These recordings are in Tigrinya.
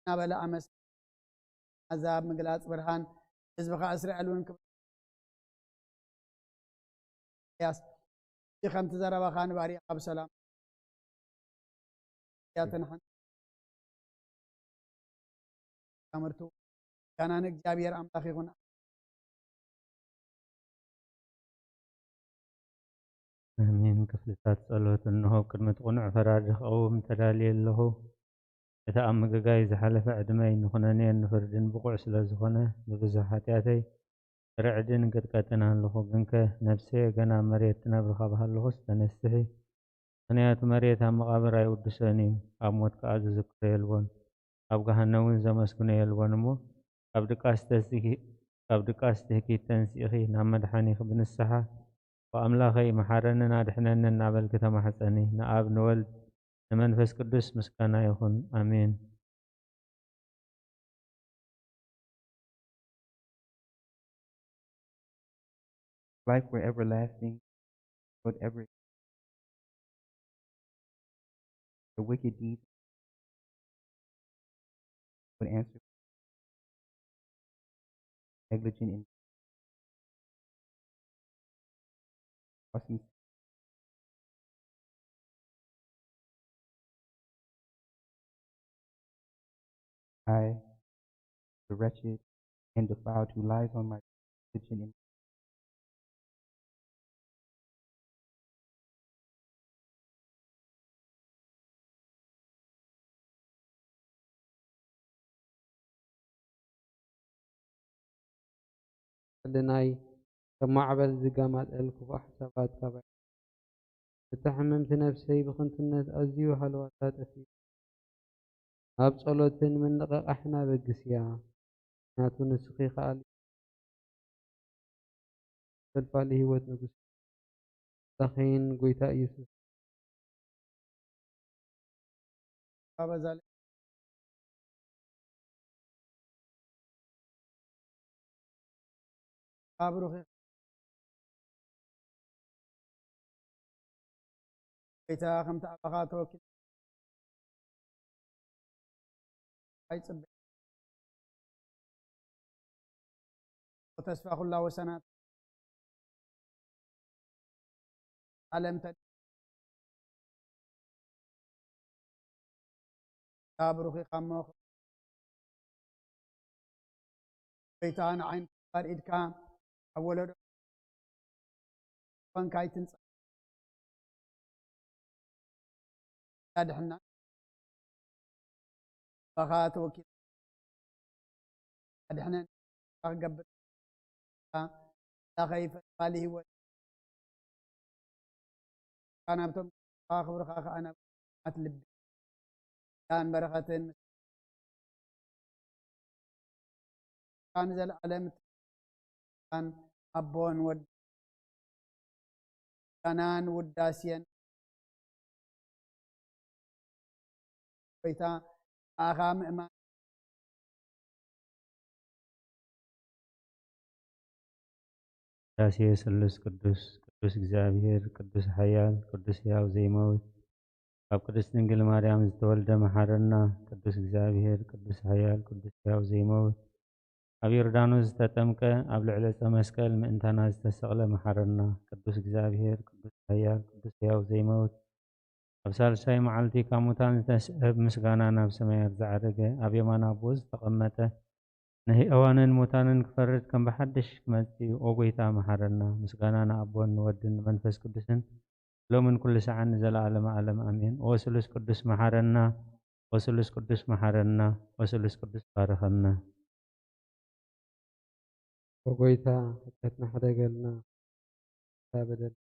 እናበለ ኣመስ ኣዛብ ምግላጽ ብርሃን ህዝብኻ እስራኤል እውን ክብ-፣ ያስ፣ እቲ ከምቲ ዘረባኻ ንባርያ ኣብ ሰላም ያተን ሓን-፣ ኣመርቱ ጋናን እግዚኣብሔር ኣምላኽ ይኹን። ኣሜን። ክፍልታት ጸሎት። እንሆ፣ ኣብ ቅድሚ እቲ ቅኑዕ ፈራዲ ክቐውም ተዳልየ ኣለኹ። እቲ ኣብ ምግጋይ ዝሓለፈ ዕድመይ ንኹነኔን ንፍርድን ብቑዕ ስለ ዝኾነ፣ ብብዙሕ ሓጢኣተይ ርዕድን ቅጥቀትን ኣለኹ። ግንከ፣ ነፍሰየ ገና ኣብ መሬት ትነብር ካብ ሃለኹስ ተነስሒ። ምኽንያቱ መሬት ኣብ መቓብር ኣይውድሶን እዩ፣ ኣብ ሞት ከኣ ዝዝክሮ የልቦን፣ ኣብ ገሃነም እውን ዘመስግኖ የልቦን እሞ፣ ካብ ድቃስ ተስሂ-፣ ካብ ድቃስ ትህኪት ተንሲእኺ ናብ መድሓኒኺ ብንስሓ፣ "ኣምላኸይ፣ መሓረንን ኣድሕነንን" እናበልኪ ተማሕጸኒ። ንኣብ፣ ንወልድ፣ ንመንፈስ ቅዱስ ምስጋና ይኹን። ኣሜን። Life were everlasting, whatever the wicked deeds would answer negligent and awesome. I, the wretched and defiled, who lies on my kitchen and ሕልናይ፣ ካብ ማዕበል ዝጋማጠል ክፉእ ሓሳባት ካባይ። እታ ሕምምቲ ነፍሰይ ብኽንቱነት ኣዝዩ ሃለዋታ ጠፊኡ። ኣብ ጸሎትን ምንቕቓሕን ኣበግስያ፣ ምኽንያቱ ንስኺ ከኣ ፈልፋሊ ህይወት ንጉስ ኣምላኽን ጎይታ ኢየሱስ ኣበዛለ ኣብሩኺ ጎይታ፣ ከምቲ ኣባኻ ተወኪል ኣይጽበ ተስፋ ኩላ ወሰናት ዓለም ተ-፣ ብሩኽ ኢኻ እሞ፣ ጎይታ፣ ንዓይን ክፋል ኢድካ ኣብ ወለዶ ኮንካ ኣይትንጻ። ኣድሕና፣ ባኻ ተወኪል ኣድሕነን ክገብር ኣምላኸይ ፈልፋሊ ህይወት ናብቶም ክብርኻ ከኣ ናብ ኣት ልቢ ዳን በረኸትን ንዘለኣለም ኣቦን ወድ ጋናን ውዳሴን ጎይታ ኣኻ ምእማን። ዳሴ ስሉስ ቅዱስ፣ ቅዱስ እግዚኣብሔር፣ ቅዱስ ሓያል፣ ቅዱስ ሕያው ዘይመውት፣ ካብ ቅድስት ድንግል ማርያም ዝተወልደ መሓረና። ቅዱስ እግዚኣብሔር፣ ቅዱስ ሓያል፣ ቅዱስ ሕያው ዘይመውት፣ ኣብ ዮርዳኖስ ዝተጠምቀ፣ ኣብ ልዕሊ ዕፀ መስቀል ምእንታና ዝተሰቕለ መሓረና። ቅዱስ እግዚኣብሔር፣ ቅዱስ ሓያል፣ ቅዱስ ሕያው ዘይመውት፣ ኣብ ሳልሳይ መዓልቲ ካብ ሙታን ዝተስእብ፣ ምስጋና ናብ ሰማያት ዝዓረገ፣ ኣብ የማን ኣቦ ዝተቐመጠ፣ ንህያዋንን ሙታንን ክፈርድ ከም ብሓድሽ ክመጽእ እዩ። ኦ ጎይታ መሓረና። ምስጋና ንኣቦን ንወድን ንመንፈስ ቅዱስን ሎምን ኩሉ ሰዓን ንዘለኣለመ ዓለም ኣሜን። ኦ ስሉስ ቅዱስ መሓረና፣ ኦ ስሉስ ቅዱስ መሓረና፣ ኦ ስሉስ ቅዱስ ባርኸና። ኦ ጎይታ፣ ሓጢኣትና ሕደገልና፣ እታ በደል።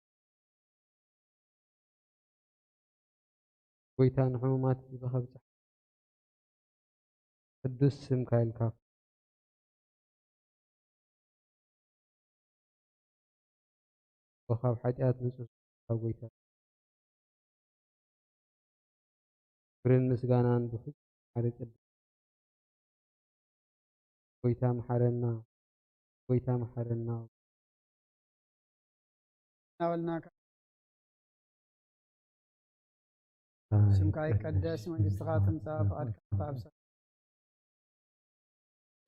ጎይታ፣ ንሕሙማት ህዝብኻ ብጽሕ-፣ ቅዱስ ስምካ ኢልካ፣ ካብ ሓጢኣት ንጹህ፣ ካብ ጎይታ ክብርን ምስጋናን ብፍጹም ሓደ ቅድስ። ጎይታ መሓረና፣ ጎይታ መሓረና። እናበልና ስምካ ይቀደስ፣ መንግስትኻ ትምጻእ፣ ፍቓድካ ትፍጸም።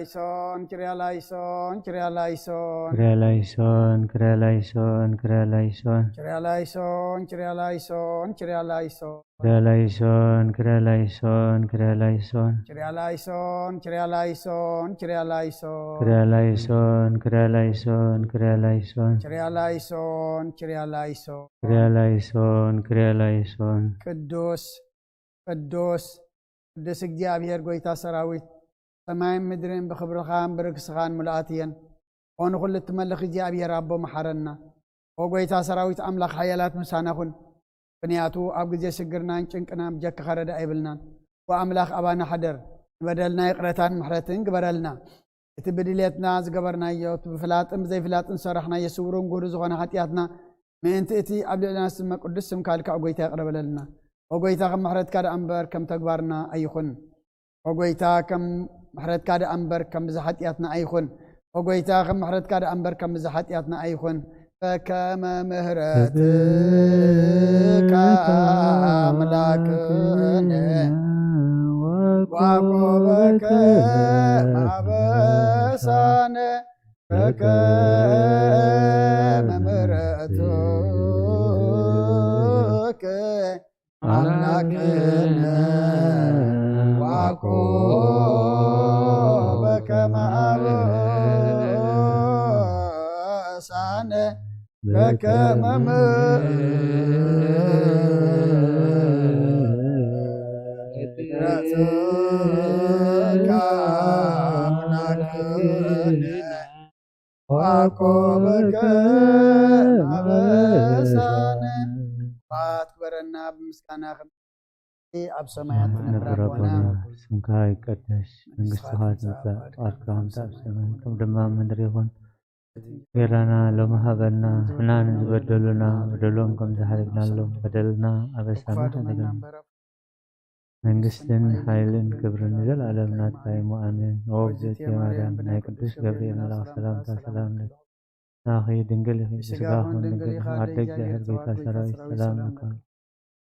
ላይሶን ኪርያ ላይሶን ኪርያ ላይሶን ክርያ ላይሶን ክርያ ላይሶን ክርያ ላይሶን ኪርያ ላይሶን ኪርያ ላይሶን ኪርያ ላይሶን ክርያ ላይሶን ክርያ ላይሶን ክርያ ላይሶን ኪርያ ላይሶን ኪርያ ላይሶን ኪርያ ላይሶን ክርያ ላይሶን ክርያ ላይሶን ክርያ ላይሶን ኪርያ ላይሶን ኪርያ ላይሶን ክርያ ላይሶን ክርያ ላይሶን ቅዱስ ቅዱስ ቅዱስ እግዚኣብሔር ጎይታ ሰራዊት ሰማይን ምድርን ብኽብርኻን ብርግስኻን ምሉኣት እየን። ኦ ንኹሉ እትመልኽ እግዚኣብሔር ኣቦ መሓረና። ኦ ጎይታ ሰራዊት ኣምላኽ ሓያላት ምሳና ኩን። ምኽንያቱ ኣብ ግዜ ሽግርናን ጭንቅናን ብጀካኻ ረዳእ የብልናን። ኦ ኣምላኽ ኣባና ሓደር። ንበደልና ይቕረታን ምሕረትን ግበረልና። እቲ ብድሌትና ዝገበርናዮ እቲ ብፍላጥን ብዘይፍላጥን ዝሰራሕናዮ ስውርን ግሁር ዝኾነ ሓጢኣትና ምእንቲ እቲ ኣብ ልዕልና ዝስመ ቅዱስ ስምካ ኢልካ ኦ ጎይታ ይቕረ በለልና። ኦ ጎይታ ከም ምሕረትካ ደኣ እምበር ከም ተግባርና ኣይኹን። ኦ ጎይታ ከም ምሕረትካ ደኣ እምበር ከም ብዛ ሓጢኣትና ኣይኹን። ኦ ጎይታ ከም ምሕረትካ ደኣ እምበር ከም ብዛ ሓጢኣትና ኣይኹን። ፈከመ ምህረትካ ኣምላክነ ዋቆበከ ማበሳነ ፈከመ ምህረትከ ኣምላክነ ዋቆ በከመ አበሳነ በከመ ምሕረትከ ኣምላክነ ዋቆ በከመ አበሳነ። ክብረና ብምስጋና ኣብ ሰማያት ትነብር ኣቦና፣ ስምካ ይቀደስ፣ መንግስትኻ ትምጻእ፣ ፍቃድካ ከምቲ ኣብ ሰማይ ከም ድማ ኣብ ምድሪ ይኹን። እንጌራና ሎሚ ሃበና፣ ንሕና ንዝበደሉና በደሎም ከም ዝሓለፍናሎም በደልና ኣበሳና ሓደገና። መንግስትን ሓይልን ክብርን ንዘለኣለም ናትካ እዩ፣ ኣሜን። ኦ እግዝእትየ ማርያም፣ ናይ ቅዱስ ገብርኤል መልኣኽ ሰላምታ ሰላም ለኪ፣ ንስኺ ድንግል ኢኺ፣ ብስጋኹን ድንግል ኢኺ፣ ኣደ እግዚኣብሔር ጎይታ ሰራዊት ሰላም ለኪ።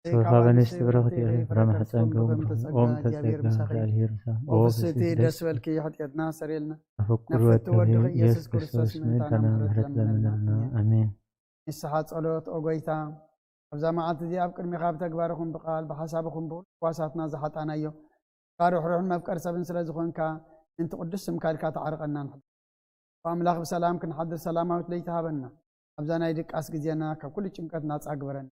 ተወሃበ ንስቲ ብረኽቲ ኢኺ፣ ፍረ ማሕፀንኪ እውን ብሩኽ። ኦም ተጸጋ እግዚኣብሔር ምሳኺ። እግዚኣብሔር ምሳኺ። ኦ ፍስሕቲ ደስ በልኪ፣ ሓጢኣትና ሰሪልና። ኣፍቁር ወድኺ ኢየሱስ ክርስቶስ ምእንታና ምሕረት ለምንልና። ኣሜን። ንስሓ ጸሎት። ኦ ጎይታ፣ ኣብዛ መዓልቲ እዚኣ ኣብ ቅድሚኻ ብተግባር ይኹን ብቃል ብሓሳብ ይኹን ብኩሉ ሕዋሳትና ዝሓጣናዮ፣ ሩሕሩሕን መፍቀር ሰብን ስለ ዝኾንካ፣ ምእንቲ ቅዱስ ስምካ ኢልካ ተዓርቐና ንሕድር። ኣምላኽ ብሰላም ክንሓድር ሰላማዊት ለይቲ ሃበና። ኣብዛ ናይ ድቃስ ግዜና ካብ ኩሉ ጭንቀት ናጻ ግበረና።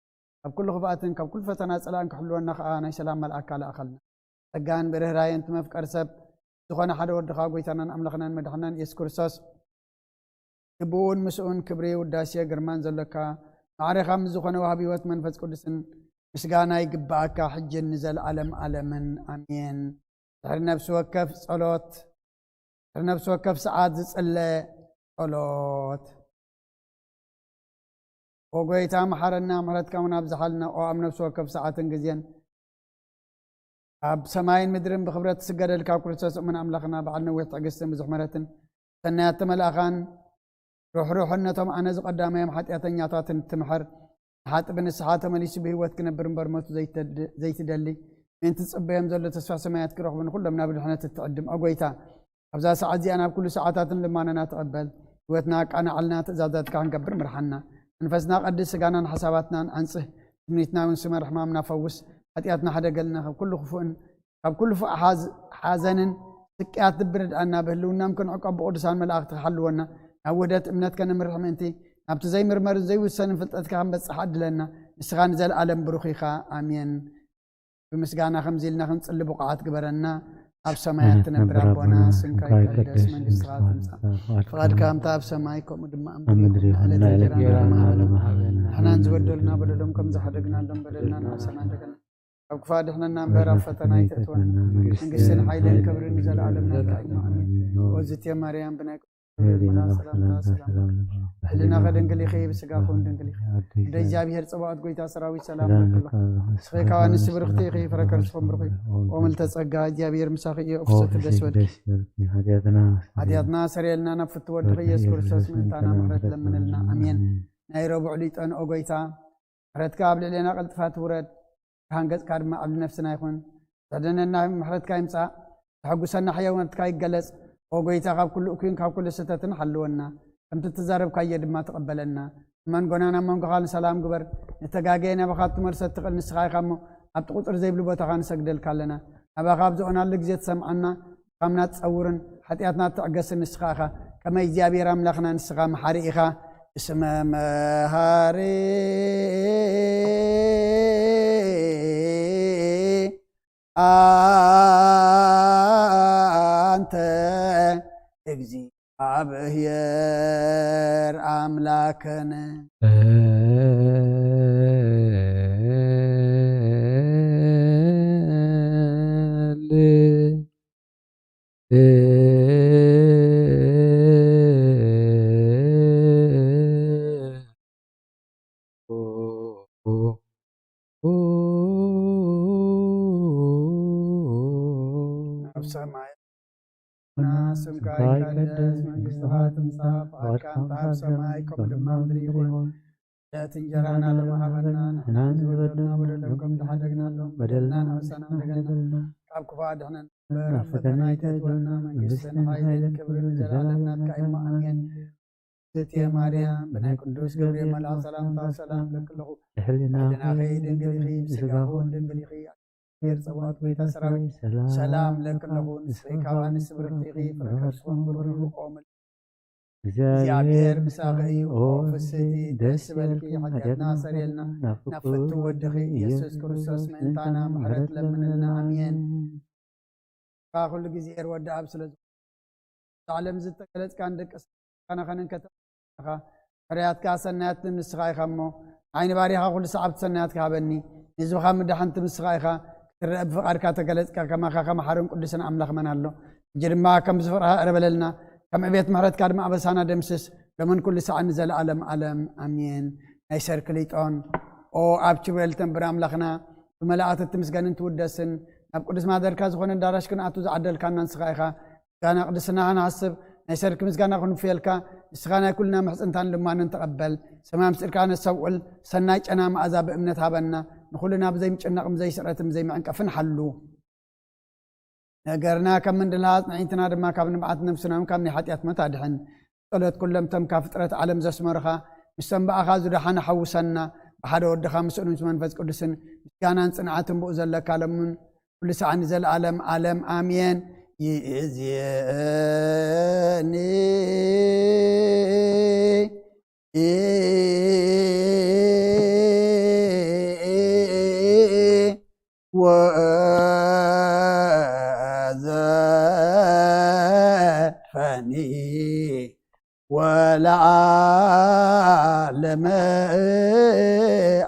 ካብ ኩሉ ክፍኣትን ካብ ኩሉ ፈተና ጸላእን ክሕልወና ከኣ ናይ ሰላም መልኣካ ለኣኸልና። ጸጋን ብርህራየን እቲ መፍቀር ሰብ ዝኾነ ሓደ ወድኻ ጎይታናን ኣምላኽናን መድሓናን ኢየሱስ ክርስቶስ፣ ንብኡን ምስኡን ክብሪ ውዳሴ ግርማን ዘሎካ፣ ማዕሬኻ ምስ ዝኾነ ወሃቢ ህይወት መንፈስ ቅዱስን ምስጋና ይግብኣካ፣ ሕጅን ንዘለኣለም ኣለምን። ኣሜን። ድሕሪ ነፍሲ ወከፍ ጸሎት፣ ድሕሪ ነፍሲ ወከፍ ሰዓት ዝጽለ ጸሎት። ኦ ጎይታ፣ መሓረና፣ ምሕረትካ እውን ኣብዝሓልና። ኦ ኣብ ነፍሲ ወከፍ ሰዓትን ግዜን ኣብ ሰማይን ምድርን ብኽብረት ትስገደልካ ኣብ ክርስቶስ እሙን ኣምላኽና፣ በዓል ነዊሕ ትዕግስትን ብዙሕ ምሕረትን፣ ሰናያት ተመልኣኻን ሩሕሩሕን ነቶም ኣነ ዝቐዳማዮም ሓጢኣተኛታትን እትምሕር፣ ንሓጢ ብንስሓ ተመሊሱ ብህይወት ክነብር እምበር ሞቱ ዘይተድ-፣ ዘይትደሊ፣ ምእንቲ ዝጽበዮም ዘሎ ተስፋ ሰማያት ክረኽቡ ንኹሎም ናብ ድሕነት እትዕድም። ኦ ጎይታ፣ ኣብዛ ሰዓት እዚኣ ናብ ኩሉ ሰዓታትን ልማኖና ተቐበል። ህይወትና ኣቃናዕልና፣ ትእዛዛትካ ክንገብር ምርሓና። መንፈስና ቀድስ፣ ስጋናን ሓሳባትናን ኣንጽህ፣ ትምኒትና እውን ስመር፣ ሕማምና ፈውስ፣ ሓጢኣትና ሕደገልና፣ ካብ ኩሉ ክፉእን ካብ ኩሉ ፍእ ሓዝ-፣ ሓዘንን ስቅያት ልቢ ርድኣና፣ ብህልውናም ክንዕቀብ ብቅዱሳን መላእኽቲ ክሓልወና፣ ናብ ውህደት እምነት ከነምርሕ ምእንቲ፣ ናብቲ ዘይምርመርን ዘይውሰንን ፍልጠትካ ክንበጽሕ ኣድለና። ንስኻ ንዘለኣለም ብሩኽ ኢኻ። ኣሜን። ብምስጋና ከምዚ ኢልና ክንጽሊ ብቑዓት ግበረና። ኣብ ሰማያት ትነብር ኣቦና፣ ስምካ ይቀደስ፣ መንግስትኻ ትምጻእ፣ ፍቓድካ ከምታ ኣብ ሰማይ ከምኡ ድማ ኣብ ምድሪ ይኹን። ዕለተ እንጀራና ሃበና፣ ንሕናን ዝበደሉና በደሎም ከም ዝሓደግናሎም በደልና ንሓሰና፣ እንደገና ካብ ክፋ ድሕነና እምበር ኣብ ፈተና ኣይተእትወና። መንግስትን ሓይልን ክብርን ንዘለኣለም ናትካ እዩ። ኣሜን። ኦ እግዝእትየ ማርያም፣ ብናይ ቅዱስ ገብርኤል መልኣክ ሰላምታ ሰላም። ብሕልናኺ ድንግል ኢኺ፣ ብስጋኺ እውን ድንግል ኢኺ። ኣደ እግዚኣብሔር ጸባኦት፣ ጎይታ ሰራዊት፣ ሰላም ለኪ። ንስኺ ካብ ኣንስቲ ብርኽቲ ኢኺ፣ ፍረ ከርስኺ እውን ብሩኽ እዩ። ኦ ምልዕተ ጸጋ፣ እግዚኣብሔር ምሳኺ እዩ። ኦ ፍስሕቲ ደስ በልኪ። ሓጢኣትና ሓጢኣትና ሰሪየልና፣ ናብ ፍትወ ወድኺ ኢየሱስ ክርስቶስ ምእንታና ምሕረት ለምንልና። ኣሜን። ናይ ረቡዕ ሊጠን ኦ ጎይታ፣ ምሕረትካ ኣብ ልዕሌና ቀልጥፋ ትውረድ፣ ብርሃን ገጽካ ድማ ኣብ ነፍስና ይኹን። ዘሕድነና ምሕረትካ ይምጻእ፣ ዘሐጉሰና ሕያውነትካ ይገለጽ። ኦ ጎይታ፣ ካብ ኩሉ እኩይን ካብ ኩሉ ስህተትን ሓልወና፣ ከምቲ እተዛረብካዮ ድማ ተቐበለና። ኣብ መንጎና ናብ መንጎኻ ንሰላም ግበር። ንተጋገየ ናባኻ ክትመልሶ እትኽእል ንስኻ ኢኻ እሞ፣ ኣብቲ ቁጽሪ ዘይብሉ ቦታኻ ንሰግደልካ ኣለና። ናባኻ ኣብ ዝኾናሉ ግዜ ትሰምዓና፣ ድኻምና ትጸውርን ሓጢኣትና ትዕገስን ንስኻ ኢኻ። ከመይ እግዚኣብሔር ኣምላኽና ንስኻ መሓሪ ኢኻ። እስመ መሃሪ ኣንተ እግዚኣብሔር ኣምላክነ። ኣብ ሰማይ ስምካ ይቀደስ፣ መንግስትኻ ትምጻእ፣ ፍቓድካ እንተ ኣብ ሰማይ ከምኡ ድማ ምድሪ ይኹን። ዕለት እንጀራና ሎሚ ሃበና፣ ንሕና ንዝበደልና በደሎም ከም ዝሓደግናሎም በደልና ንኣበሳና፣ ንሓደገልና፣ ካብ ክፉእ ኣድሕነና እምበር፣ ናብ ፈተና ኣይተእትወና፣ መንግስትን ሓይልን ክብርን ንዘለኣለም ናትካ እዩ፣ ኣሜን። እትየ ማርያም፣ ብናይ ቅዱስ ገብርኤል መልኣኽ ሰላምታ ሰላም እብለኪ ኣለኹ። ብሕሊናኺ ድንግል ኢኺ፣ ብስጋኺ እውን ድንግል ኢኺ። እግዚኣብሔር ጸባኦት ጎይታ ሰራዊት ሰላም ለኪ ኣለኹ። ንስኺ ካብ ኣንስቲ ብርኽቲ ኢኺ፣ ፍረ ከርስኺ እውን ብሩኽ እዩ። ኦ ምልክት እግዚኣብሔር ምሳኺ እዩ። ኦ ፍስሕቲ ደስ ይበልኪ፣ ሓጢኣትና ሰርየልና፣ ናብ ፍቱ ወድኺ ኢየሱስ ክርስቶስ ምእንታና ምሕረት ለምንልና። ኣሜን። ንስኻ ኩሉ ግዜ ኤር ወዲ ኣብ ስለ ዝኾንካ፣ ኣብዛ ዓለም ዝተገለጽካን ደቂ ሰብና ኸነን ከተመልክተና ኢኻ። ሕርያትካ ሰናያት ንስኻ ኢኻ እሞ፣ ዓይኒ ባሪኻ ኩሉ ሰዓብቲ ሰናያትካ ሃበኒ። ንህዝብኻ ምድሓንቲ ንስኻ ኢኻ። ክትረአ ብፍቓድካ ተገለጽካ፣ ከማኻ ከመሓርን ቅዱስን ኣምላኽ መን ኣሎ? ሕጂ ድማ ከም ዝፍቕርኻ ይቕረ በለልና፣ ከም ዕቤት ምሕረትካ ድማ ኣበሳና ደምስስ፣ ሎምን ኩሉ ሰዓት ንዘለኣለም ዓለም። ኣሜን። ናይ ሰርክሊጦን። ኦ ኣብ ኪሩቤል ተንብር ኣምላኽና፣ ብመላእኽቲ ትምስገንን ትውደስን፣ ናብ ቅዱስ ማደርካ ዝኾነ ኣዳራሽ ክንኣቱ ዝዓደልካና ንስኻ ኢኻ። ምስጋና ቅድስና ንሓስብ፣ ናይ ሰርክ ምስጋና ክንውፍየልካ፣ ንስኻ ናይ ኩልና ምሕጽንታን ልማንን ተቐበል። ሰማይ ምስጢርካ ነስተውዕል፣ ሰናይ ጨና መኣዛ ብእምነት ሃበና። ንኹልና ብዘይምጭናቕን ብዘይስዕረትን ብዘይምዕንቀፍን ሓሉ። ነገርና ካብ ምንድልሃት፣ ንዕይንትና ድማ ካብ ንብዓት፣ ነፍስና እውን ካብ ናይ ሓጢኣት ሞት ኣድሕን። ጸሎት ኩሎም እቶም ካብ ፍጥረት ዓለም ዘስመሩኻ፣ ምስቶም ብኣኻ ዝደሓኑ ሓውሰና። ብሓደ ወድኻ ምስኡን ምስ መንፈስ ቅዱስን ምስጋናን ጽንዓትን ብኡ ዘለካ ለምን ኩሉ ሰዓት ንዘለኣለም ዓለም ኣሜን። ይእዜኒ ወዘልፈኒ ወለዓለመ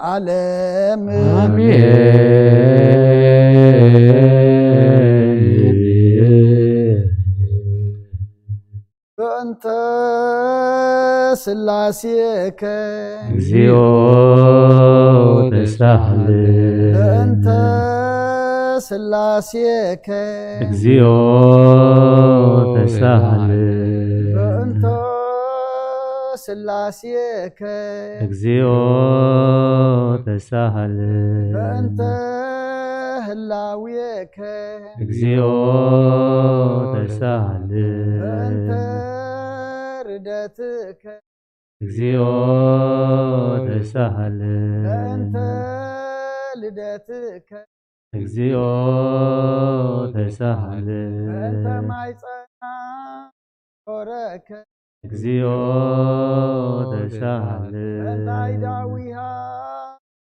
ዓለም። ኣሜን። በእንተ ስላሴከ እግዚኦ ተሳሃለ። በእንተ ስላሴከ እግዚኦ ተሳሃለ። በእንተ ስላሴከ እግዚኦ ተሳሃለ። በእንተ ህላዌከ እግዚኦ ተሳሃለ። በእንተ ርደትከ እግዚኦ ተሳሃለ። በእንተ ልደትከ እግዚኦ ተሳሃለ። በእንተ ማይጸና ጾረከ እግዚኦ ተሳሃለ። በእንተ አይዳዊሃ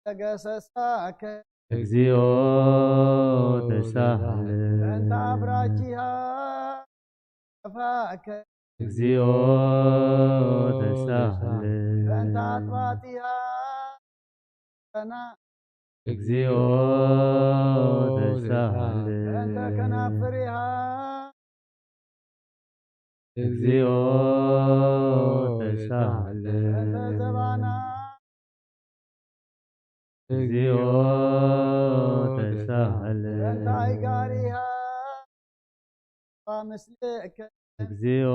ተገሰሳከ እግዚኦ ተሳሃለ። በእንተ አብራኪሃ ጠፋእከ እግዚኦ ተሳሃለ። በእንተ አጥባቲሃ ጸና እግዚኦ ተሳሃለ። በእንተ ከናፍሪሃ እግዚኦ ተሳሃለ። በእንተ ዘባና እግዚኦ ተሳሃለ። በእንተ አይጋሪሃ ምስሌከ እግዚኦ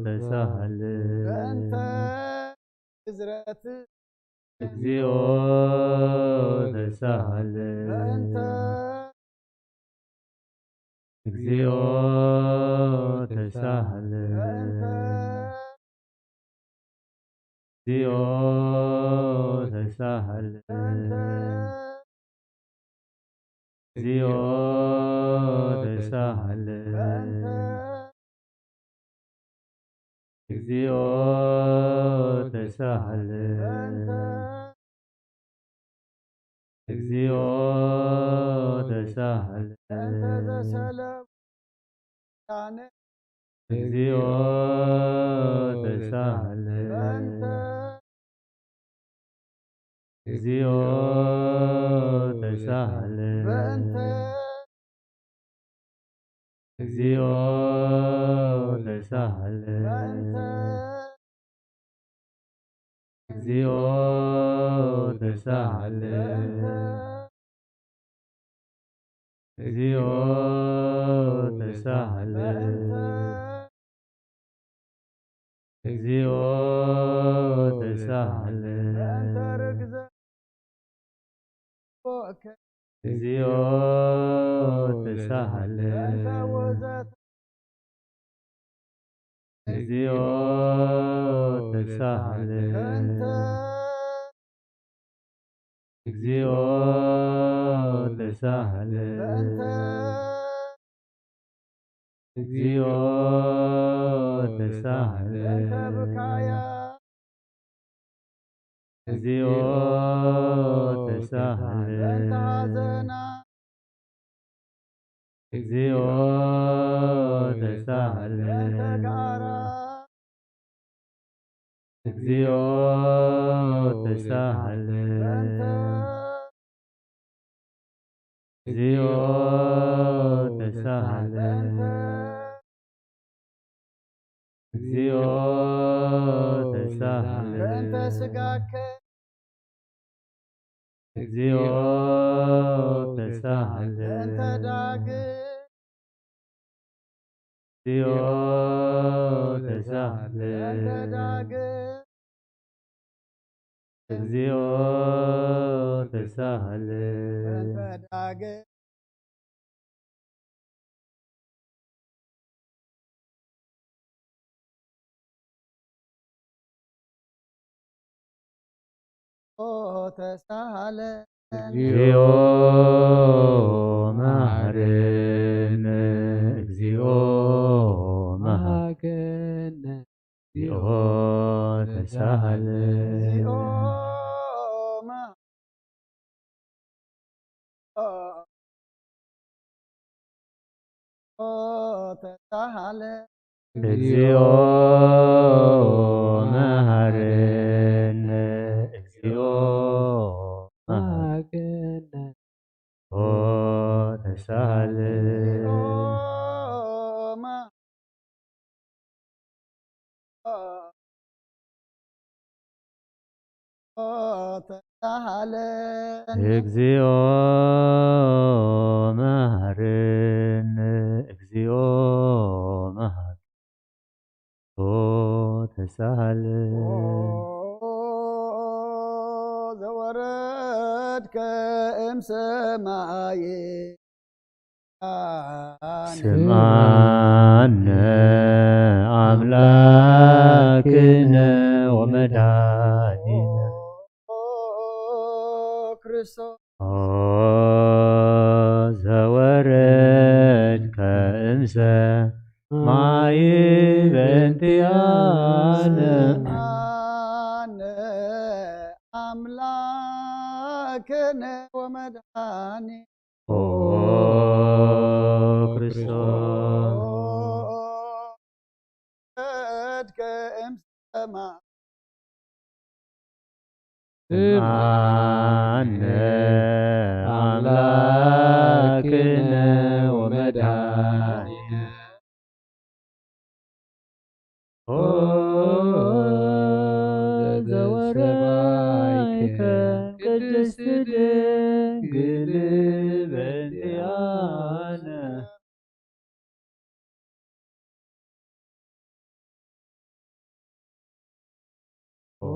ተሳሃለ። በእንተ ግዝረት እግዚኦ ተሳሃለ። በእንተ እግዚኦ ተሳሃለ። በእንተ እግዚኦ ተሳሃለ። በእንተ እግዚኦ ተሳሃለ። በእንተ እግዚኦ ተሳሃለ። በእንተ እግዚኦ ተሳሃለ። በእንተ ዘሰለሙ ኪዳነ እግዚኦ ተሳሃለ። በእንተ እግዚኦ ተሳሃለ። በእንተ እግዚኦ ተሳሃለ። በእንተ እግዚኦ ተሳሃለ። በእንተ እግዚኦ ተሳሃለ። በእንተ እግዚኦ ተሳሃለ። በእንተ ርግዘ ወከ እግዚኦ ተሳሃለ። በእንተ ውህዘት እግዚኦ ተሳሃለ። በእንተ እግዚኦ ተሳሃለ። በእንተ እግዚኦ ተሳሃለ። በእንተ ብካያ እግዚኦ ተሳሃለ። በእንተ ሐዘና እግዚኦ ተሳሃለ። በእንተ ጋራ እግዚኦ ተሳሃለ። በእንተ እግዚኦ ተሳሃለ። በእንተ እግዚኦ ተሳሃለ። በእንተ ስጋከ እግዚኦ ተሳሃለ። በእንተ ዳግም እግዚኦ ተሳሃለ። በእንተ ዳግም እግዚኦ ተሳሃለ። በእንተ ዳግም ኦ ተሳሃለ። እግዚኦ መሐረነ፣ እግዚኦ መሐረነ፣ እግዚኦ ተሳሃለ። እግዚኦ መ- ኦ ተሳሃለ። እግዚኦ መሐረነ፣ እግዚኦ መሐረነ፣ ኦ ተሳሃለ። እግዚኦ መ- ተሳሃለ። እግዚኦ መሐረነ፣ እግዚኦ መሐረነ፣ ተሳሃለ። ዘወረድከ እምሰማየ ስምዓነ ኣምላክነ ወመድኃኒነ ክርስቶስ ኦ ዘወረድከ እምሰማይ በእንቲኣነ። ስምዓነ ኣምላክነ ወመድኃኒ ኦ ክርስቶስ ወረድከ እምሰማይ ስምዓነ ኣምላክነ ወመድኃኒነ ኦ ዘወረድከ ቅድስት ድንግል በእንቲኣነ ኦ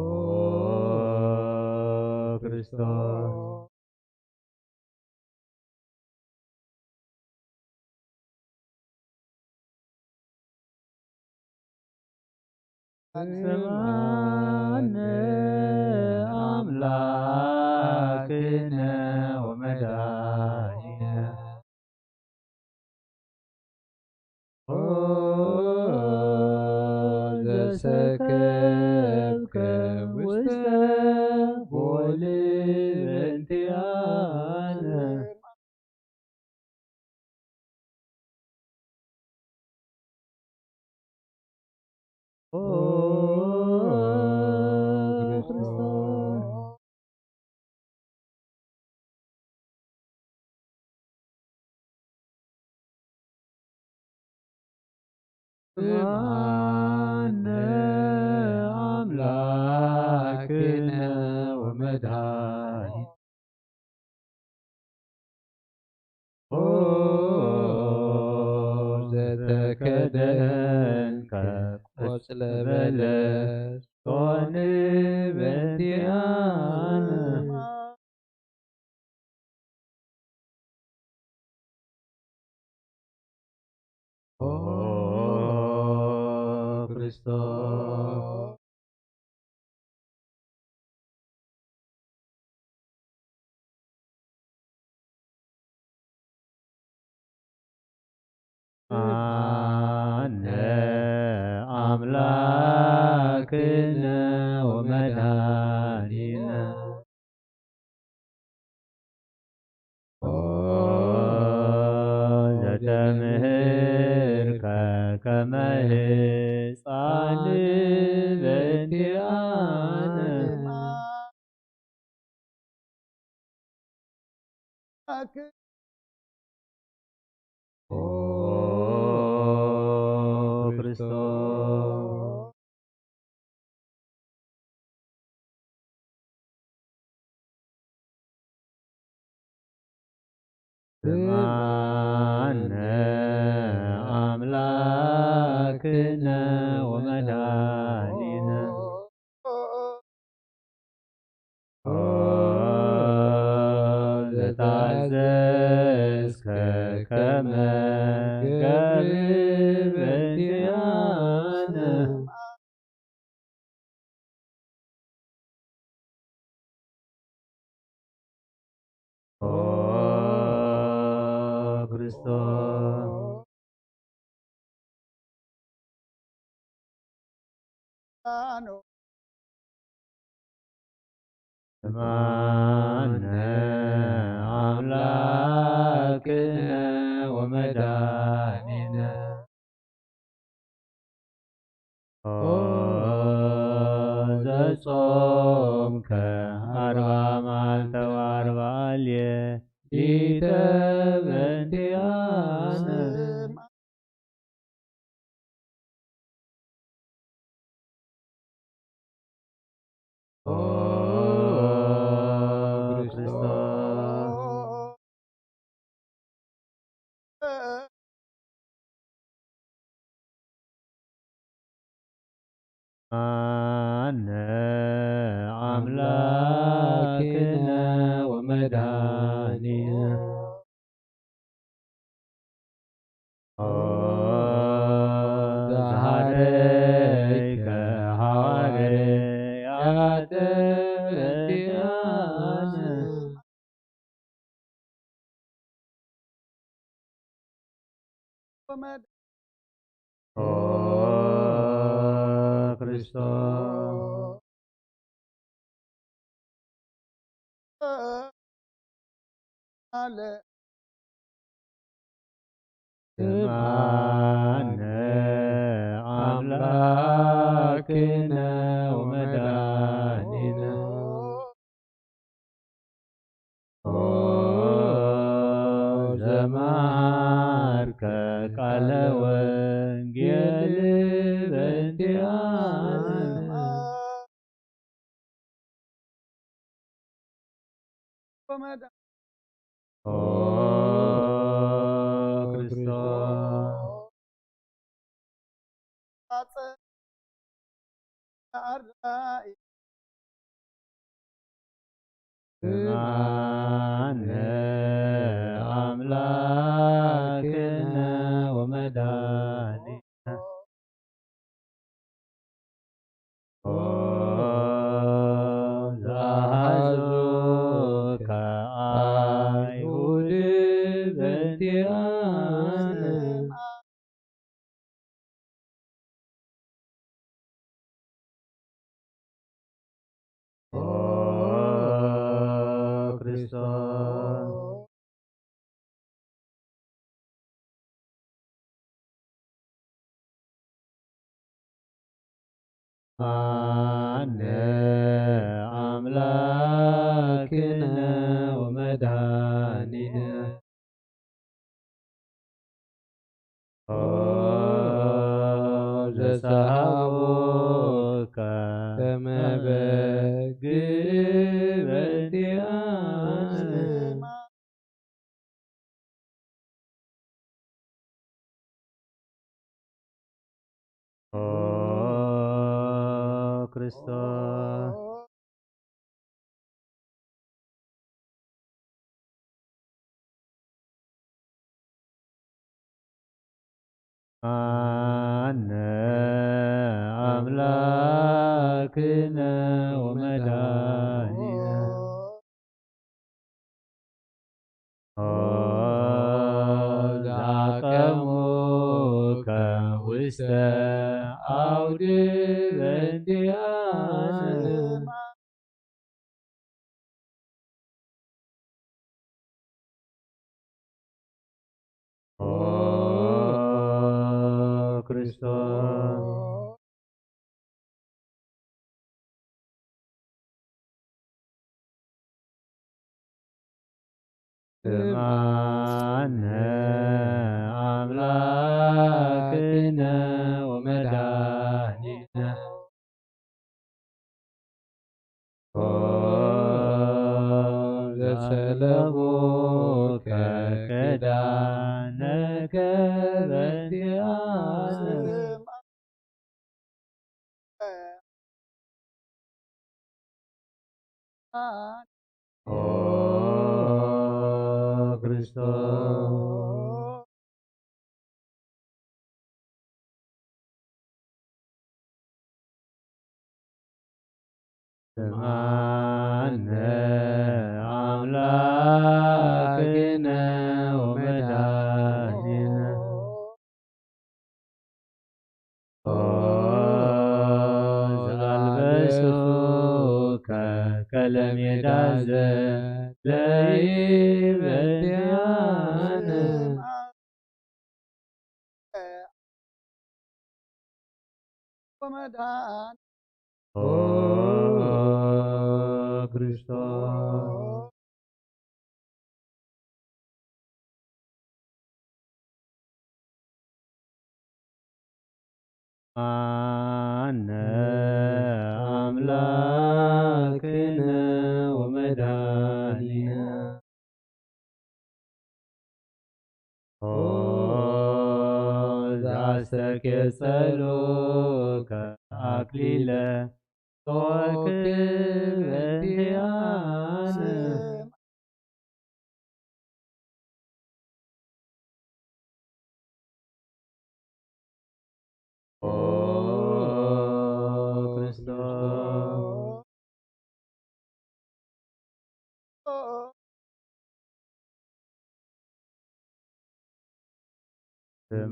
ክርስቶስ ስምዓነ ኣምላክነ ወመድኃኒነ። ኦ ዘሰከብከ ውስተ ጎል በእንቲኣነ። ኦ ክርስቶስ። ስምዓነ ኣምላክነ ወመድኃኒነ። ኦ ዘተከደንከ ቆጽለ በለስ ኮን በእንቲኣነ። ኦ ክርስቶስ። ኣነ ኣምላክነ ወመድኃኒነ። ኦ ዘተምህርከ ከመ ህፃን በእንቲኣነ። ኦ ክርስቶስ። ስምዓነ ኣምላክነ ወመድኃኒነ። ኦ ዘተኣዘዝከ ከመ ገብር በእንቲኣነ። ኦ ክርስቶስ። ስምዓነ ኣምላክነ ወመድኃኒነ። ኦ ዘጾምከ ኣርብዓ መዓልተ ወኣርብዓ ሌሊተ በእንቲኣነ። ኦ ክርስቶስ። ኣነ ኣምላክነ ወመድኃኒነ። ኦ ዘሃረይከ ሃዋርያተ በእንቲኣነ። ኦ ክርስቶስ። ስምዓነ ኣምላክነ ወመድኃኒነ። ኦ ዘመሃርከ ቃለ ወንጌል በእንቲኣነ። ኦ ክርስቶስ። ስምዓነ ኣምላክነ ወመድኃኒነ። ኣነ ኣምላክነ ወመድኃኒነ። ኦ ዘሰሃቦከ ከመ በግ በእንቲአነ። ኦ ክርስቶስ። ኣነ ኣምላክነ ወመድኃኒነ። ኦ ዘአቀሙከ ውስተ አውድ በእንቲአነ። ኦ ክርስቶስ። ስምዓነ አምላክነ ወመድኃኒነ። ኦ ዘሰለሙከ ክዳነከ በእንቲአነ። ኦ ክርስቶስ። ስምዓነ አምላክነ ወመድኃኒነ። ኦ ዘአልበሱከ ከለሜዳ ዘለኢበቲአነ። ወመድኃኒነ። ኦ ክርስቶስ። አነ አምላክነ ወመድኃኒነ። ኦ ዘአስተኬጸሉከ አክሊለ ጾርክ በእንቲአነ። ኦ ክርስቶስ።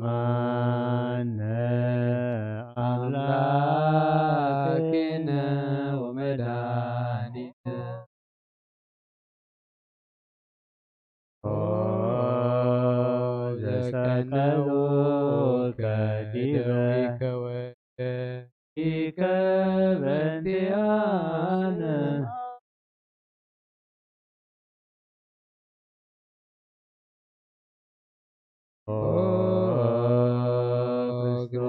ስምዓነ አምላክነ ወመድኃኒነ። ኦ ዘቀነውከ ዲበ እደዊከ በእንቲአነ። ኦ ክርስቶስ።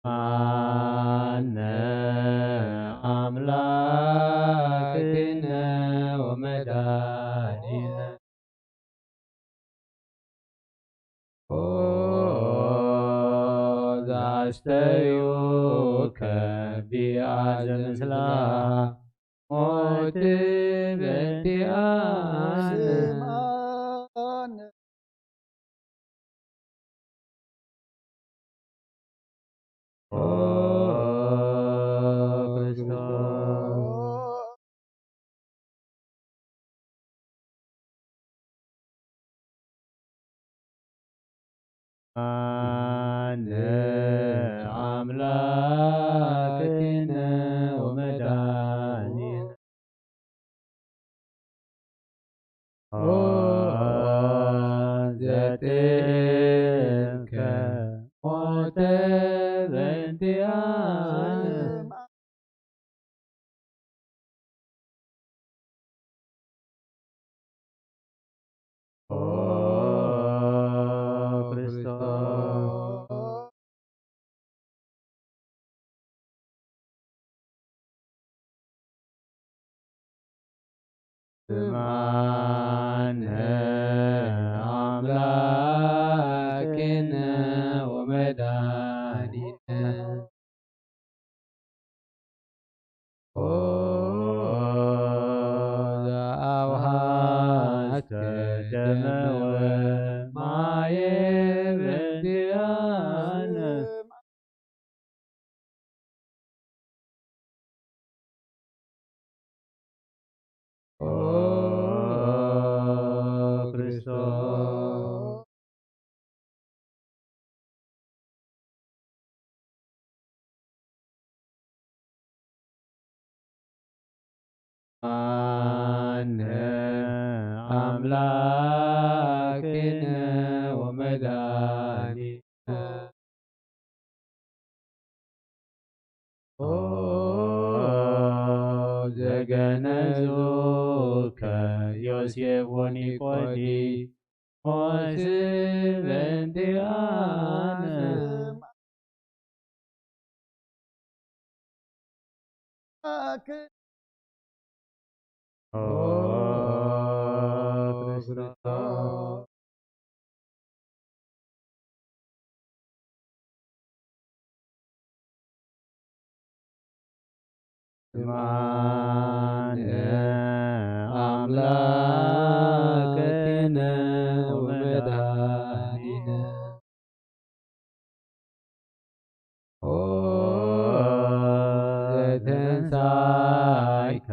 አነ አምላክነ ወመድኃኒነ። ኦ ዘአስተዩከ ቢአ ዘምስላ ሞት በእንቲአነ። ኦ ክርስቶስ። አነ አምላክነ ወመድኃኒነ። ኦ ስምከ ሞተ በእንቲኣነ። ኦ ክርስቶስ። ስምዓነ ኣምላክነ ወመድኃኒነ። ኦ ዘአውሃስከ ደመ ወማየ በእንቲአነ። ኦ ክርስቶስ። ኣነ ኣምላክነ ወመድኃኒነ። ኦ ዘገነዙከ ዮሴፍ ወኒቆዲሞስ በእንቲአነ። ኦ ክርስቶስ። ስምዓነ ኣምላክነ ወመድኃኒነ። ኦ ዘተንሳእከ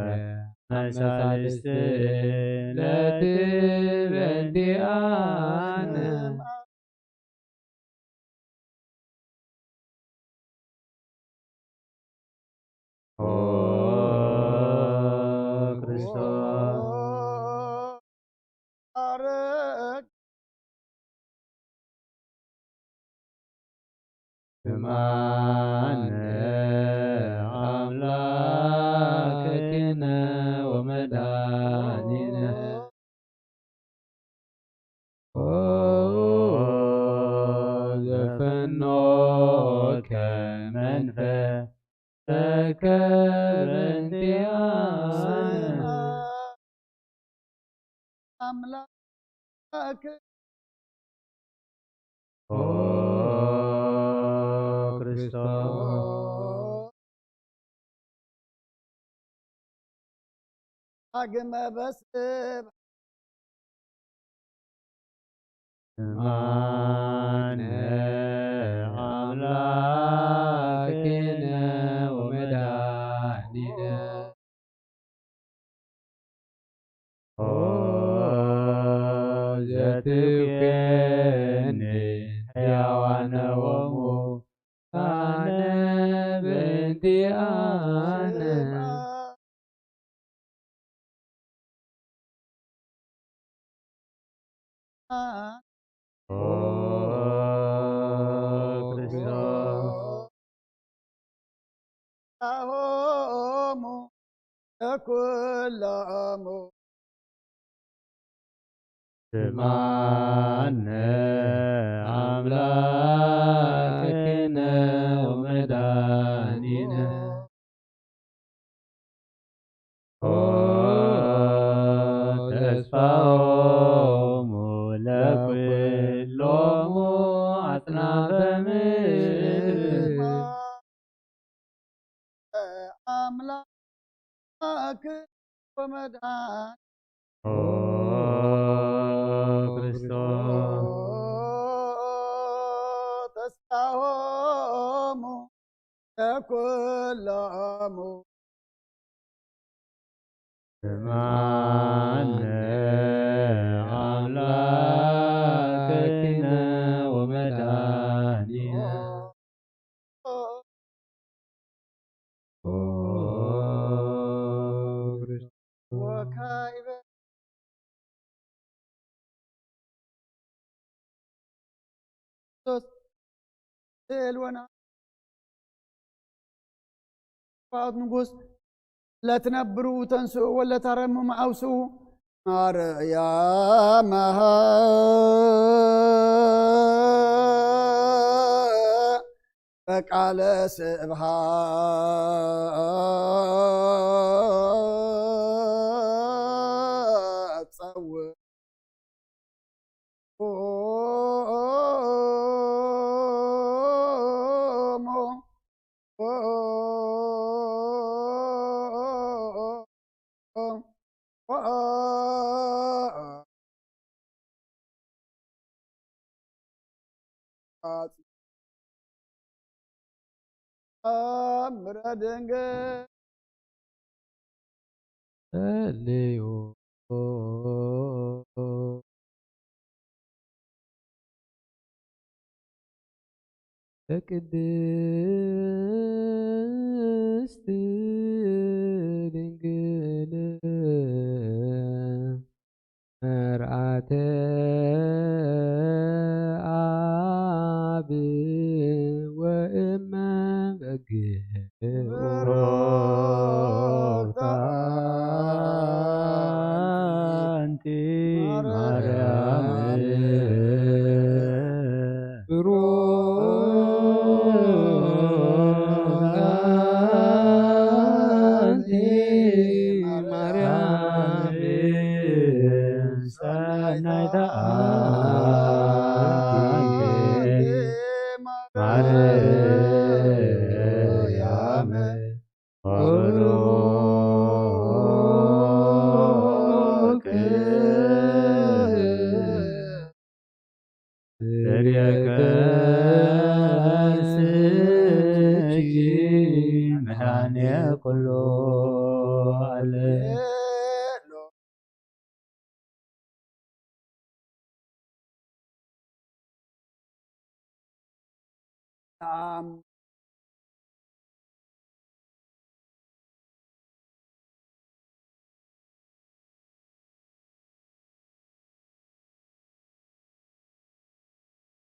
መሳልስቲ ዕለት በእንቲአነ። ኦ ክርስቶስ። ስምዓነ ኣምላክነ ወመድኃኒነ። ኦ ዘፈኖከ መንፈሰከ በእንቲአነ። ኣምላክ ኦ ክርስቶስ። ዳግመ በስብ ስምዓነ ኣምላክነ ወመድኃኒነ። ኦ ዘትቤኒ ሕያዋነ ወሙታነ በእንቲአነ። ኦ ክርስቶስ። ሆሙ ለኩሎሙ። ስምዓነ ኣምላክነ ወመድኃኒነ። ኦ ተስፋሆሙ ለኩሎሙ ኣጽናፈ ምድር። ኣምላክ ወመድኃኒ ኦ ክርስቶስ። ተስፋሆሙ ለኩሎሙ። ስምዓነ ኣምላክነ ወመድኃኒነ። ኦ ክርስቶስ። ወካዕበ ክርስቶስ ስእል ወና ፋት ንጉስ ለትነብሩ ተንስኡ ወለታረምሙ ኣውስኡ ማርያም በቃለ ስብሃት ጸውዕ ኣምረ ድንግል ጸልዩ ለቅድስት ድንግል መርዓተ ኣብ ወእመ በግዕ ቡሩክት ኣንቲ ማርያም ብሩክ ኣንቲ ማርያም ሰናይተ ኣንቲ ማርያም ብሩክ ስርየከ ስቺ መድኃኔ ኩሉ ዓለም።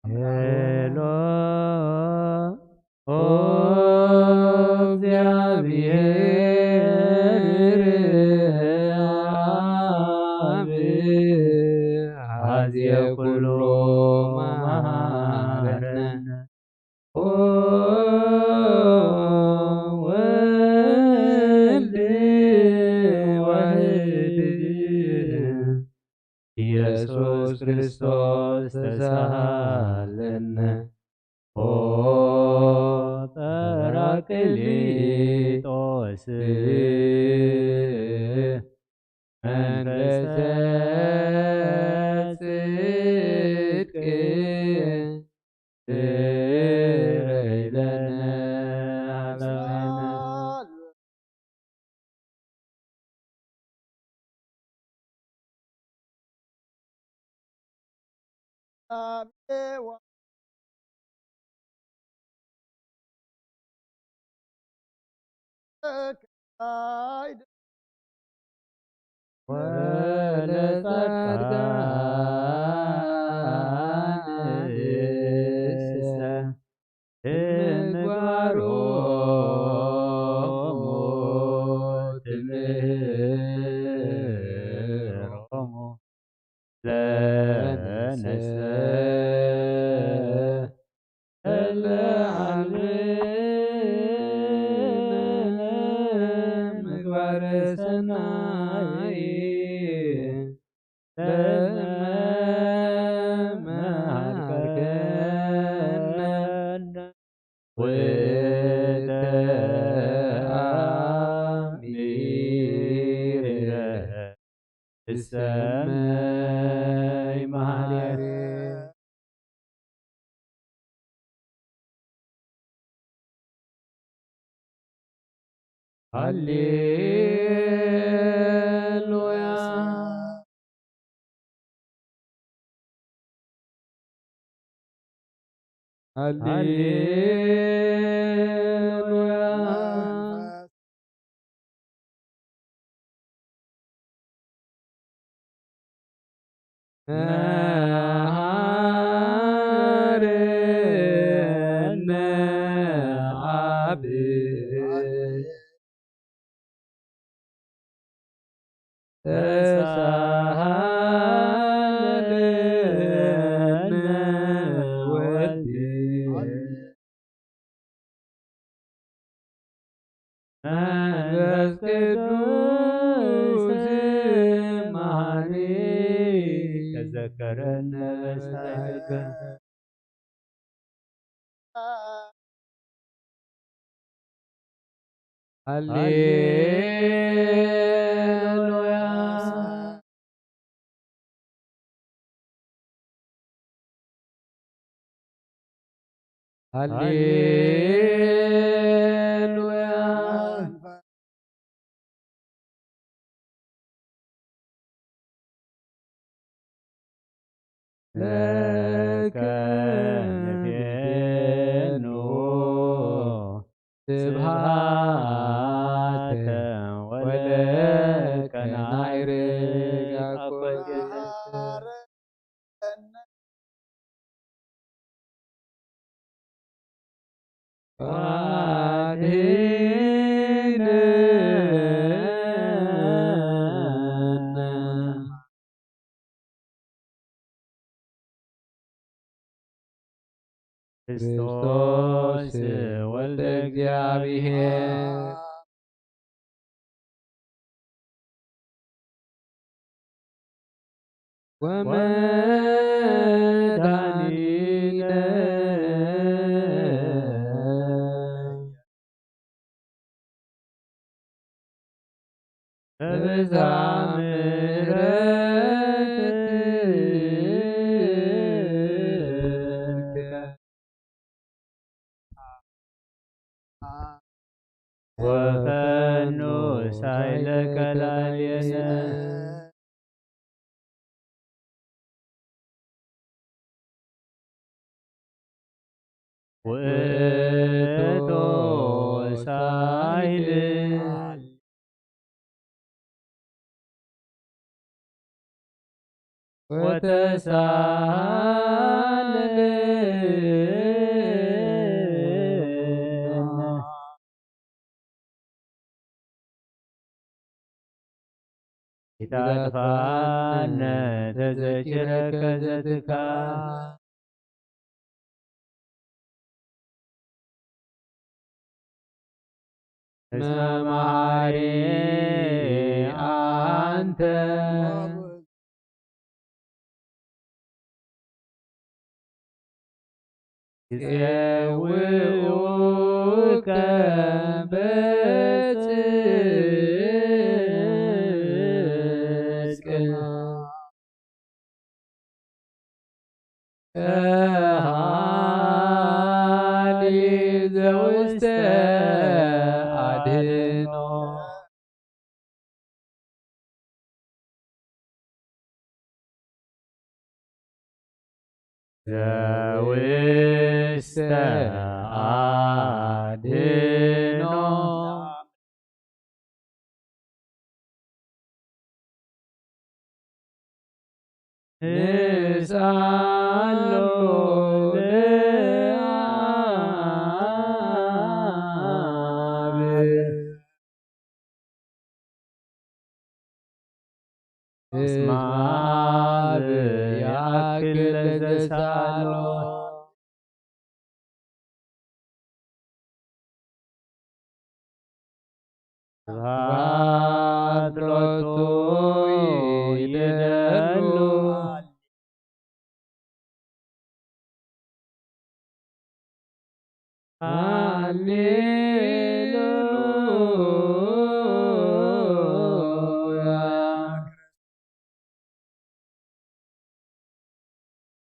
ሄሎ ኦ እግዚአብሔር አብ ሀዜ ኩሉ መሐረነ ኦ ወልድ ዋሕድ ኢየሱስ ክርስቶስ ተሳሃለነ ኦ ጳራቅሊጦስ መንፈሰ ጽድቅ ስረይ ለነ ኃጢአተነ። ወለጻድቃን ትምህሮሙ ለነሰ እለ አልብነ ምግባረ ሰናይ ለመሃርከነ ወተአሚረ ትሰመይ ማህሌት። ሃሌሉያ። ሃሌሉያ። መሐሪ ቅዱስ መሐሪ ተዘከረነ በሳይከ። ሃሌሉያ። ሃሌሉያ። ለከ ንፌኑ ስብሃተ ወለከ ናይርግ አኮቴ። ክርስቶስ ወልደ እግዚአብሔር ወመድኃኒነ በብዝኃ ምሕረትከ ወፈኑ ሳይለከ ላዕሌነ። ውእቱ ሳይል ወተሳለለ ኢታጥፋነ ተዘኪረከ ዘትካ እስመ መሐሪ አንተ። ይጼውኡከ በጽድቅ ከሃሊ ዘውስተ አድህኖ። ዘውስተ አድኖ። ንስአሎ ለአብ። እስመ አብ ያክል ለዘሳሎ። ስብሐት ሎቱ ይደሉ። ሃሌሉያ።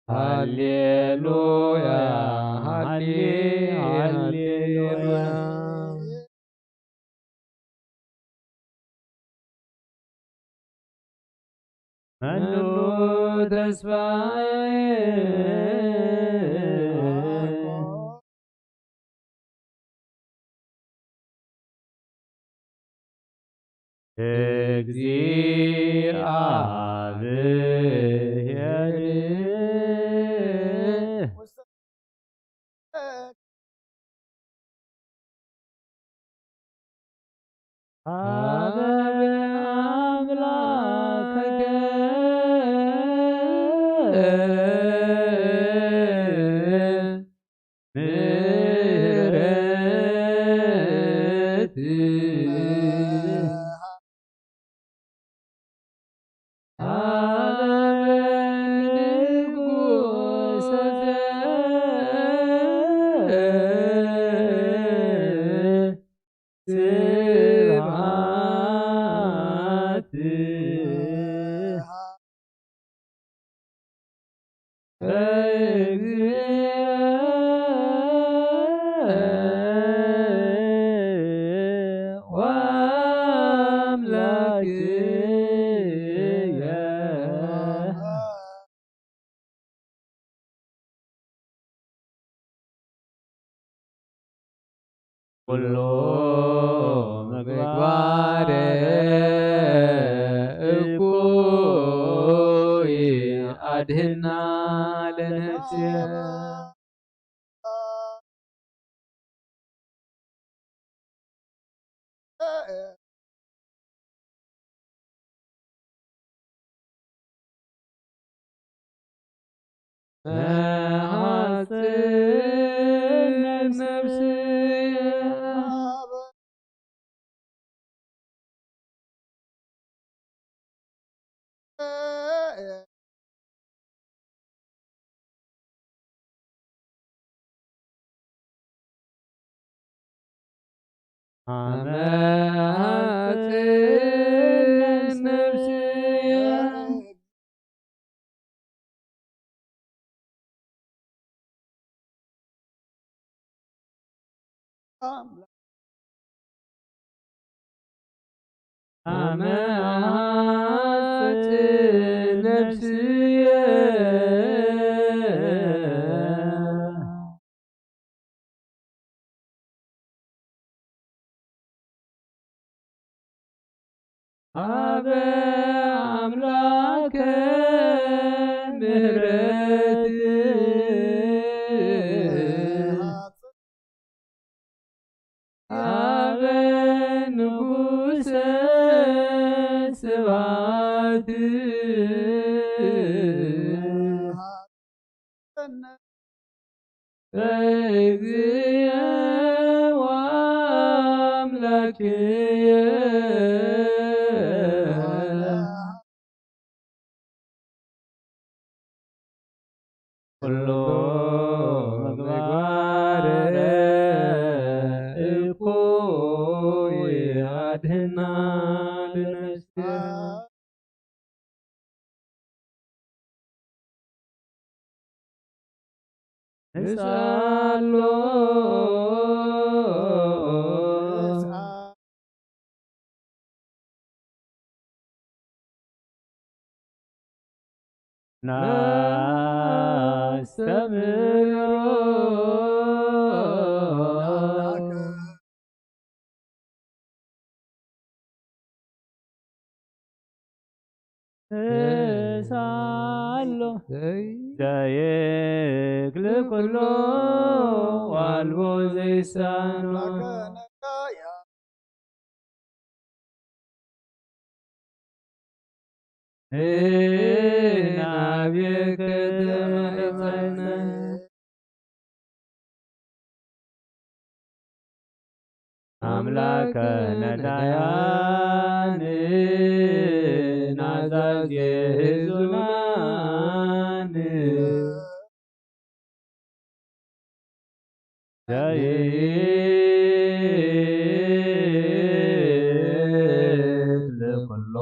ሃሌሉያ፣ ሃሌ-፣ ሃሌሉያ። መኑ ተስፋዬ እግዚአብሔር። ሀበ አምላከከ ምሕረት። ስብሐት ለእግዚእ ወአምላክየ። ኩሉ ምግባር እኩይ ኣድህና ለነፍስየ። መሐጽን ነፍስየ። አመሐጽን ነፍስየ። አመሐጽን ነፍስየ። አበ አምላከ ምህረት አበ ንጉሰ ስብሐት። እግዚእ ወአምላክየ። ኩሉ ምግባር እኩይ ኣድህና ለነፍስየ። እስኣሎ ናስተምህሮ። እሳሎ ዘይክል ኩሎ ዋልቦ ዘይሳኖ። ናብየከ ተማይፀነ። ኣምላከ ነዳያን ናዛዜ ህዙናን። ዘይክል ኩሎ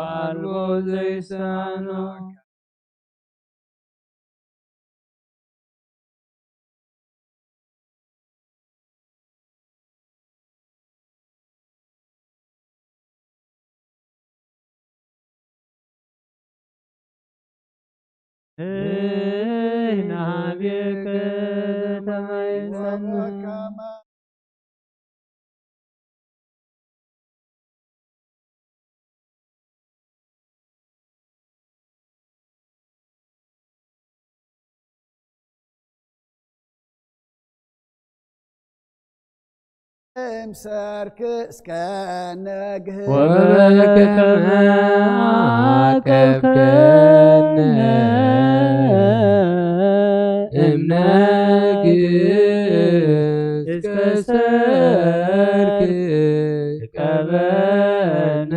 ኣልቦ ዘይሳኖ። ናብየከ ተማይፀና። እምሰርክ እስከ ነግህ ወበከመ አቀብከነ እምነግህ እስከ ሰርክ ቀበነ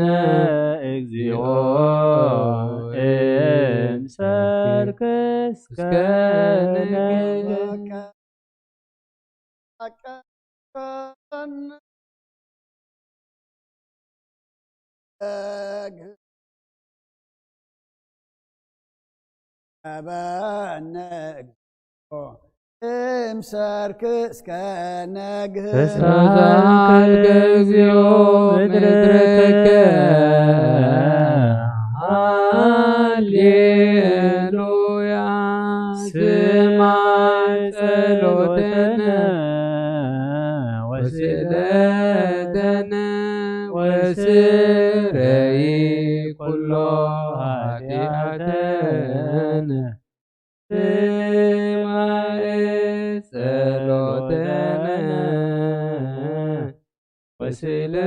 እግዚኦ እምሰርክ እስከ ነግህ ኣቀን እምሰርክ እስከ ነግህ። ስብሐት ለእግዚኦ ምድር ትከ። ሃሌሉያ። ስማዕ ጸሎተነ ወስእለተነ ወስረይ ኩሎ ኃጢአተነ። ስማዕ ጸሎተነ ወስእለተነ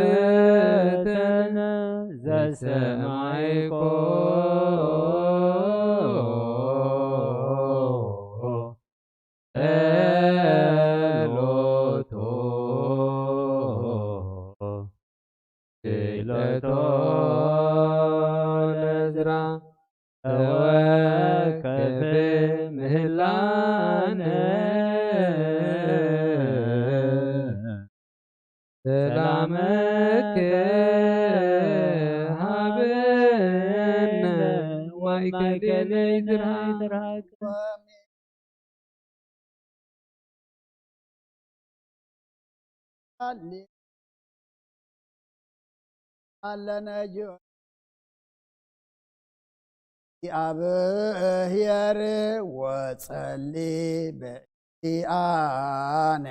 ዘሰማዕኮ ጸሎቶ። ስእለቶ ለዕዝራ ተወከፈ ምህላነ። ሰላመከ ሃበነ ዋይከደነ ይትርሃቅ። ሃሌ ኣለነ ጊዮርጊስ አብሔር ወጸሊ በእንቲአነ።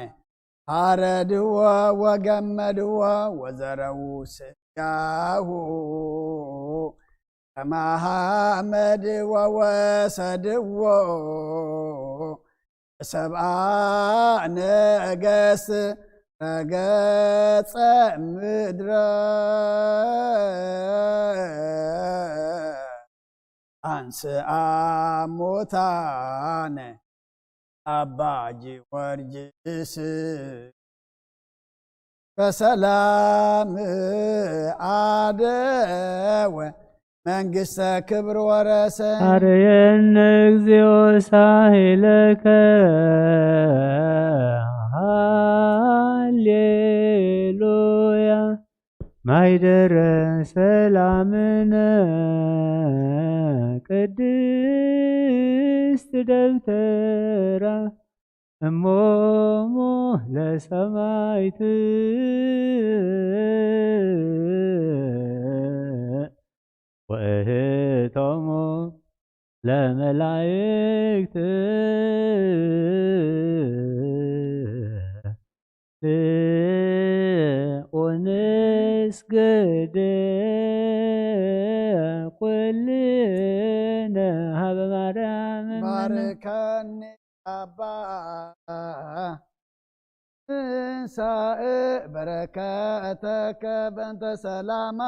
ሐረድዎ ወገመድዎ ወዘረዉ ስጋሁ ከመ ሐመድ ወወሰድዎ ሰብአ ነገስ ረገጸ ምድረ አንስአ ሙታነ አባ ጊዮርጊስ በሰላም አደወ መንግስተ ክብር ወረሰ። አርየነ እግዚኦ ሳህለከ ሃሌሉያ። ማይደረ ሰላምነ ቅድስት ደብተራ እሞሙ ለሰማይት ወእህቶሙ ለመላእክት ወንስግድ ኩልነ ሀበ ማርያም። ባርከኒ አባ ትንሳኤ በረከተከ በእንተ ሰላማ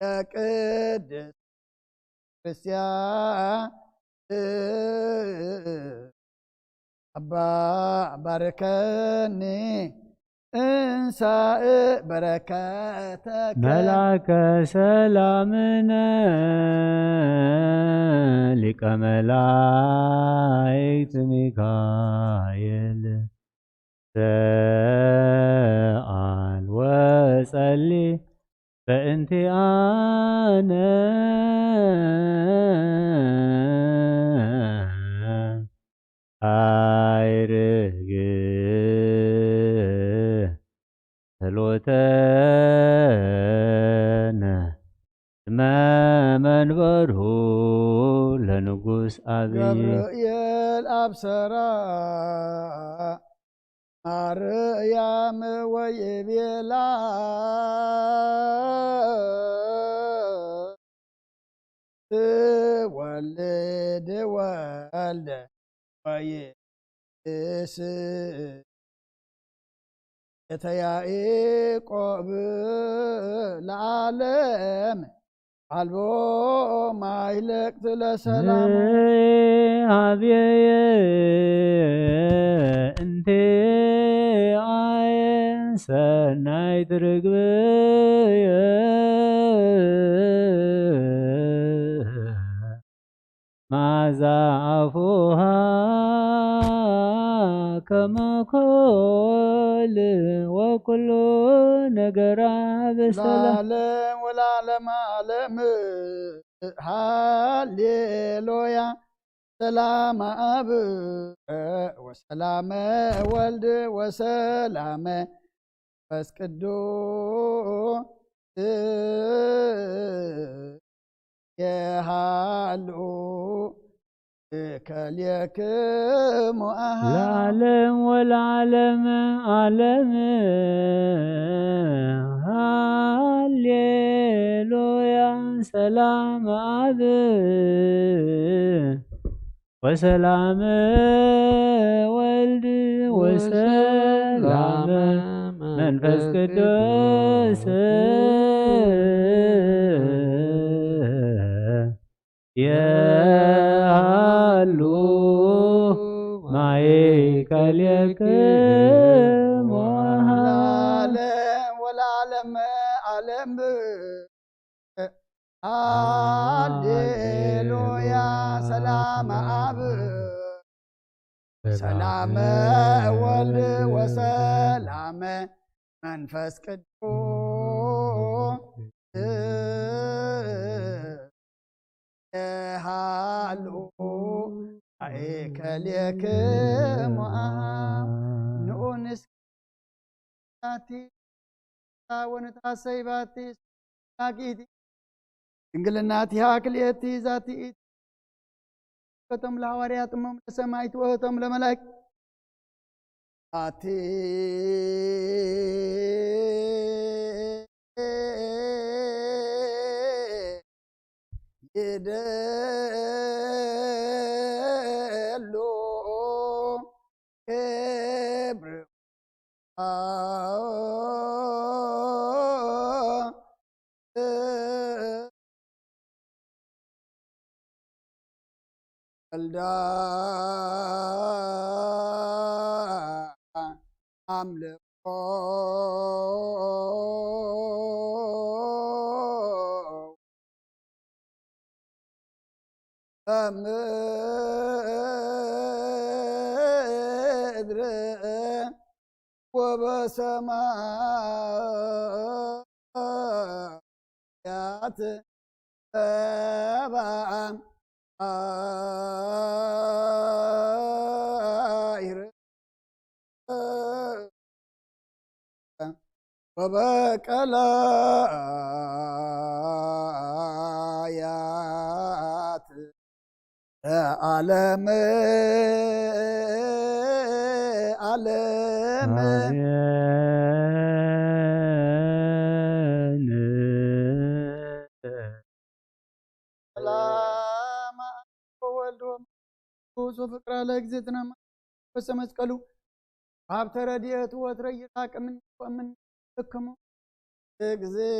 ለቅድስት ክርስቲያን አባ ባርከኒ እንሳእ በረከተከ። መልአከ ሰላምነ ሊቀ መላእክት ሚካኤል ሰአል ወጸሊ በእንቲአነ አይርግ ጸሎተነ። እስመ መንበሩ ለንጉስ አብይ። ገብርኤል አብሰራ ማርያም ወይቤላ ትወልድ ወልደ ወይስ እተ ያዕቆብ ለዓለም አልቦ ማይለቅት ለሰላሙ። ሀብየ እንቴ አየ ሰናይት ርግብየ ማዛ አፉሃ ከመ ኮል ወኩሉ ነገራ በሰላም ለዓለም ወለዓለመ ዓለም። ሃሌሉያ። ሰላም አብ ወሰላመ ወልድ ወሰላመ መንፈስ ቅዱስ የሃሉ እከሌክሙ አሃ። ለዓለም ወለዓለም ዓለም። ሃሌሉያ። ሰላም አብ ወሰላም ወልድ ወሰላም መንፈስ ቅዱስ የሃሉ ማእከሌክሙ። ለዓለም ወለዓለም ዓለም። ሃሌሉያ። ሰላም አብ ሰላም ወልድ ወሰላም መንፈስ ቅዱስ የሃሉ ማእከሌክሙ። ንኡንስ ናቲ ወንታ ሰይባቲ ሳጊቲ ድንግልናቲሃ ክልኤቲ ዛቲ ኢቲ። ከቶም ለሃዋርያት እሞም ለሰማይት ወእቶም ለመላእክት ኣቲ ይደሉ ክብር ወልዳ ኣምልኾ ኣብ ምድሪ ወበሰማያት ሰብአ አይር ወበቀላያት ዓለም ዓለም። አሜን። ሰላም ወወልድ ወመንፈስ ቅዱስ ወፍቅራ ለእግዝእትነ ማርያም ወሰመስቀሉ። ካብ ተረድኤቱ ወትረ ይራቅ እምኒ ወእምኒ እክሙ። እግዝእ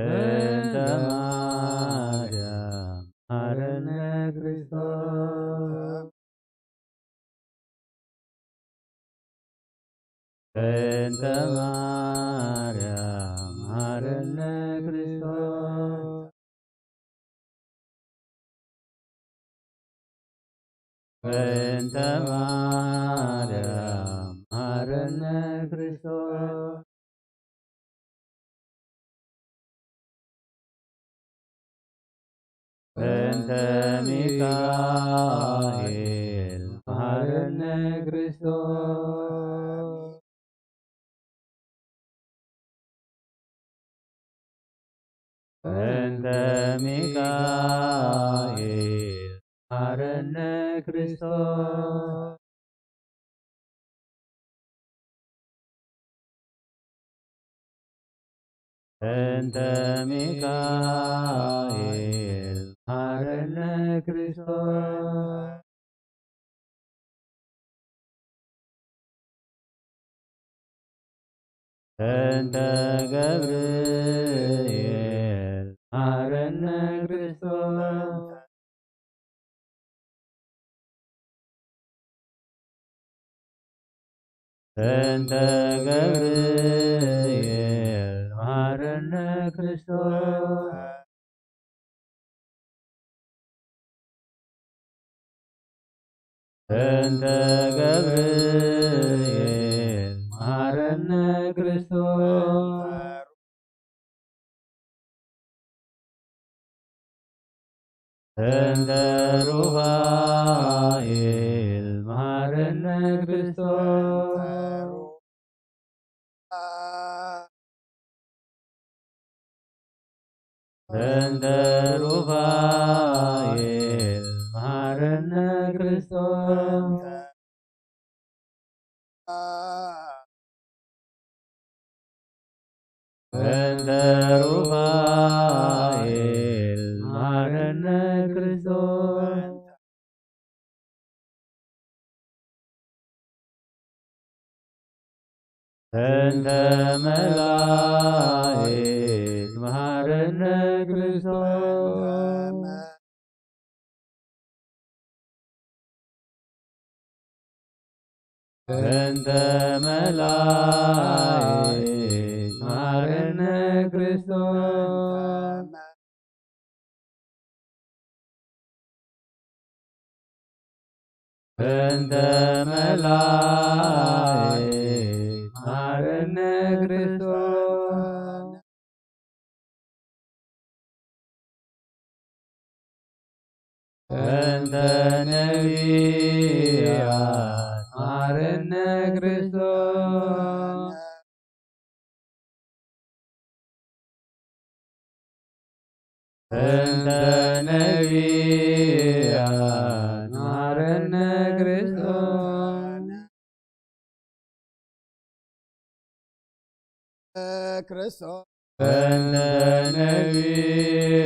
በእንተ ማርያም መሐረነ ክርስቶስ። በእንተ ማርያም መሐረነ ክርስቶስ። በእንተ ማርያም መሐረነ ክርስቶስ። በእንተ ሚካኤል መሐረነ ክርስቶስ። በእንተ ሚካኤል መሐረነ ክርስቶስ። በእንተ ሚካኤል መሐረነ ክርስቶስ። በእንተ ገብርኤል መሐረነ ክርስቶስ። በእንተ ገብርኤል መሐረነ ክርስቶስ። በእንተ ገብርኤል መሐረነ ክርስቶስ። በእንተ ሩፋኤል መሐረነ ክርስቶስ። በእንተ ሩፋኤል እንተ ሩፋኤል መሃረነ ክርስቶስ። እንተ መላእክት መሃረነ ክርስቶስ። እንተ መላእክት መሃረነ ክርስቶስ። እንተ መላእክት መሃረነ ክርስቶስ። እንተ ነቢያት መሃረነ ክርስቶስ። እንተ ነቢያት መሃረነ ክርስቶስ። ክርስቶስ። እንተ ነቢያት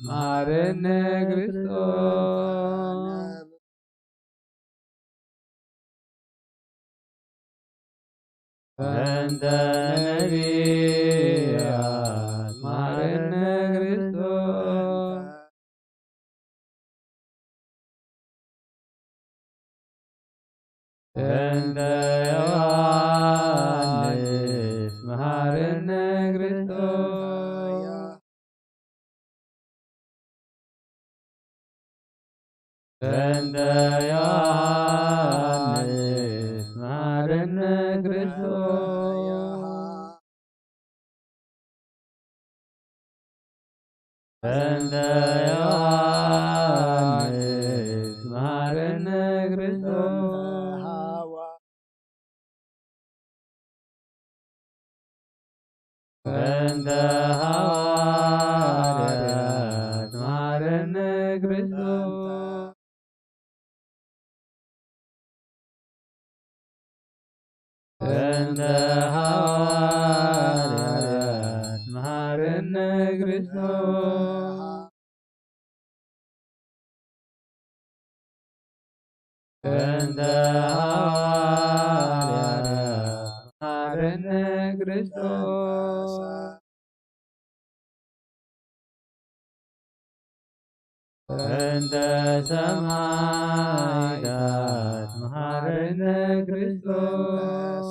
መሃረነ ክርስቶስ። እንተ ነቢያት መሃረነ ክርስቶስ። እንተ ዮሐንስ መሃረነ ክርስቶስ። እንተ ዮሐንስ መሃረነ ክርስቶስ። እንተ ዮሐንስ መሃረነ ክርስቶስ። እንተ ሃዋርያት መሃረነ ክርስቶስ። እንተ ሃዋርያት መሃረነ ክርስቶስ። እንተ ሃዋርያት መሃረነ ክርስቶስ። እንተ ሰማዕታት መሃረነ ክርስቶስ።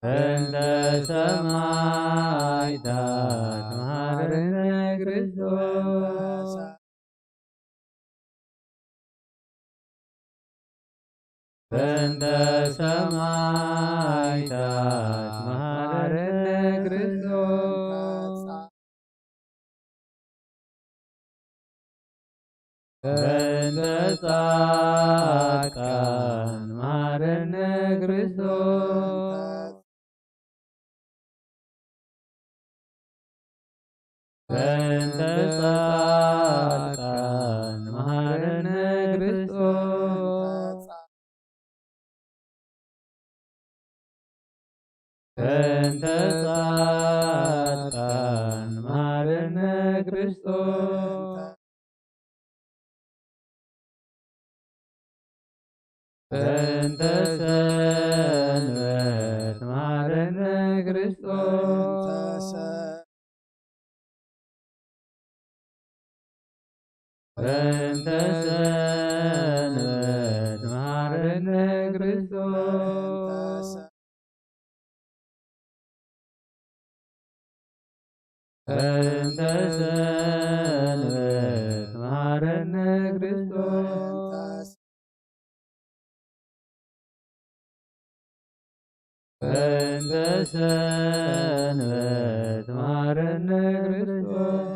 እንተ ሰማዕታት መሃረነ ክርስቶስ። እንተ ሰማዕታት መሃረነ ክርስቶስ። እንተ ጻድቃን መሃረነ ክርስቶስ። እንተ ጻድቃን መሃረነ ክርስቶስ። እንተ ጻድቃን መሃረነ ክርስቶስ። እንተ ሰንበት መሃረነ ክርስቶስ። እንተ ሰንበት መሃረነ ክርስቶስ። እንተ ሰንበት መሃረነ ክርስቶስ። እንተ ሰንበት መሃረነ ክርስቶስ።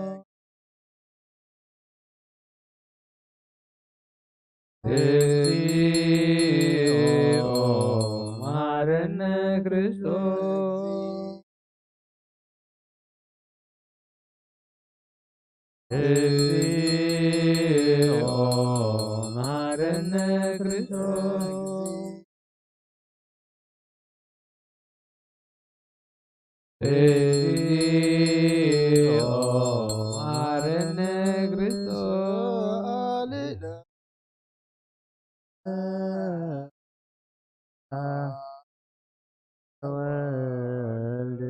እግዚኦ መሃረነ ክርስቶስ። እግዚኦ መሃረነ ክርስቶስ። እግዚኦ መሐረነ ክርስቶስ። ወልድ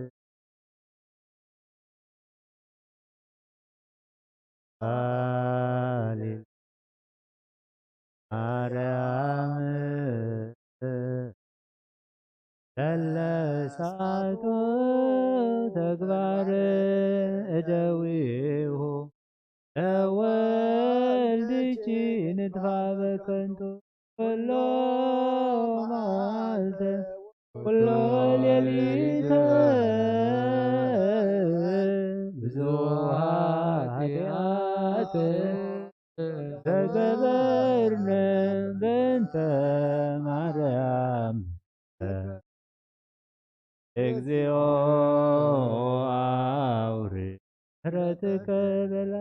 ሃሌ ማርያም ለለሳቶ ተግባር እደዊሁ ለወልድኪ ንድፋ በከንቱ ኩሎ መዓልተ ኩሎ ሌሊተ ብዙሕ ኃጢአት ተገበርነ በእንተ ማርያም። እግዚኦ አውሪ ምሕረትከ በላ።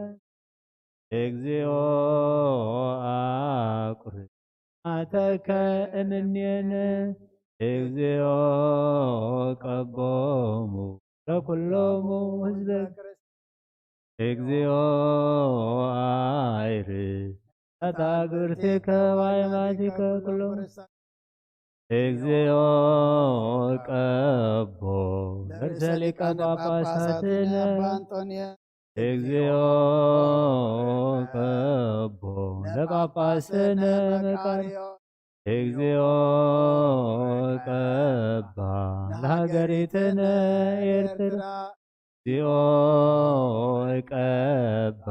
እግዚኦ አቁሪ አተከ እምኔነ። እግዚኦ ቀቦሙ ለኩሎሙ ህዝበ። እግዚኦ አይር አታግብርቲከ ዋይማቲከ ኩሎሙ። እግዚኦ ቀቦ ለርእሰ ሊቃነ ጳጳሳትነ አባ አንጦንዮስ። እግዚኦ ቀቦ ለጳጳስነ መቃርዮስ። እግዚኦ ቀባ ለሃገሪትነ ኤርትራ። እግዚኦ ቀባ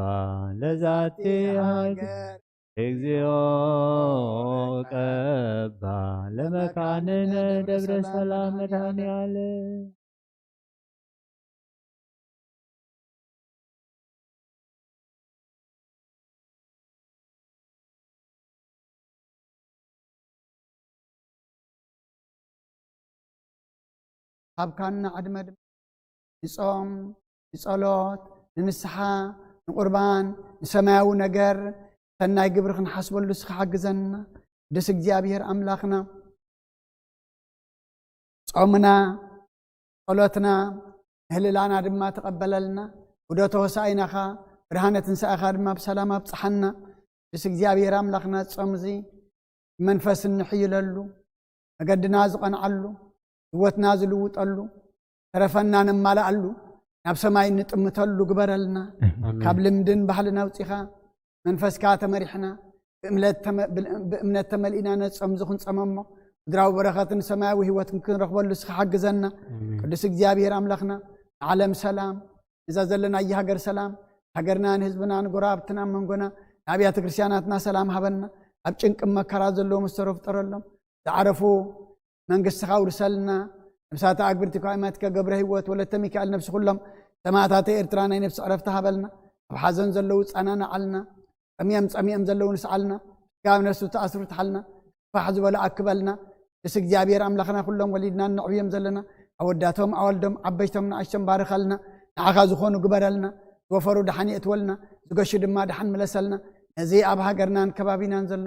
ለዛቲ ሃገር። እግዚኦ ቀባ ለመካንነ ደብረ ሰላም መድኃኔ ዓለም። ሃብካና ዕድመ ድማ ንጾም፣ ንጸሎት፣ ንንስሓ፣ ንቁርባን፣ ንሰማያዊ ነገር፣ ሰናይ ግብሪ ክንሓስበሉ እስኻ ሓግዘና። ቅዱስ እግዚኣብሔር ኣምላኽና፣ ጾምና፣ ጸሎትና፣ ምህልላና ድማ ተቐበለልና። ውደተ ሆሳኢናኻ፣ ብርሃነ ትንሳኤኻ ድማ ብሰላም ኣብጽሓና። ቅዱስ እግዚኣብሔር ኣምላኽና፣ ጾም እዚ መንፈስ እንሕይለሉ፣ መገድና ዝቐንዓሉ፣ ህይወትና ዝልውጠሉ፣ ተረፈና ነማልኣሉ፣ ናብ ሰማይ እንጥምተሉ ግበረልና። ኣሜን። ካብ ልምድን ባህልን ኣውጺኻ መንፈስካ ተመሪሕና፣ ብእምነት ተመ-፣ ብእምነት ተመሊእና ነጾም እዚ ክንጸመሞ፣ ምድራዊ በረኸትን ሰማያዊ ህይወትን ክንረኽበሉ እስኻ ሓግዘና። ኣሜን። ቅዱስ እግዚኣብሔር ኣምላኽና፣ ንዓለም ሰላም፣ ነዛ ዘለናያ ሃገር ሰላም፣ ሃገርና ንህዝብና ንጎረባብትና ኣብ መንጎና ንኣብያተ ክርስቲያናትና ሰላም ሃበና። ኣብ ጭንቂ መከራ ዘለዉ መስተሮ ፍጠረሎም። ዝዓረፉ መንግስትኻ ኣውርሰልና። ነብሳት ኣግብርቲ ኳይማትከ ገብረ ህይወት ወለተ ሚካኤል ነብሲ ኩሎም ሰማእታተ ኤርትራ ናይ ነብሲ ዕረፍቲ ሃበልና። ኣብ ሓዘን ዘለዉ ጻናናዓልና። ጠምዮም ጸሚኦም ዘለዉ ንስዓልና። ካብ ነብሱ ተኣስሩ ትሓልና። ፋሕ ዝበሉ ኣክበልና። ምስ እግዚኣብሔር ኣምላኽና ኩሎም ወሊድና ነዕብዮም ዘለና ኣወዳቶም ኣወልዶም ዓበይቶም ንኣሽቶም ባርኸልና። ንዓኻ ዝኾኑ ግበረልና። ዝወፈሩ ደሓን የእትወልና። ዝገሹ ድማ ደሓን ምለሰልና። ነዚ ኣብ ሃገርናን ከባቢናን ዘሎ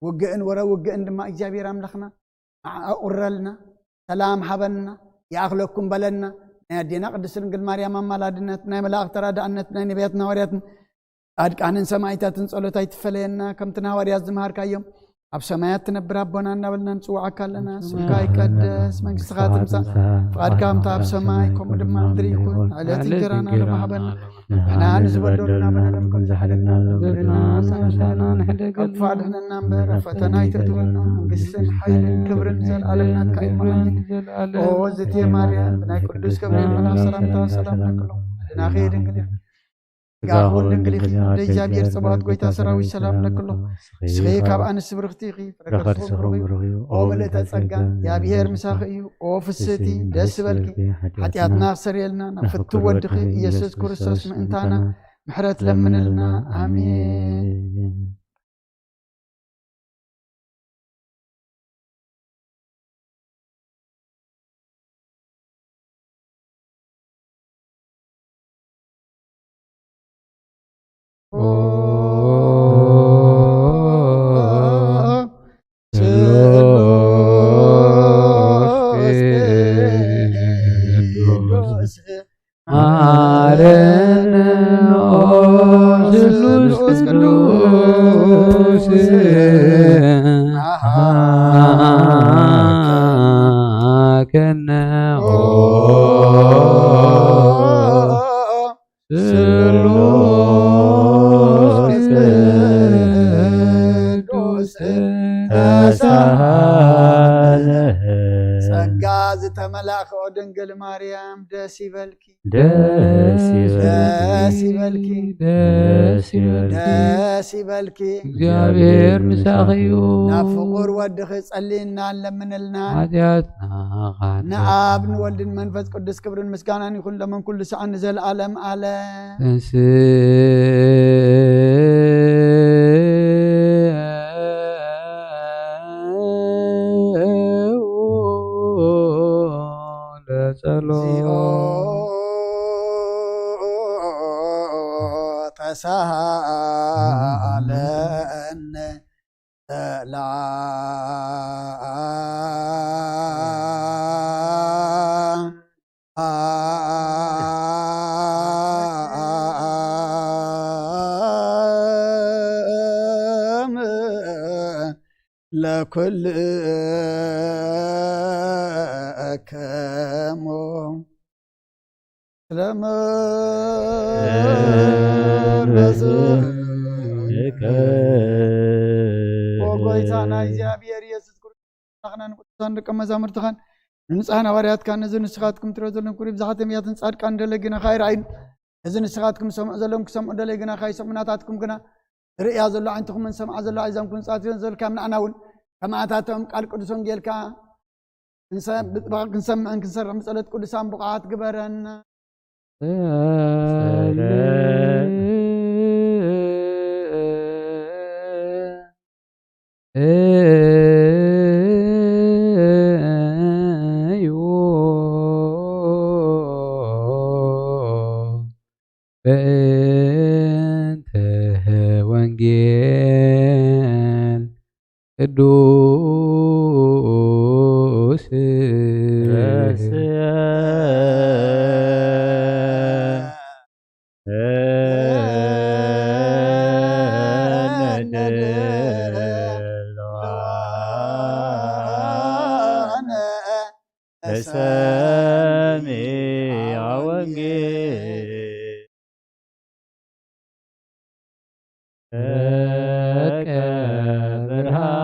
ውግእን ወረ ውግእን ድማ እግዚኣብሔር ኣምላኽና ኣቑረልና፣ ሰላም ሃበና፣ ይኣኽለኩም በለና። ናይ ኣዴና ቅድስት ድንግል ማርያም ኣማላድነት፣ ናይ መላእኽቲ ተራዳእነት፣ ናይ ነቢያትን ሃዋርያትን ጻድቃንን ሰማዕታትን ጸሎት ኣይትፈለየና። ከምቲ ንሃዋርያት ዝመሃርካዮም፣ ኣብ ሰማያት ትነብር ኣቦና እናበልና ንጽውዓካ ኣለና። ስምካ ይቀደስ፣ መንግስትኻ ትምጻእ፣ ፍቓድካ ከምታ ኣብ ሰማይ ከምኡ ድማ ኣብ ምድሪ ይኹን። ዕለት እንጀራና ሎሚ ሃበና። ንሕና ንዝበደሉና በደሎም ከም ዝሓለፍና ንበደልና ንሕደገልና። ካብ ክፉእ ኣድሕነና እምበር፣ ኣብ ፈተና ኣይተእትወና። መንግስትን ሓይልን ክብርን ዘልኣለም ናትካ እዩ። ኣሜን። ኦ ዝእቲ ማርያም፣ ብናይ ቅዱስ ገብርኤል መልኣክ ሰላምታ ሰላም ለክሎ። ድናኺ ድንግል ኢኺ። ጸጋ ኩን ድንግል ኢኺ። ኣደ እግዚኣብሔር ጸባኦት ጎይታ ሰራዊት ሰላም ለክሎ። ንስኺ ካብ ኣንስቲ ብርኽቲ ኢኺ። ፍረ ከርስኺ ብሩኽ እዩ። ኦ ምልእተ ጸጋ፣ እግዚኣብሔር ምሳኺ እዩ። ኦ ፍስህቲ፣ ደስ ይበልኪ። ሓጢኣትና ክሰርየልና ናብ ፍትው ወድኺ ኢየሱስ ክርስቶስ ምእንታና ምሕረት ለምንልና። ኣሜን። መሃከነ ኦ ስሉስ ቅዱስ ተሳለ። ጸጋ ዝተመላእኪ ኦ ድንግል ማርያም ደስ ይበልኪ። ደስ ይበልኪ። ደስ ይበልኪ። ደስ ይበልኪ። ደስ ይበልኪ። እግዚኣብሔር ምሳኺ እዩ። ናብ ፍቑር ወድኺ ጸልይና ለምንልና። ሓጢኣትና ንኣብ ንወልድን መንፈስ ቅዱስ ክብርን ምስጋናን ይኹን ለመን ኩሉ ሰዓት ንዘለኣለም ኣለ። ተንስ ለጸሎት። ለኩልክሙ ስለመረስከ ኦ ጎይታና እግዚኣብሔር ኢየሱስ ክርስቶስ፣ ንቅዱሳን ደቀ መዛሙርትኻን ንንጹሓን ሃዋርያትካን ነዚ ንስኻትኩም ትሪኦ ዘለኹም ክብሪ ብዝሓት ነቢያትን ጻድቃን ደለጊና ኸኣ ይረኣዩን። እዚ ንስኻትኩም ሰምዑ ዘለኹም ክሰምዑ ደለዩ ግና ካይሰምዑ ናታትኩም ግና ዝርእያ ዘሎ ዓይንትኹምን ሰምዓ ዘሎ ኣእዛንኩም ጻትዮን ዘልካም ንኣና እውን ከማእታቶም ቃል ቅዱስ ወንጌልካ ክንሰምዕን ክንሰርሕን ብጸሎት ቅዱሳን ብቑዓት ግበረና። እዩ በእንተ ወንጌል ቅዱስ ረስየ ሰሚዐ ወንጌል ደቀ ብርሃን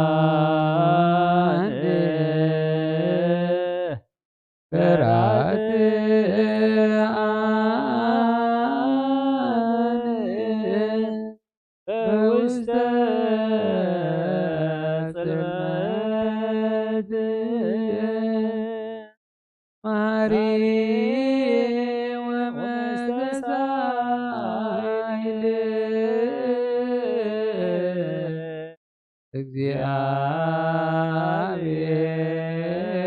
በራትኣን በውስተ ጽልመት ማሪ ወመስተሳይል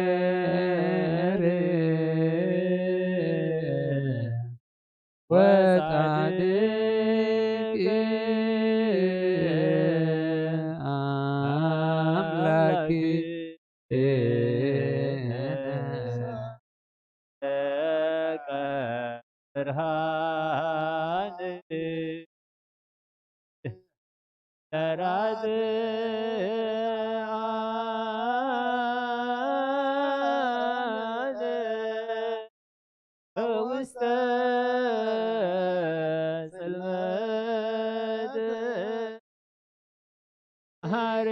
እግዚአብሔር ወጻድቅ አምላክ ብርሃን ተራድኣነ ውስተ ጽልመት ሃሬ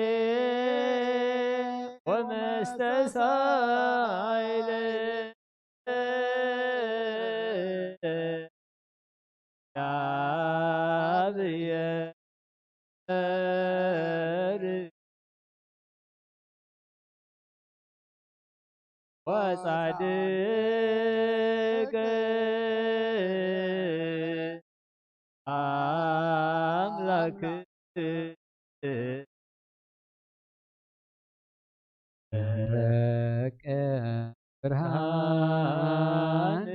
ወመስተሳይል ያብየር ወጻድቅ አምላክ ደቀ ብርሃን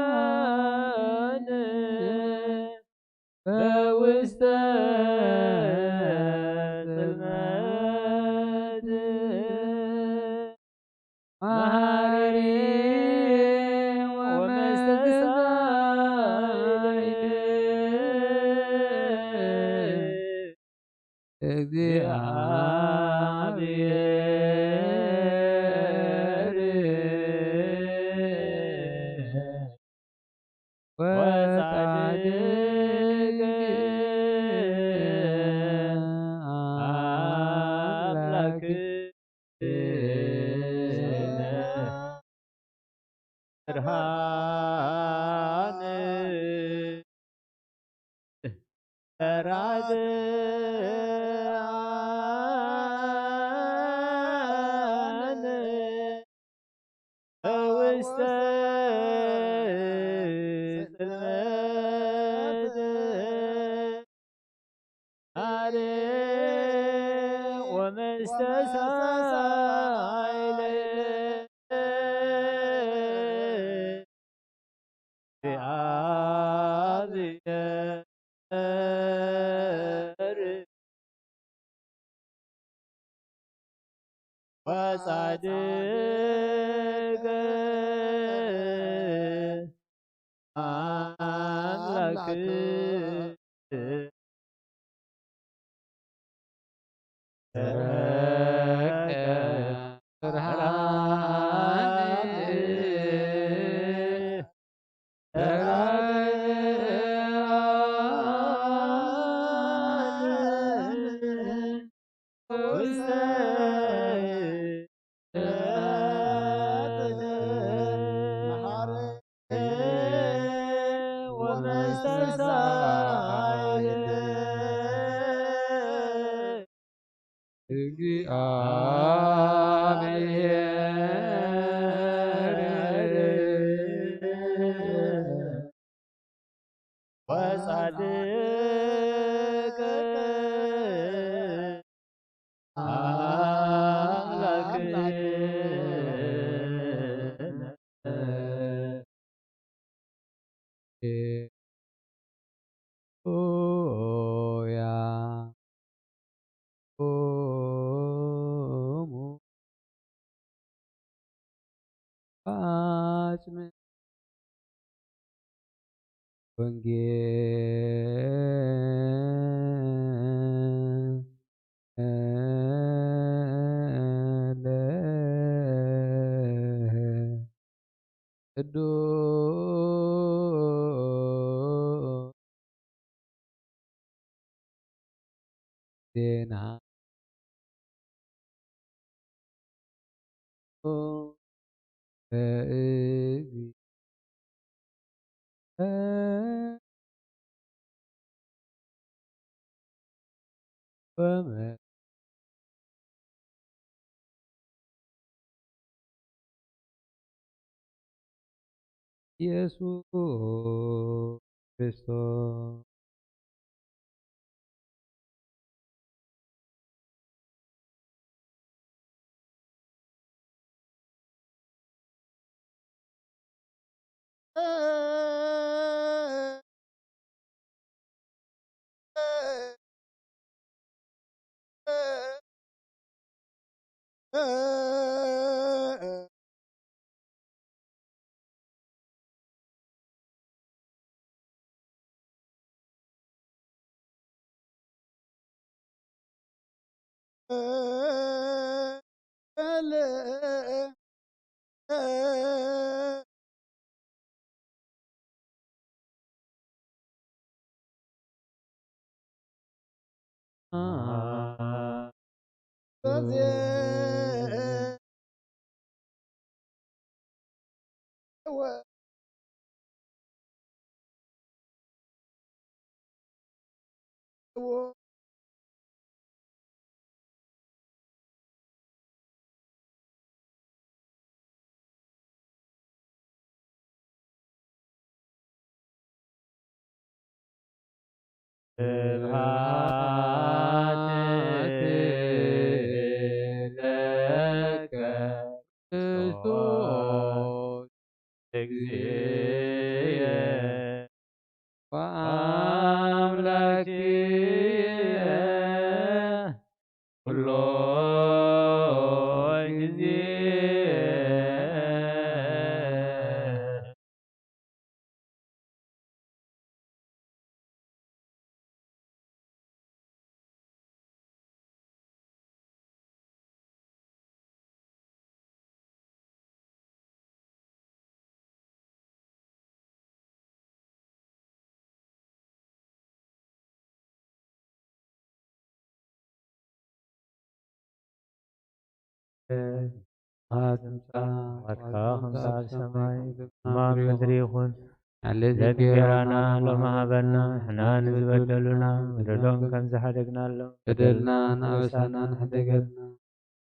ተራድኣን በውስተ ጽልመት መሃሪ ወመስተስፋ እግዚአብሔር ወጻድቅ አምላክ ብርሃን ተራድኣነ ውስተ ጽልመት። ጻድቅ ወመስተሳይለ እግዚአብሔር ወጻድቅ አምላክ ተረከ ብርሃን ወጻድቅ አምላክ ሆያ ሆሙ ፋጽም ወንጌል ቅዱስ ዜና ለእግዚእ ወመ ኢየሱስ ክርስቶስ። ስብሐት ለከ ክርስቶስ እግዚእ ወአምላክየ ኩሎ ጊዜ። ፍቃድካ ትምጻእ፣ ፍቃድካ ከም ትምጻእ ኣብ ሰማይ፣ ከም ኣብ ምድሪ ይኹን። ዕለት ዕለት እንጀራና እንጀራና ሎሚ ሃበና፣ ንሕና ንዝበደሉና በደሎም ከም ዝሓደግናሎም፣ በደልና እናበሳና ንሕደገልና።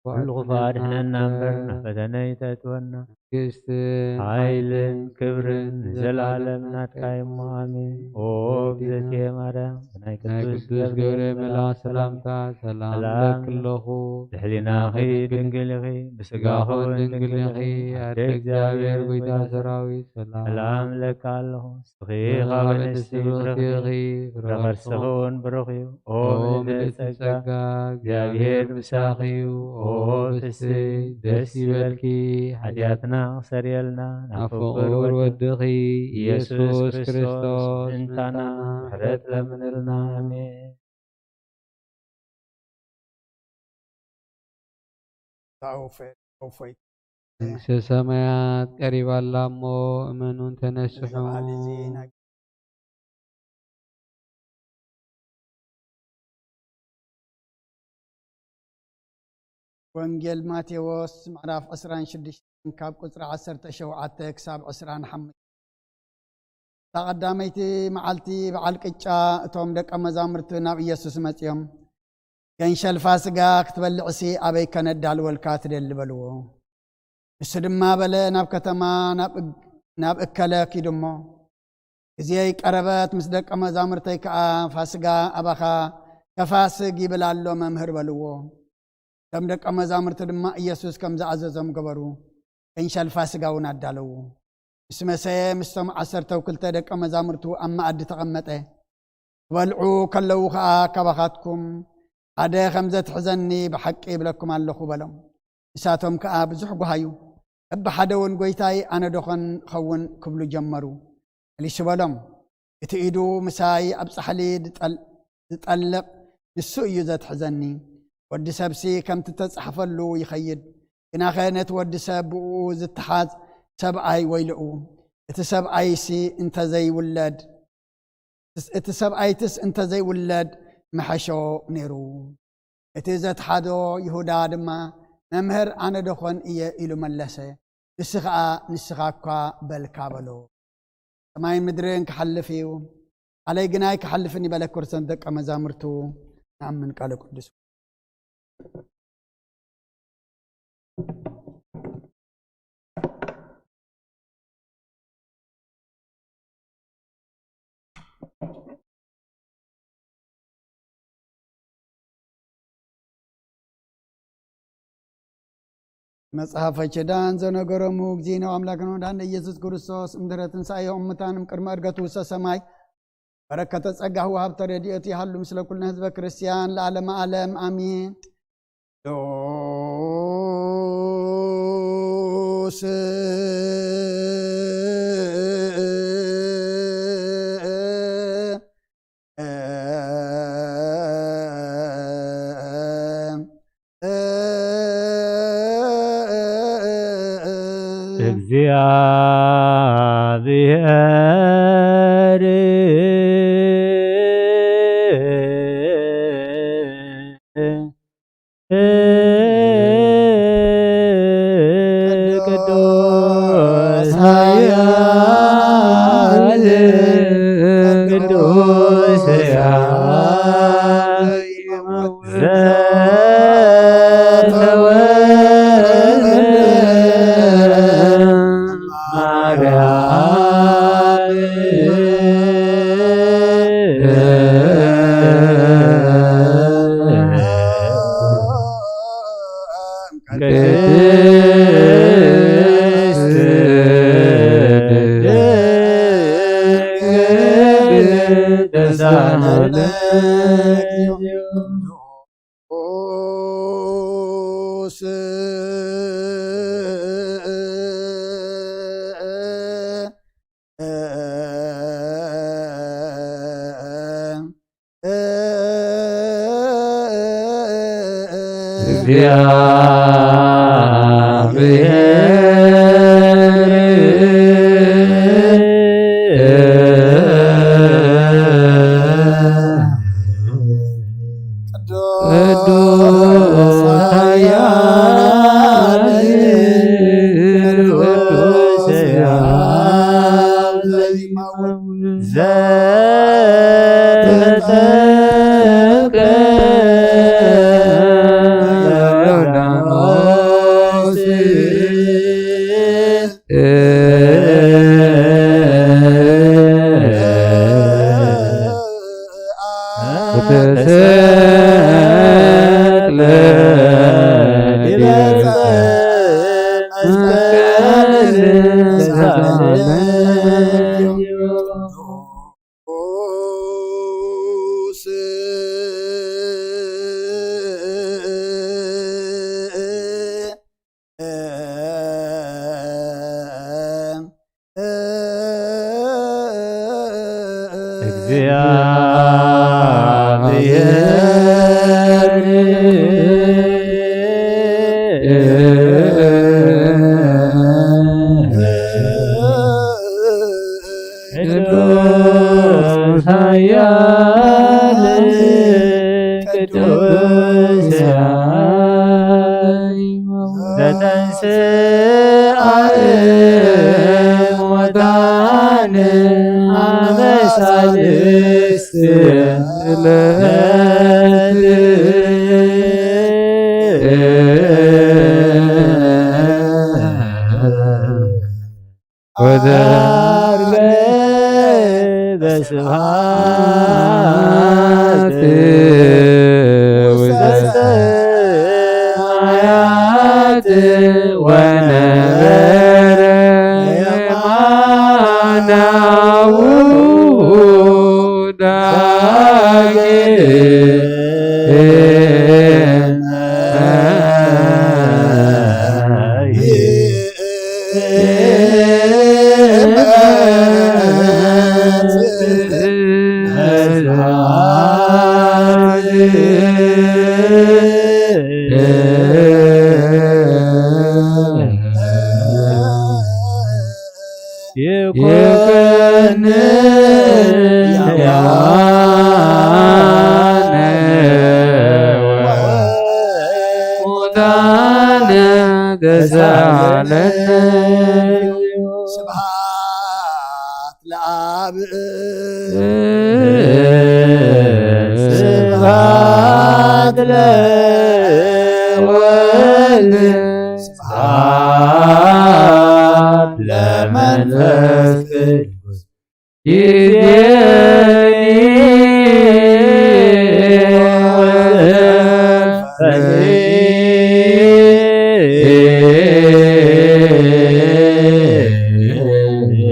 ኩሉ ክፉእ ኣድሕነና እምበር፣ ናብ ፈተነ ኣይተእትወና። መንግስትን ሓይልን ክብርን ንዘለኣለም ናትካ እሞ፣ ኣሜን። ኦ እግዝእትየ ማርያም፣ ናይ ናይ ቅዱስ ቅዱስ ገብርኤል ገብርኤል መልኣክ ሰላምታ ሰላም ሰላም እብለኪ ኣለኹ። ብሕሊናኺ ድንግል ኢኺ፣ ብስጋኺ እውን ድንግል ኢኺ። ኣደ ኣደ እግዚኣብሔር እግዚኣብሔር ጎይታ ጎይታ ሰራዊት ሰላም ሰላም እብለኪ ኣለኹ። ንስኺ ካብ ኣንስቲ ብሩኽቲ ኢኺ፣ ፍረ ከርስኺ እውን ብሩኽ እዩ። ኦ ኦ ምልእቲ ምልእቲ ጸጋ፣ ጸጋ፣ እግዚኣብሔር ምሳኺ እዩ። ኦ ፍስሕቲ ደስ ይበልኪ፣ ሓጢኣትና ክሰርየልና ናብ ፍቁር ፍቁር ወድኺ ወድኺ ኢየሱስ ኢየሱስ ክርስቶስ ክርስቶስ ምእንታና ምእንታና ምሕረት ለምንልና። ኣሜን። ኣውፈ-፣ ኣውፈይ። መንግስተ ሰማያት ቀሪባ ኣላ እሞ እመኑን ተነስሑ። እዚ በዓል እዚ ናይ ወንጌል ማቴዎስ ምዕራፍ ዕስራን ሽዱሽተን ካብ ቁጽሪ ዓሰርተ ሸውዓተ ክሳብ ዕስራን ሓሙሽተን። እታ ቀዳመይቲ መዓልቲ በዓል ቅጫ እቶም ደቀ መዛሙርቲ ናብ ኢየሱስ መጺኦም፣ "ገንሸል ፋስጋ ክትበልዕሲ ኣበይ ከነዳልወልካ ትደሊ?" በልዎ። ንሱ ድማ በለ፣ "ናብ ከተማ ናብ እግ-፣ ናብ እከለ ኪዱ እሞ፣ ግዜይ ቀረበት፣ ምስ ደቀ መዛሙርተይ ከኣ ፋስጋ ኣባኻ ከፋስግ ይብል ኣሎ መምህር" በልዎ። እቶም ደቀ መዛሙርቲ ድማ ኢየሱስ ከም ዝኣዘዞም ገበሩ። ገንሸል ፋስጋ እውን ኣዳለዉ። ምስ መሰየ ምስቶም ዓሰርተው ክልተ ደቀ መዛሙርቱ ኣብ መኣዲ ተቐመጠ። ክበልዑ ከለዉ ኸኣ፣ "ካባኻትኩም ሓደ ከም ዘትሕዘኒ ብሓቂ ይብለኩም ኣለኹ" በሎም። ንሳቶም ከኣ ብዙሕ ጓሃዩ። በብሓደ እውን፣ "ጐይታይ፣ ኣነ ዶ ኸን ኸውን?" ክብሉ ጀመሩ። መሊሱ በሎም፣ "እቲ ኢዱ ምሳይ ኣብ ጻሕሊ ዝጠል-፣ ዝጠልቕ ንሱ እዩ ዘትሕዘኒ። ወዲ ሰብሲ ከምቲ ተጻሕፈሉ ይኸይድ፣ ግናኸ ነቲ ወዲ ሰብ ብእኡ ዝተሓዝ ሰብኣይ ወይልኡ! እቲ ሰብኣይሲ እንተ ዘይውለድ፣ እቲ ሰብኣይትስ እንተ ዘይውለድ ምሐሾ ነይሩ።" እቲ ዘትሓዞ ይሁዳ ድማ፣ "መምህር፣ ኣነ ዶ ኾን እየ?" ኢሉ መለሰ። ንሱ ኸኣ፣ "ንስኻ እኳ በልካ" በሎ። ሰማይን ምድርን ክሓልፍ እዩ፣ ቃለይ ግና ኣይክሓልፍን እዩ በለ ክርስቶስ ደቀ መዛሙርቱ። ንኣምን ቃለ ቅዱስ። መጽሓፈ ኪዳን ዘነገሮሙ እግዚእነ ኣምላክነ ወመድኃኒነ ኢየሱስ ክርስቶስ እምድረ ትንሣኤሁ እሙታን እምቅድመ ዕርገቱ ውስተ ሰማይ በረከተ ጸጋሁ ወሃብተ ረድኤቱ ይሃሉ ምስለ ኩልነ ህዝበ ክርስቲያን ለዓለመ ዓለም ኣሜን። ቅዱስ ዘተጠምቀ ዮርዳኖስ ተሰቅለ ዲበ ዕፀ መስቀል ተሳለመ። እግዚአብሔር ቅዱስ ኃያል ቅዱስ ዘተንሥአ እሙታን አመ ሣልስት ዕለት ወተርገ በስብሐት ውስተ ሰማያት ወነበረ የማናሁ ዳግም ይኩን ሕያዋነ ወሙታነ ተሳለነ። ስብሐት ለአብ፣ ስብሐት ለወልድ፣ ስብሐት ለመንፈስ ቅዱስ። ይእዜኒ ወዘልፈኒ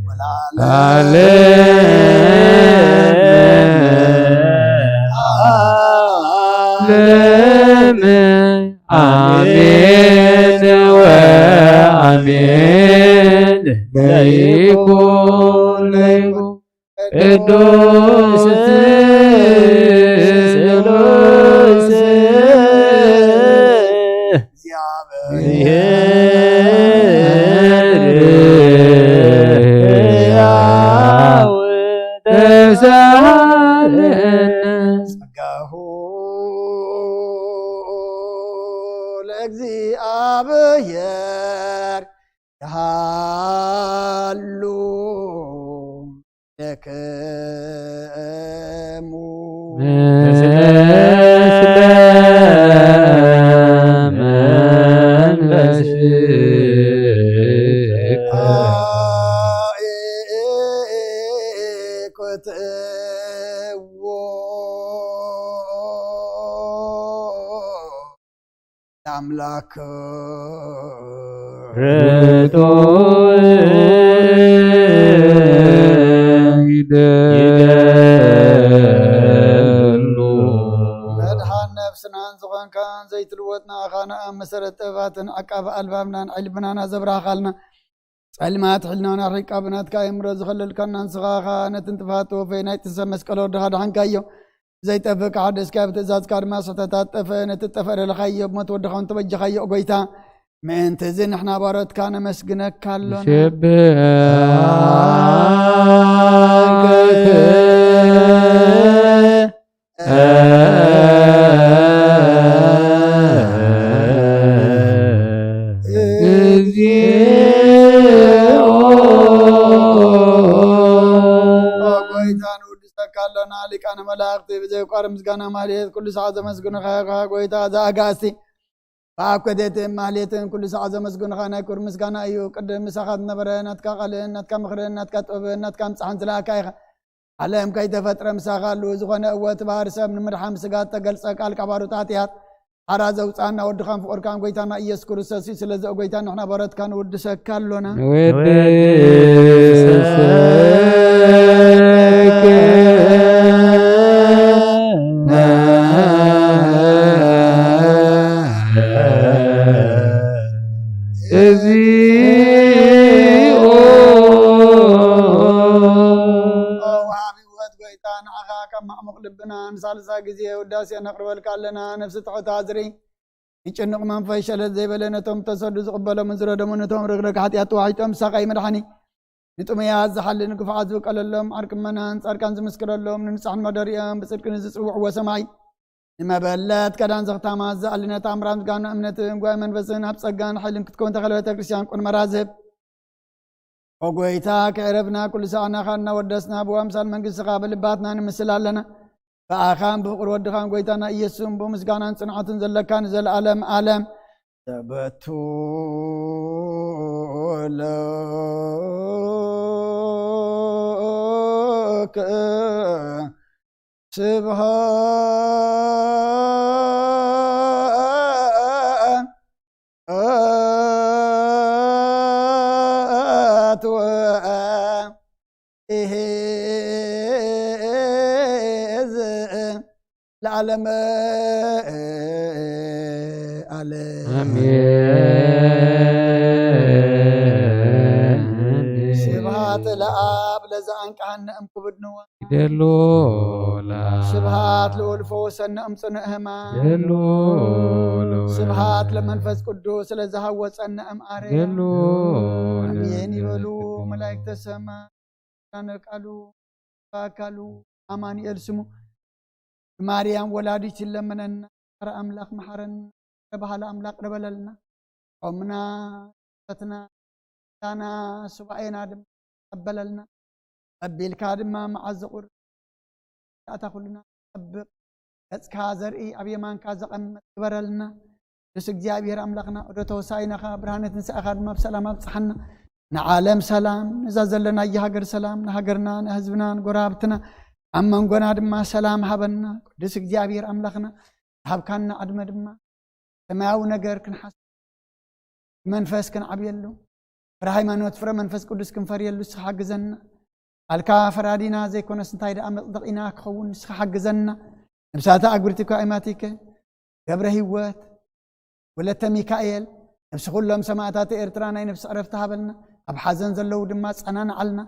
ወለዓለመ ዓለም። አሜን ወአሜን። ለይኩን ለይኩን ቅዱስ ስሉስ እግዚአብሔር ሕያው ተሳለነ። ጸጋሁ ለእግዚአብሔር ይሃሉ ለክሙ ምስለ መንፈስከ። ለአምላክ ርቱዕ ይደሉ። መድኃን ነፍስናን ዝኾንካን ዘይትልወጥ ንኣኻና ኣብ መሰረት ጥበባትን ዓቃቢ ኣልባብናን ዕልብናና ዘብራኻልና ጸልማት ሕልናና ርሒቃ ብናትካ የምሮ ዝኸለልካና ንስኻ ኸኣ ነቲ ንጥፋት ተወፈየ ናይ ጥንሰ መስቀል ወድኻ ደሓንካዮ። ዘይጠፍእ ክሓደስካ ብትእዛዝካ ድማ ስሕተታት ጠፍአ። ነቲ ጠፍአ ደለኻዮ ብሞት ወድኻ እውን ተበጀኻዮ። ጎይታ ምእንቲ እዚ ንሕና ባሮትካ ነመስግነካ ኣሎና። ንሸብሐከ እግዚኦ። ንውድሰካ ኣሎና። ሊቃነ መላእክቲ ብዘይቋር ምስጋና ማህሌት ኩሉ ሰዓት ዘመስግኑኻ ኢኻ ጎይታ ዘኣጋእዝቲ። ብኣኮቴትን ማህሌትን ኩሉ ሰዓት ዘመስግኑኻ ናይ ክብሪ ምስጋና እዩ። ቅድም ምሳኻ ዝነበረ ናትካ ቃልን ናትካ ምኽርን ናትካ ጥበብን ናትካ ምጻሕን ዝለኣካ ኢኻ። ዓለም ከይተፈጥረ ምሳኻ ኣሉ። ዝኾነ እወ እቲ ባህሪ ሰብ ንምድሓን ብስጋ እተገልጸ ቃል ካብ ኣሩት ሓጢኣት ሓራ ዘውጻና ወድኻን ፍቑርካን ጎይታና ኢየሱስ ክርስቶስ እዩ። ስለዚ ኦ ጎይታ ንሕና በረትካ ንውድሰካ ኣሎና። ንወድሰካ እግዚኦ። ኦ ወሃቢ ህይወት ጎይታ ንዓኻ ካብ ማዕሙቕ ልብና ንሳልሳይ ግዜ ውዳሴ ነቕርበልካ ኣለና። ነፍሲ ትሑት ኣዝሪ ንጭኑቕ መንፈስ ሸለል ዘይበለ ነቶም ተሰዱ ዝቕበሎምን ዝረደሙ ነቶም ርግረግ ሓጢኣት ተዋሒጦም ሳቓይ መድሓኒ ንጥሙያት ዝሓልን ግፉዓት ዝውቀለሎም ዓርኪ እመናን ጻድቃን ዝምስክረሎም ንንጹሓን መደሪኦም ብጽድቂ ንዝጽውዕዎ ሰማይ ንመበለት ከዳን ዘኽታማት ዝኣልነት ኣምራን ዝጋኑ እምነትን ጉባኤ መንፈስን ኣብ ጸጋን ሓይልን ክትከውን ተኸለ ቤተ ክርስቲያን ቁን መራዝብ ኦ ጎይታ ከዕረፍና ኩሉ ሰዓና ኻና ወደስና ብዋምሳል መንግስትኻ ብልባትና ንምስል ኣለና። ብኣኻን ብፍቕሪ ወድኻን ጎይታና ኢየሱስን ብምስጋናን ጽንዓትን ዘለካ ንዘለኣለም ኣለም። ተበቱ ለክ ስብሐት ወ- ኢሄ ለዓለመ ዓለም። ኣሜን። ስብሐት ለኣብ ለዘ ኣንቀሐነ እምክብድ ንዋ። ይደሎ ላ። ስብሐት ልኡል ፈወሰነ እምጽንእ ህማም። ይደሎ ላ። ስብሐት ለመንፈስ ቅዱስ ለዘሃወጸነ እምኣረ። ይደሎ ላ። ኣሜን ይበሉ መላእክተ ሰማይ። ቃሉ በአካሉ አማኑኤል ስሙ ማርያም ወላዲት ይለመነና። ኧረ ኣምላኽ መሓረና፣ ኧረ በሃሊ ኣምላኽ ቅረበለልና። ጾምና፣ ፈትና፣ ዳና፣ ሱባኤና ድማ ተቀበለልና። ቀቢልካ ድማ መዓዝ ዘቑር ያእታ ኩልና ጠብቅ። ገጽካ ዘርኢ ኣብ የማንካ ዘቐምጥ ግበረልና። ቅዱስ እግዚኣብሔር ኣምላኽና፣ ወደ ተወሳኢናኻ ብርሃነ ትንሳኤኻ ድማ ብሰላም ኣብጽሓና። ንዓለም ሰላም፣ ነዛ ዘለናያ ሃገር ሰላም፣ ንሃገርና፣ ንህዝብና፣ ንጎረባብትና፣ ኣብ መንጎና ድማ ሰላም ሃበና። ቅዱስ እግዚኣብሔር ኣምላኽና፣ ሃብካና ዕድመ ድማ ሰማያዊ ነገር ክንሓስብ፣ ብመንፈስ ክንዓብየሉ፣ ፍረ ሃይማኖት፣ ፍረ መንፈስ ቅዱስ ክንፈርየሉ ንስኻ ሓግዘና። ቃልካ ፈራዲና ዘይኮነስ እንታይ ደኣ መጽደቒና ክኸውን ንስኻ ሓግዘና። ነብሳተ ኣጉርቲ እኳ ኣይማቲከ፣ ገብረ ህይወት፣ ወለተ ሚካኤል፣ ነብሲ ኩሎም ሰማእታት ኤርትራ ናይ ነብሲ ዕረፍቲ ሃበልና። ኣብ ሓዘን ዘለዉ ድማ ጸናንዓልና።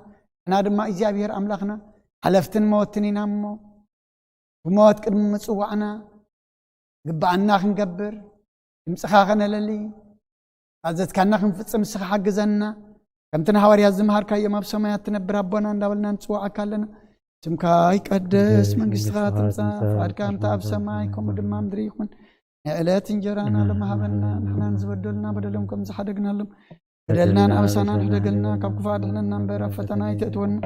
ንሕና ድማ እግዚኣብሔር ኣምላኽና ሓለፍትን መወትን ኢና እሞ፣ ብሞት ቅድሚ ምጽዋዕና ግብኣና ክንገብር፣ ድምጽኻ ከነለሊ፣ ኣዘዝካና ክንፍጽም ንስኻ ሓግዘና። ከምቲ ንሃዋርያት ዝመሃርካዮም ኣብ ሰማያት ትነብር ኣቦና እንዳበልና ንጽውዓካ ኣለና። ስምካ ይቀደስ፣ መንግስትኻ ትምጻእ፣ ፍቓድካ ከምቲ ኣብ ሰማይ ከምኡ ድማ ምድሪ ይኹን። ንዕለት እንጀራና ሎሚ ሃበና፣ ንሕና ንዝበደሉና በደሎም ከም ዝሓደግናሎም በደልናን ኣበሳናን ሕደገልና፣ ካብ ክፉእ ኣድሕነና እምበር ኣብ ፈተና ኣይተእትወና።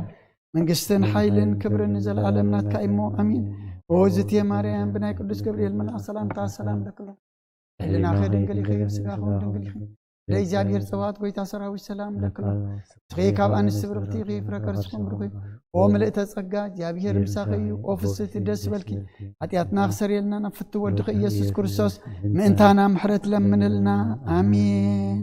መንግስትን ሓይልን ክብርን ንዘለኣለም ናትካ እዩ እሞ፣ ኣሜን። ኦ ዝትየ ማርያም፣ ብናይ ቅዱስ ገብርኤል መልኣኽ ሰላምታ ሰላም ለክሎ። ህልናኸ ድንግል ኢኺ፣ ስጋኸ እውን ድንግል ኢኺ። ወደ እግዚኣብሔር ጸባኦት ጎይታ ሰራዊት ሰላም ለክሎ። እስኺ ካብ ኣንስቲ ብርኽቲ ኢኺ፣ ፍረ ከርስኹም ብሩኽ እዩ። ኦ ምልእተ ጸጋ፣ እግዚኣብሔር ምሳኺ እዩ። ኦ ፍስህቲ ደስ በልኪ፣ ሓጢኣትና ክሰርየልና ናብ ፍትው ወድኺ ኢየሱስ ክርስቶስ ምእንታና ምሕረት ለምንልና። ኣሜን።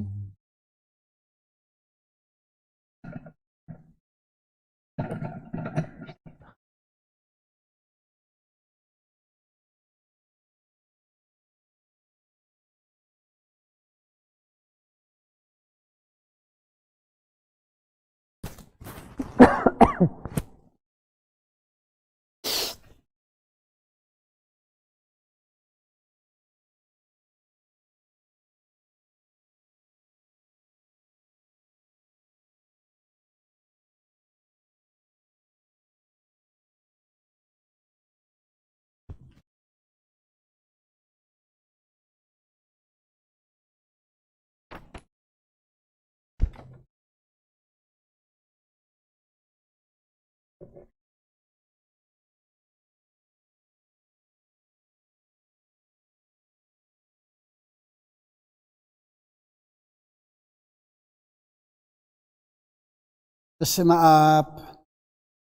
በስመ አብ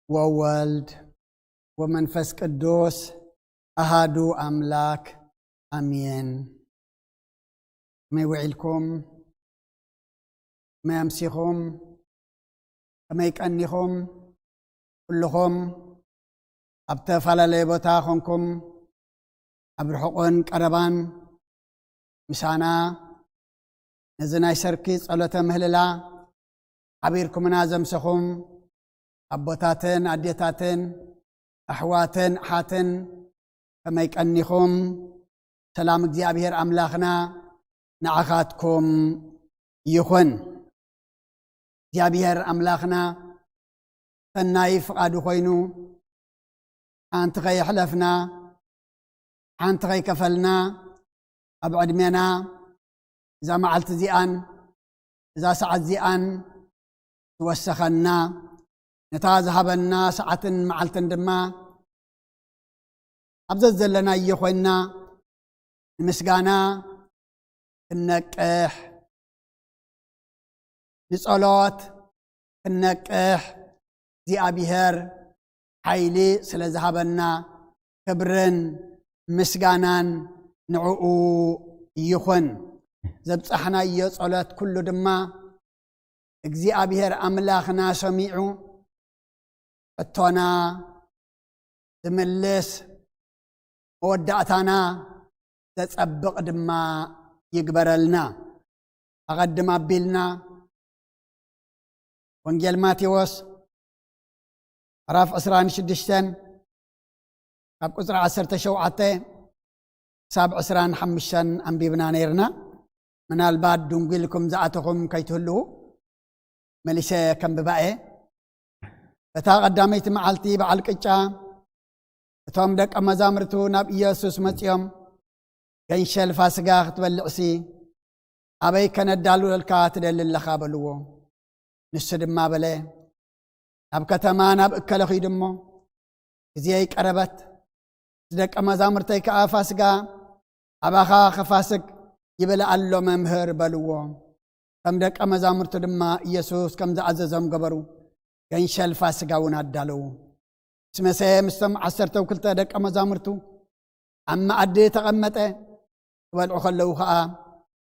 ወወልድ ወመንፈስ ቅዱስ አሃዱ አምላክ አሜን። ከመይ ውዒልኩም? ከመይ ኣምሲኹም? ከመይ ቀኒኹም? ኩልኹም ኣብ ተፈላለየ ቦታ ኾንኩም ኣብ ርሑቕን ቀረባን ምሳና ነዚ ናይ ሰርኪ ጸሎተ ምህልላ ሓቢርኩምና ዘምሰኹም ኣቦታትን ኣዴታትን ኣሕዋትን ኣሓትን ከመይ ቀኒኹም? ሰላም እግዚኣብሔር ኣምላኽና ንዓኻትኩም ይኹን። እግዚኣብሔር ኣምላኽና ሰናይ ፍቓዱ ኮይኑ ሓንቲ ከየሕለፍና ሓንቲ ከይከፈልና ኣብ ዕድሜና እዛ መዓልቲ እዚኣን እዛ ሰዓት እዚኣን ዝወሰኸና ነታ ዝሃበና ሰዓትን መዓልትን ድማ ኣብ ዘዘለናዮ ኮይንና ንምስጋና ክንነቅሕ ንጸሎት ክንነቅሕ እግዚኣብሔር ሓይሊ ስለ ዝሃበና ክብርን ምስጋናን ንዕኡ ይኹን። ዘብጻሕናዮ ጸሎት ኩሉ ድማ እግዚኣብሔር ኣምላኽና ሰሚዑ ሕቶና ዝምልስ መወዳእታና ዘጸብቕ ድማ ይግበረልና። ኣቐድም ኣቢልና ወንጌል ማቴዎስ ምዕራፍ ዕስራን ሽዱሽተን ካብ ቁጽሪ ዓሰርተ ሸውዓተ ክሳብ ዕስራን ሓሙሽተን ኣንቢብና ነይርና። ምናልባት ድንጉልኩም ዝኣተኹም ከይትህልዉ መሊሰ ከንብባ እየ። በታ ቀዳመይቲ መዓልቲ በዓል ቅጫ እቶም ደቀ መዛሙርቱ ናብ ኢየሱስ መጺኦም፣ "ገንሸል ፋስጋ ክትበልዕሲ ኣበይ ከነዳልወልካ ትደሊ ኣለኻ?" በልዎ። ንሱ ድማ በለ፣ "ናብ ከተማ ናብ እከለ ኺዱ እሞ፣ ግዜይ ቀረበት፣ ደቀ መዛሙርተይ ከኣ ፋስጋ ኣባኻ ኸፋስግ ይብል ኣሎ መምህር" በልዎ። ከም ደቀ መዛሙርቱ ድማ ኢየሱስ ከም ዝኣዘዞም ገበሩ። ገንሸል ፋስጋ እውን ኣዳለዉ። ምስ መሰ ምስቶም ዓሰርተው ክልተ ደቀ መዛሙርቱ ኣብ መኣዲ ተቐመጠ። ክበልዑ ከለዉ ኸኣ፣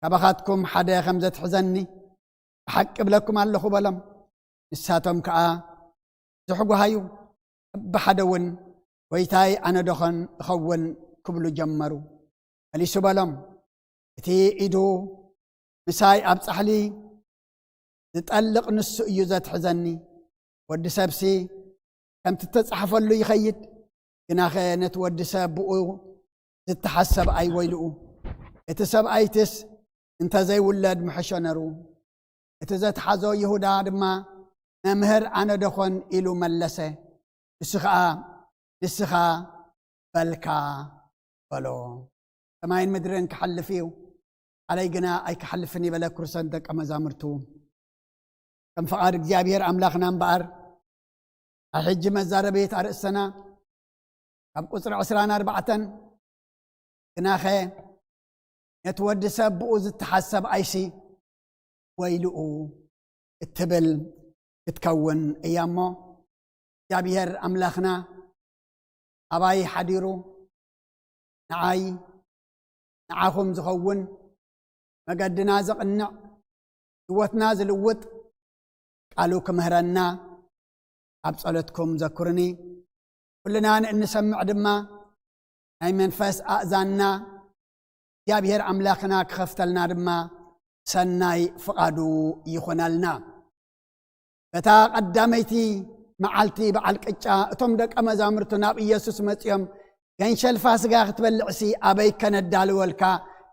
"ካባኻትኩም ሓደ ከም ዘትሕዘኒ ብሓቂ እብለኩም ኣለኹ" በሎም። ንሳቶም ከኣ፣ "ዝሕጓሃዩ በብሓደ እውን፣ ጎይታይ፣ ኣነ ዶኸን እኸውን?" ክብሉ ጀመሩ። መሊሱ በሎም፣ "እቲ ኢዱ ምሳይ ኣብ ጻሕሊ ዝጠልቕ ንሱ እዩ ዘትሕዘኒ። ወዲ ሰብሲ ከምቲ እተጻሕፈሉ ይኸይድ፣ ግናኸ ነቲ ወዲ ሰብ ብኡ ዝተሓዝ ሰብኣይ ወይልኡ። እቲ ሰብኣይትስ እንተ ዘይውለድ ምሐሾ ነሩ።" እቲ ዘትሓዞ ይሁዳ ድማ፣ "መምህር፣ ኣነ ዶኾን?" ኢሉ መለሰ። ንሱ ኸኣ፣ "ንስኻ በልካ" በሎ። ሰማይን ምድርን ክሓልፍ እዩ፣ ቃለይ ግና ኣይክሓልፍን እዩ በለ ክርስቶስ ደቀ መዛሙርቱ። ከም ፍቓድ እግዚኣብሔር ኣምላኽና እምበኣር፣ ኣብ ሕጂ መዛረቤት ኣርእስትና ካብ ቁጽሪ ዕስራን ኣርባዕተን፣ "ግናኸ ነቲ ወዲ ሰብ ብኡ ዝተሓዝ ሰብኣይሲ ወይልኡ" እትብል ክትከውን እያ እሞ፣ እግዚኣብሔር ኣምላኽና ኣባይ ሓዲሩ ንዓይ ንዓኹም ዝኸውን መገድና ዘቕንዕ ህይወትና ዝልውጥ ቃሉ ክምህረና ኣብ ጸሎትኩም ዘኩርኒ። ኩልና ንእንሰምዕ ድማ ናይ መንፈስ ኣእዛንና እግዚኣብሔር ኣምላኽና ክኸፍተልና ድማ ሰናይ ፍቓዱ ይኹነልና። በታ ቀዳመይቲ መዓልቲ በዓል ቅጫ እቶም ደቀ መዛሙርቱ ናብ ኢየሱስ መጺኦም፣ "ገንሸል ፋስጋ ክትበልዕሲ ኣበይ ከነዳልወልካ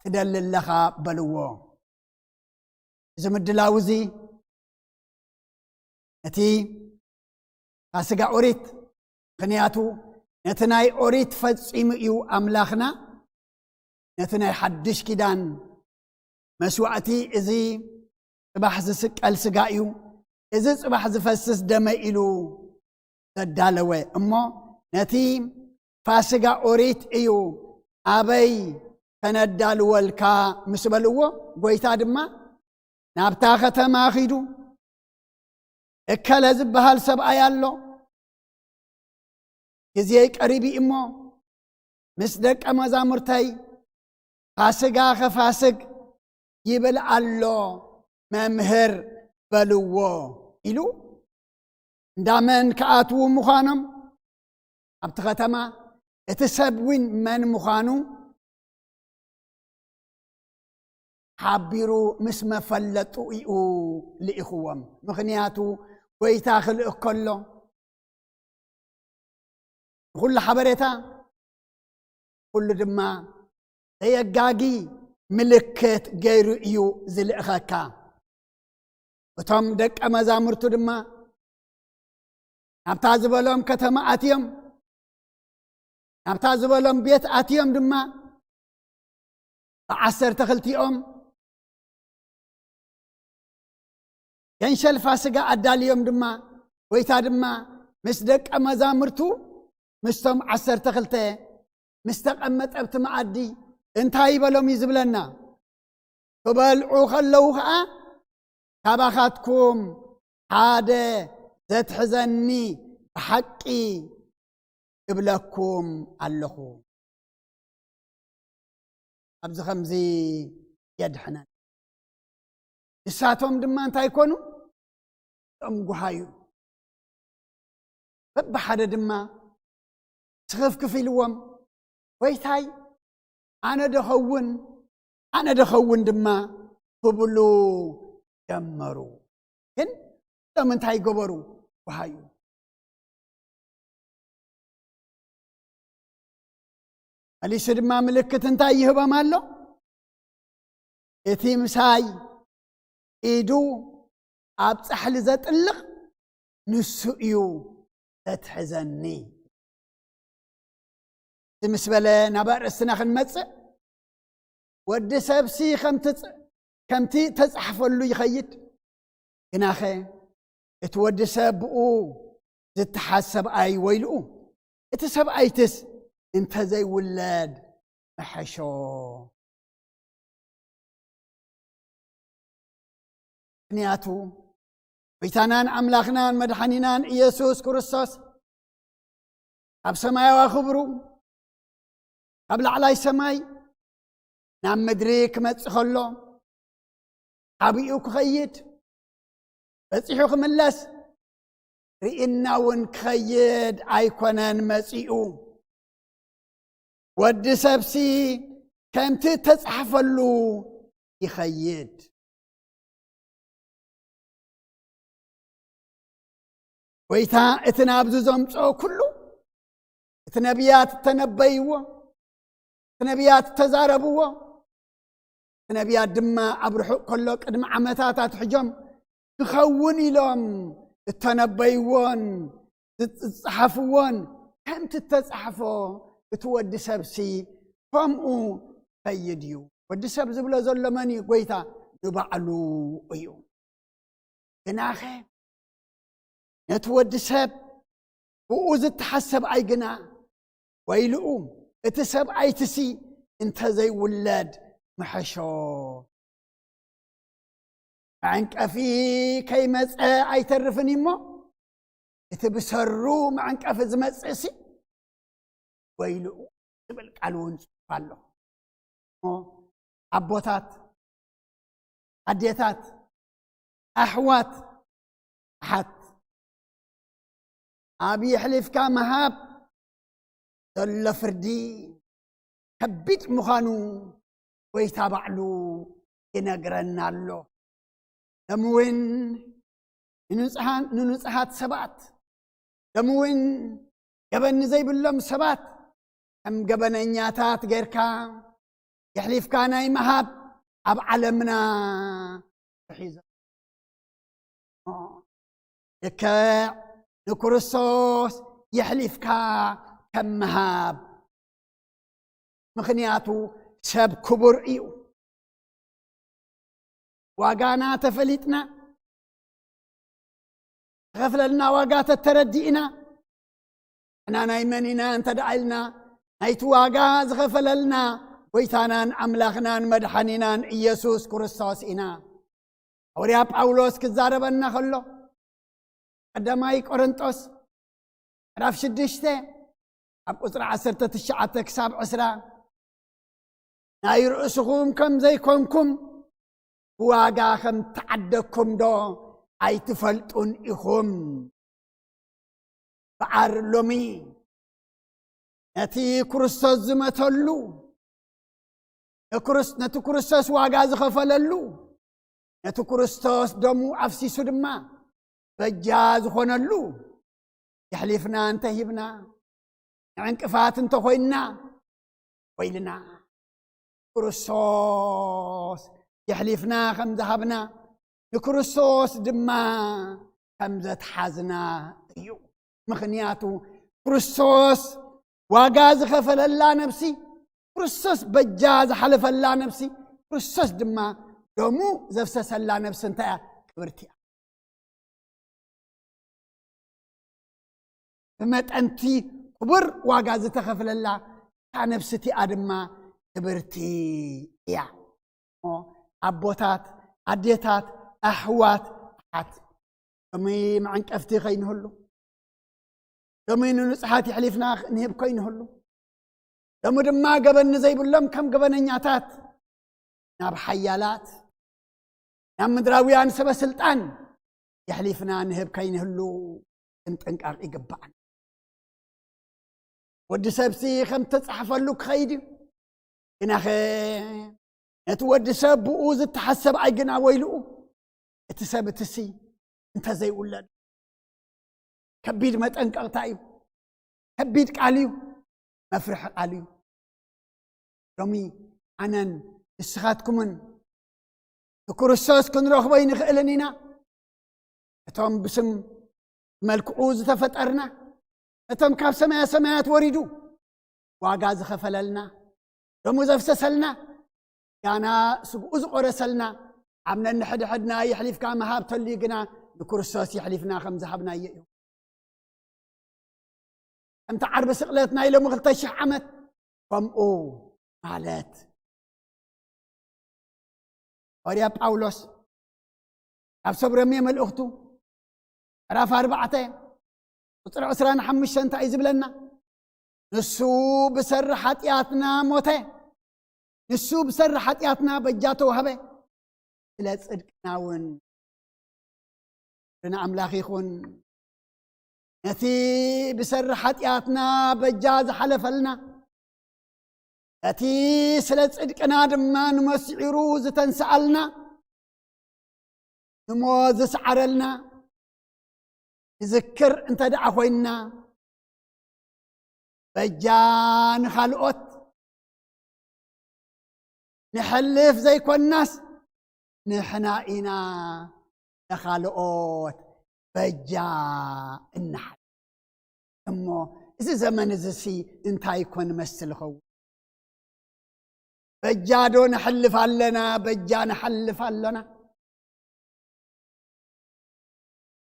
ትደሊ ኣለኻ?" በልዎ። እዚ ምድላው እዚ ነቲ ፋስጋ ኦሪት፣ ምኽንያቱ ነቲ ናይ ኦሪት ፈጺሙ እዩ ኣምላኽና፣ ነቲ ናይ ሓድሽ ኪዳን መስዋእቲ፣ እዚ ጽባሕ ዝስቀል ስጋ እዩ፣ እዚ ጽባሕ ዝፈስስ ደመ ኢሉ ዘዳለወ። እሞ ነቲ ፋስጋ ኦሪት እዩ ኣበይ ከነዳልወልካ ምስ በልዎ፣ ጎይታ ድማ ናብታ ከተማ ኺዱ እከለ ዝበሃል ሰብኣይ ኣሎ፣ ግዜይ ቀሪቡ እሞ ምስ ደቀ መዛሙርተይ ፋስጋ ኸፋስግ ይብል ኣሎ መምህር በልዎ ኢሉ፣ እንዳመን ክኣትዉ ምዃኖም ኣብቲ ኸተማ፣ እቲ ሰብ እውን መን ምዃኑ ሓቢሩ ምስ መፈለጡ እዩ ልኢኽዎም። ምኽንያቱ ጎይታ ክልእክ ከሎ ንኹሉ ሓበሬታ፣ ኩሉ ድማ ዘየጋጊ ምልክት ገይሩ እዩ ዝልእኸካ። እቶም ደቀ መዛሙርቱ ድማ ናብታ ዝበሎም ከተማ ኣትዮም፣ ናብታ ዝበሎም ቤት ኣትዮም ድማ ብዓሰርተ ክልቲኦም ገንሸል ፋስጋ ኣዳልዮም ድማ፣ ጎይታ ድማ ምስ ደቀ መዛሙርቱ፣ ምስቶም ዓሰርተ ክልተ ምስ ተቐመጠ ኣብቲ መኣዲ እንታይ ይበሎም እዩ ዝብለና? ክበልዑ ከለዉ ኸዓ፣ ካባኻትኩም ሓደ ዘትሕዘኒ ብሓቂ እብለኩም ኣለኹ። ኣብዚ ኸምዚ የድሕነን። ንሳቶም ድማ እንታይ ኮኑ? እቶም ጉሃዩ። በብሓደ ድማ ስኽፍክፍ ኢልዎም፣ "ጎይታይ፣ ኣነ ዶ ኸውን? ኣነ ዶ ኸውን?" ድማ ክብሉ ጀመሩ። ግን እቶም እንታይ ገበሩ? ጉሃዩ። መሊሱ ድማ ምልክት እንታይ ይህቦም ኣሎ? "እቲ ምሳይ ኢዱ ኣብ ጻሕሊ ዘጥልቕ ንሱ እዩ ዘትሕዘኒ።" እዚ ምስ በለ ናብ ኣርእስትና ክንመጽእ፣ ወዲ ሰብሲ ከምቲ ጽ-፣ ከምቲ ተጻሕፈሉ ይኸይድ። ግናኸ እቲ ወዲ ሰብ ብኡ ዝተሓዝ ሰብኣይ ወይልኡ፣ እቲ ሰብኣይትስ እንተዘይውለድ ምሐሾ። ምኽንያቱ ጎይታናን ኣምላኽናን መድሓኒናን ኢየሱስ ክርስቶስ ካብ ሰማያዊ ክብሩ፣ ካብ ላዕላይ ሰማይ ናብ ምድሪ ክመጽእ ከሎ፣ ሓቢኡ ክኸይድ፣ በጺሑ ክምለስ፣ ርኢና እውን ክኸይድ ኣይኮነን መጺኡ። ወዲ ሰብሲ ከምቲ እተጻሕፈሉ ይኸይድ። ጎይታ እቲ ናብዚ ዘምጽኦ ኩሉ፣ እቲ ነቢያት እተነበይዎ፣ እቲ ነቢያት እተዛረብዎ፣ እቲ ነቢያት ድማ ኣብ ርሑቕ ከሎ ቅድሚ ዓመታት ኣትሕጆም ክኸውን ኢሎም እተነበይዎን ዝጸሓፍዎን ከምቲ እተጻሕፎ እቲ ወዲ ሰብሲ ከምኡ ይኸይድ እዩ። ወዲ ሰብ ዝብሎ ዘሎ መን እዩ? ጎይታ ንባዕሉ እዩ። ግናኸ ነቲ ወዲ ሰብ ብኡ ዝተሓዝ ሰብኣይ ግና ወይልኡ፣ እቲ ሰብኣይትሲ እንተዘይውለድ ምሐሾ። መዕንቀፊ ከይመጸ ኣይተርፍን እሞ፣ እቲ ብሰሩ መዕንቀፊ ዝመጽእሲ ወይልኡ ዝብል ቃል እውን ጽሑፍ ኣሎ። እሞ ኣቦታት፣ ኣዴታት፣ ኣሕዋት፣ ኣሓት፣ ኣብ የሕሊፍካ ምሃብ ዘሎ ፍርዲ ከቢድ ምዃኑ ጎይታ ባዕሉ ይነግረና ኣሎ። ሎሚ እውን ንንጹሃን-፣ ንንጹሃት ሰባት፣ ሎሚ እውን ገበን ንዘይብሎም ሰባት ከም ገበነኛታት ጌርካ የሕሊፍካ ናይ ምሃብ ኣብ ዓለምና ተሒዙ። ልክዕ ንክርስቶስ የሕሊፍካ ከም ምሃብ። ምኽንያቱ ሰብ ክቡር እዩ። ዋጋና ተፈሊጥና፣ ዝኸፍለልና ዋጋ ተተረዲእና፣ ንሕና ናይ መን ኢና እንተ ደኣ ኢልና፣ ናይቲ ዋጋ ዝኸፈለልና ጎይታናን ኣምላኽናን መድሓኒናን ኢየሱስ ክርስቶስ ኢና። ሃዋርያ ጳውሎስ ክዛረበና ከሎ፣ ቀዳማይ ቆረንጦስ ምዕራፍ ሽዱሽተ ኣብ ቁፅሪ ዓሰርተ ትሽዓተ ክሳብ ዕስራ፣ ናይ ርእስኹም ከም ዘይኮንኩም ብዋጋ ከም ተዓደግኩም ዶ ኣይትፈልጡን ኢኹም? በዓር ሎሚ ነቲ ክርስቶስ ዝመተሉ፣ ንክርስ-፣ ነቲ ክርስቶስ ዋጋ ዝኸፈለሉ፣ ነቲ ክርስቶስ ደሙ ኣፍሲሱ ድማ በጃ ዝኾነሉ የሕሊፍና እንተሂብና፣ ንዕንቅፋት እንተኾይንና፣ ወይልና። ክርስቶስ የሕሊፍና ከም ዝሃብና፣ ንክርስቶስ ድማ ከም ዘትሓዝና እዩ። ምኽንያቱ ክርስቶስ ዋጋ ዝኸፈለላ ነፍሲ፣ ክርስቶስ በጃ ዝሓለፈላ ነፍሲ፣ ክርስቶስ ድማ ደሙ ዘፍሰሰላ ነፍሲ እንታይ እያ? ክብርቲ እያ። ብመጠንቲ ክቡር ዋጋ ዝተኸፍለላ እታ ነፍሲ እቲኣ ድማ ክብርቲ እያ። እሞ ኣቦታት፣ ኣዴታት፣ ኣሕዋት፣ ኣሓት፣ ከመይ መዐንቀፍቲ ከይንህሉ፣ ሎሚ ንንጹሓት የሕሊፍና ንህብ ኮይንህሉ፣ ሎሚ ድማ ገበን ንዘይብሎም ከም ገበነኛታት ናብ ሓያላት፣ ናብ ምድራውያን ሰበ ስልጣን የሕሊፍና ንህብ ከይንህሉ ክንጥንቀቕ ይግባኣና። ወዲ ሰብሲ ከም ተጻሕፈሉ ክኸይድ እዩ። ግናኸ ነቲ ወዲ ሰብ ብኡ ዝተሓሰብ ኣይ ግና ወይልኡ፣ እቲ ሰብ እትሲ እንተዘይውለድ። ከቢድ መጠንቀቕታ እዩ። ከቢድ ቃል እዩ። መፍርሒ ቃል እዩ። ሎሚ ኣነን ንስኻትኩምን ንክርስቶስ ክንረኽቦ ኣይንኽእልን ኢና። እቶም ብስም መልክዑ ዝተፈጠርና፣ እቶም ካብ ሰማያ ሰማያት ወሪዱ ዋጋ ዝኸፈለልና፣ ደሙ ዘፍሰሰልና፣ ጋና ስግኡ ዝቆረሰልና፣ ኣብ ነንሕድሕድና የሕሊፍካ ምሃብ ተልዩ ግና ንክርስቶስ የሕሊፍና ከም ዝሃብናዮ እዩ። ከምቲ ዓርቢ ስቕለት ናይ ሎሚ ክልተ ሽሕ ዓመት ከምኡ ማለት። ሃዋርያ ጳውሎስ ኣብ ሰብ ሮሜ መልእኽቱ ምዕራፍ ኣርባዕተ ቁፅሪ ዕስራን ሓሙሽተን እንታይ እዩ ዝብለና? ንሱ ብሰሪ ሓጢኣትና ሞተ፣ ንሱ ብሰሪ ሓጢኣትና በጃ ተዋህበ፣ ስለ ጽድቅና እውን ንኣምላኽ ይኹን። ነቲ ብሰሪ ሓጢኣትና በጃ ዝሓለፈልና፣ ነቲ ስለ ጽድቅና ድማ ንመስዒሩ ዝተንስኣልና፣ ንሞት ዝሰዓረልና ንዝክር እንተ ደኣ ኮይንና፣ በጃ ንኻልኦት ንሐልፍ ዘይኮንናስ፣ ንሕና ኢና ንኻልኦት በጃ እንሓልፍ። እሞ እዚ ዘመን እዚሲ እንታይ ኮን መስል ኸውን? በጃ ዶ ንሐልፍ ኣለና? በጃ ንሐልፍ ኣለና?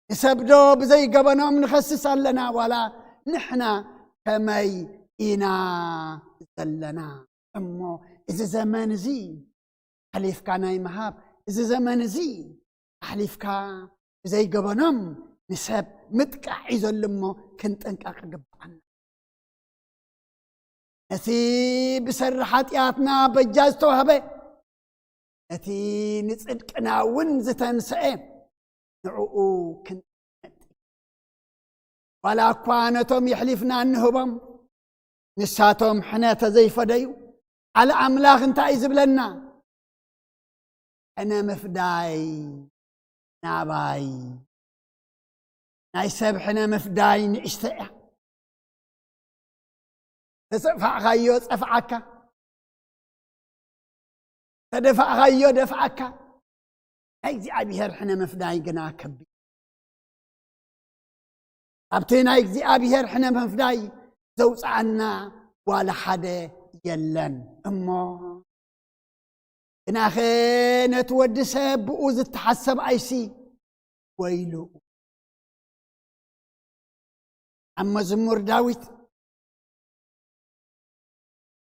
ንሰብ ዶ ብዘይ ገበኖም ንኸስስ ኣለና? ዋላ ንሕና ከመይ ኢና ዘለና? እሞ እዚ ዘመን እዚ ኣሕሊፍካ ናይ ምሃብ፣ እዚ ዘመን እዚ ኣሕሊፍካ ብዘይ ገበኖም ንሰብ ምጥቃዕ እዩ ዘሎ እሞ ክንጥንቀቕ ይግብኣና። ነቲ ብሰሪ ሓጢኣትና በጃ ዝተዋህበ፣ ነቲ ንጽድቅና እውን ዝተንስአ ንዕኡ ክንጠመት። ዋላ እኳ ነቶም የሕሊፍና እንህቦም ንሳቶም ሕነ ተዘይፈደዩ፣ ቃል ኣምላኽ እንታይ እዩ ዝብለና? ሕነ ምፍዳይ ናባይ፣ ናይ ሰብ ሕነ ምፍዳይ ንእሽተ እያ። ተጸፋዕካዮ ጸፍዓካ፣ ተደፋእካዮ ደፍዓካ። ናይ እግዚኣብሔር ሕነ ምፍዳይ ግና ከቢድ። ኣብቲ ናይ እግዚኣብሔር ሕነ ምፍዳይ ዘውፅኣና ዋላ ሓደ የለን። እሞ ግናኸ ነቲ ወዲ ሰብ ብኡ ዝተሓሰብ ኣይሲ ወይሉ። ኣብ መዝሙር ዳዊት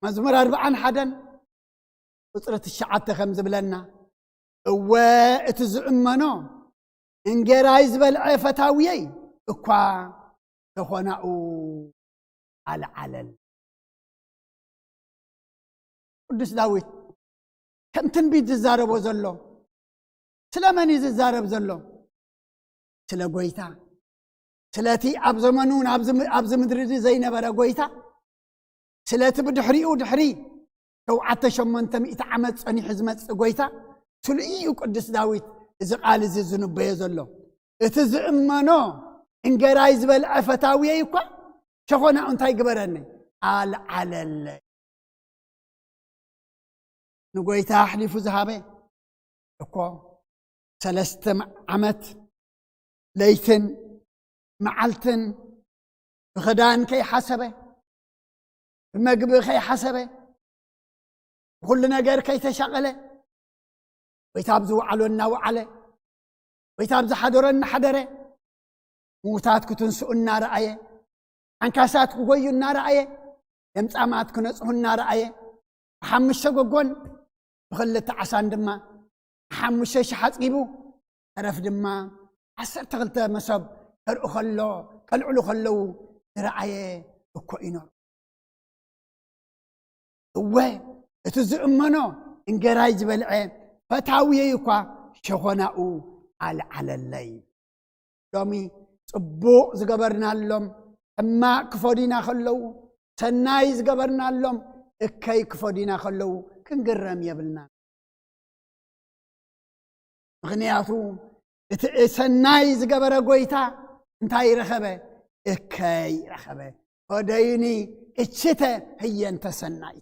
መዝሙር ኣርብዓን ሓደን ቁፅሪ ትሽዓተ ከም ዝብለና፣ እወ እቲ ዝእመኖ እንጌራይ ዝበልዐ ፈታውየይ እኳ ሸኾናኡ ኣልዓለል። ቅዱስ ዳዊት ከም ትንቢት ዝዛረቦ ዘሎ፣ ስለመን እዩ ዝዛረብ ዘሎ? ስለ ጎይታ፣ ስለቲ ኣብ ዘመኑ ኣብዚ ም-፣ ኣብዚ ምድሪ እዚ ዘይነበረ ጎይታ፣ ስለቲ ብድሕሪኡ ድሕሪ ሸውዓተ ሸሞንተ ሚእቲ ዓመት ጸኒሑ ዝመጽእ ጎይታ፣ ስሉ እዩ ቅዱስ ዳዊት እዚ ቃል እዚ ዝንበዮ ዘሎ። እቲ ዝእመኖ እንገራይ ዝበልዐ ፈታውየይ እኳ ሸኾናኡ እንታይ ግበረኒ? ኣልዓለለይ። ንጎይታ ኣሕሊፉ ዝሃበ እኮ ሰለስተ ዓመት ለይትን መዓልትን ብኽዳን ከይሓሰበ፣ ብመግቢ ከይሓሰበ፣ ብኹሉ ነገር ከይተሻቐለ፣ ጎይታ ኣብ ዝወዓሎ እናወዓለ፣ ጎይታ ኣብ ዝሓደሮ እናሓደረ፣ ምዉታት ክትንስኡ እናረኣየ፣ ዓንካሳት ክጎዩ እናረኣየ፣ ለምጻማት ክነጽሁ እናረኣየ፣ ብሓሙሽተ ጎጎን ብኽልተ ዓሳን ድማ ሓሙሽተ ሽሕ ኣጽጊቡ፣ ተረፍ ድማ ዓሰርተ ክልተ መሶብ ከርኡ ከሎ፣ ከልዕሉ ከለዉ ዝረኣየ እኮ እዩ ነሩ። እወ፣ እቲ ዝእመኖ እንገራይ ዝበልዐ ፈታውየይ እኳ ሸኾናኡ ኣልዓለለይ። ሎሚ ጽቡቕ ዝገበርናሎም ሕማቕ ክፈዱና ከለዉ፣ ሰናይ ዝገበርናሎም እከይ ክፈዱና ከለዉ ክንግረም የብልና። ምኽንያቱ እቲ ሰናይ ዝገበረ ጎይታ እንታይ ረኸበ? እከይ ረኸበ። ፈደዩኒ እችተ ህየንተ ሰናይ።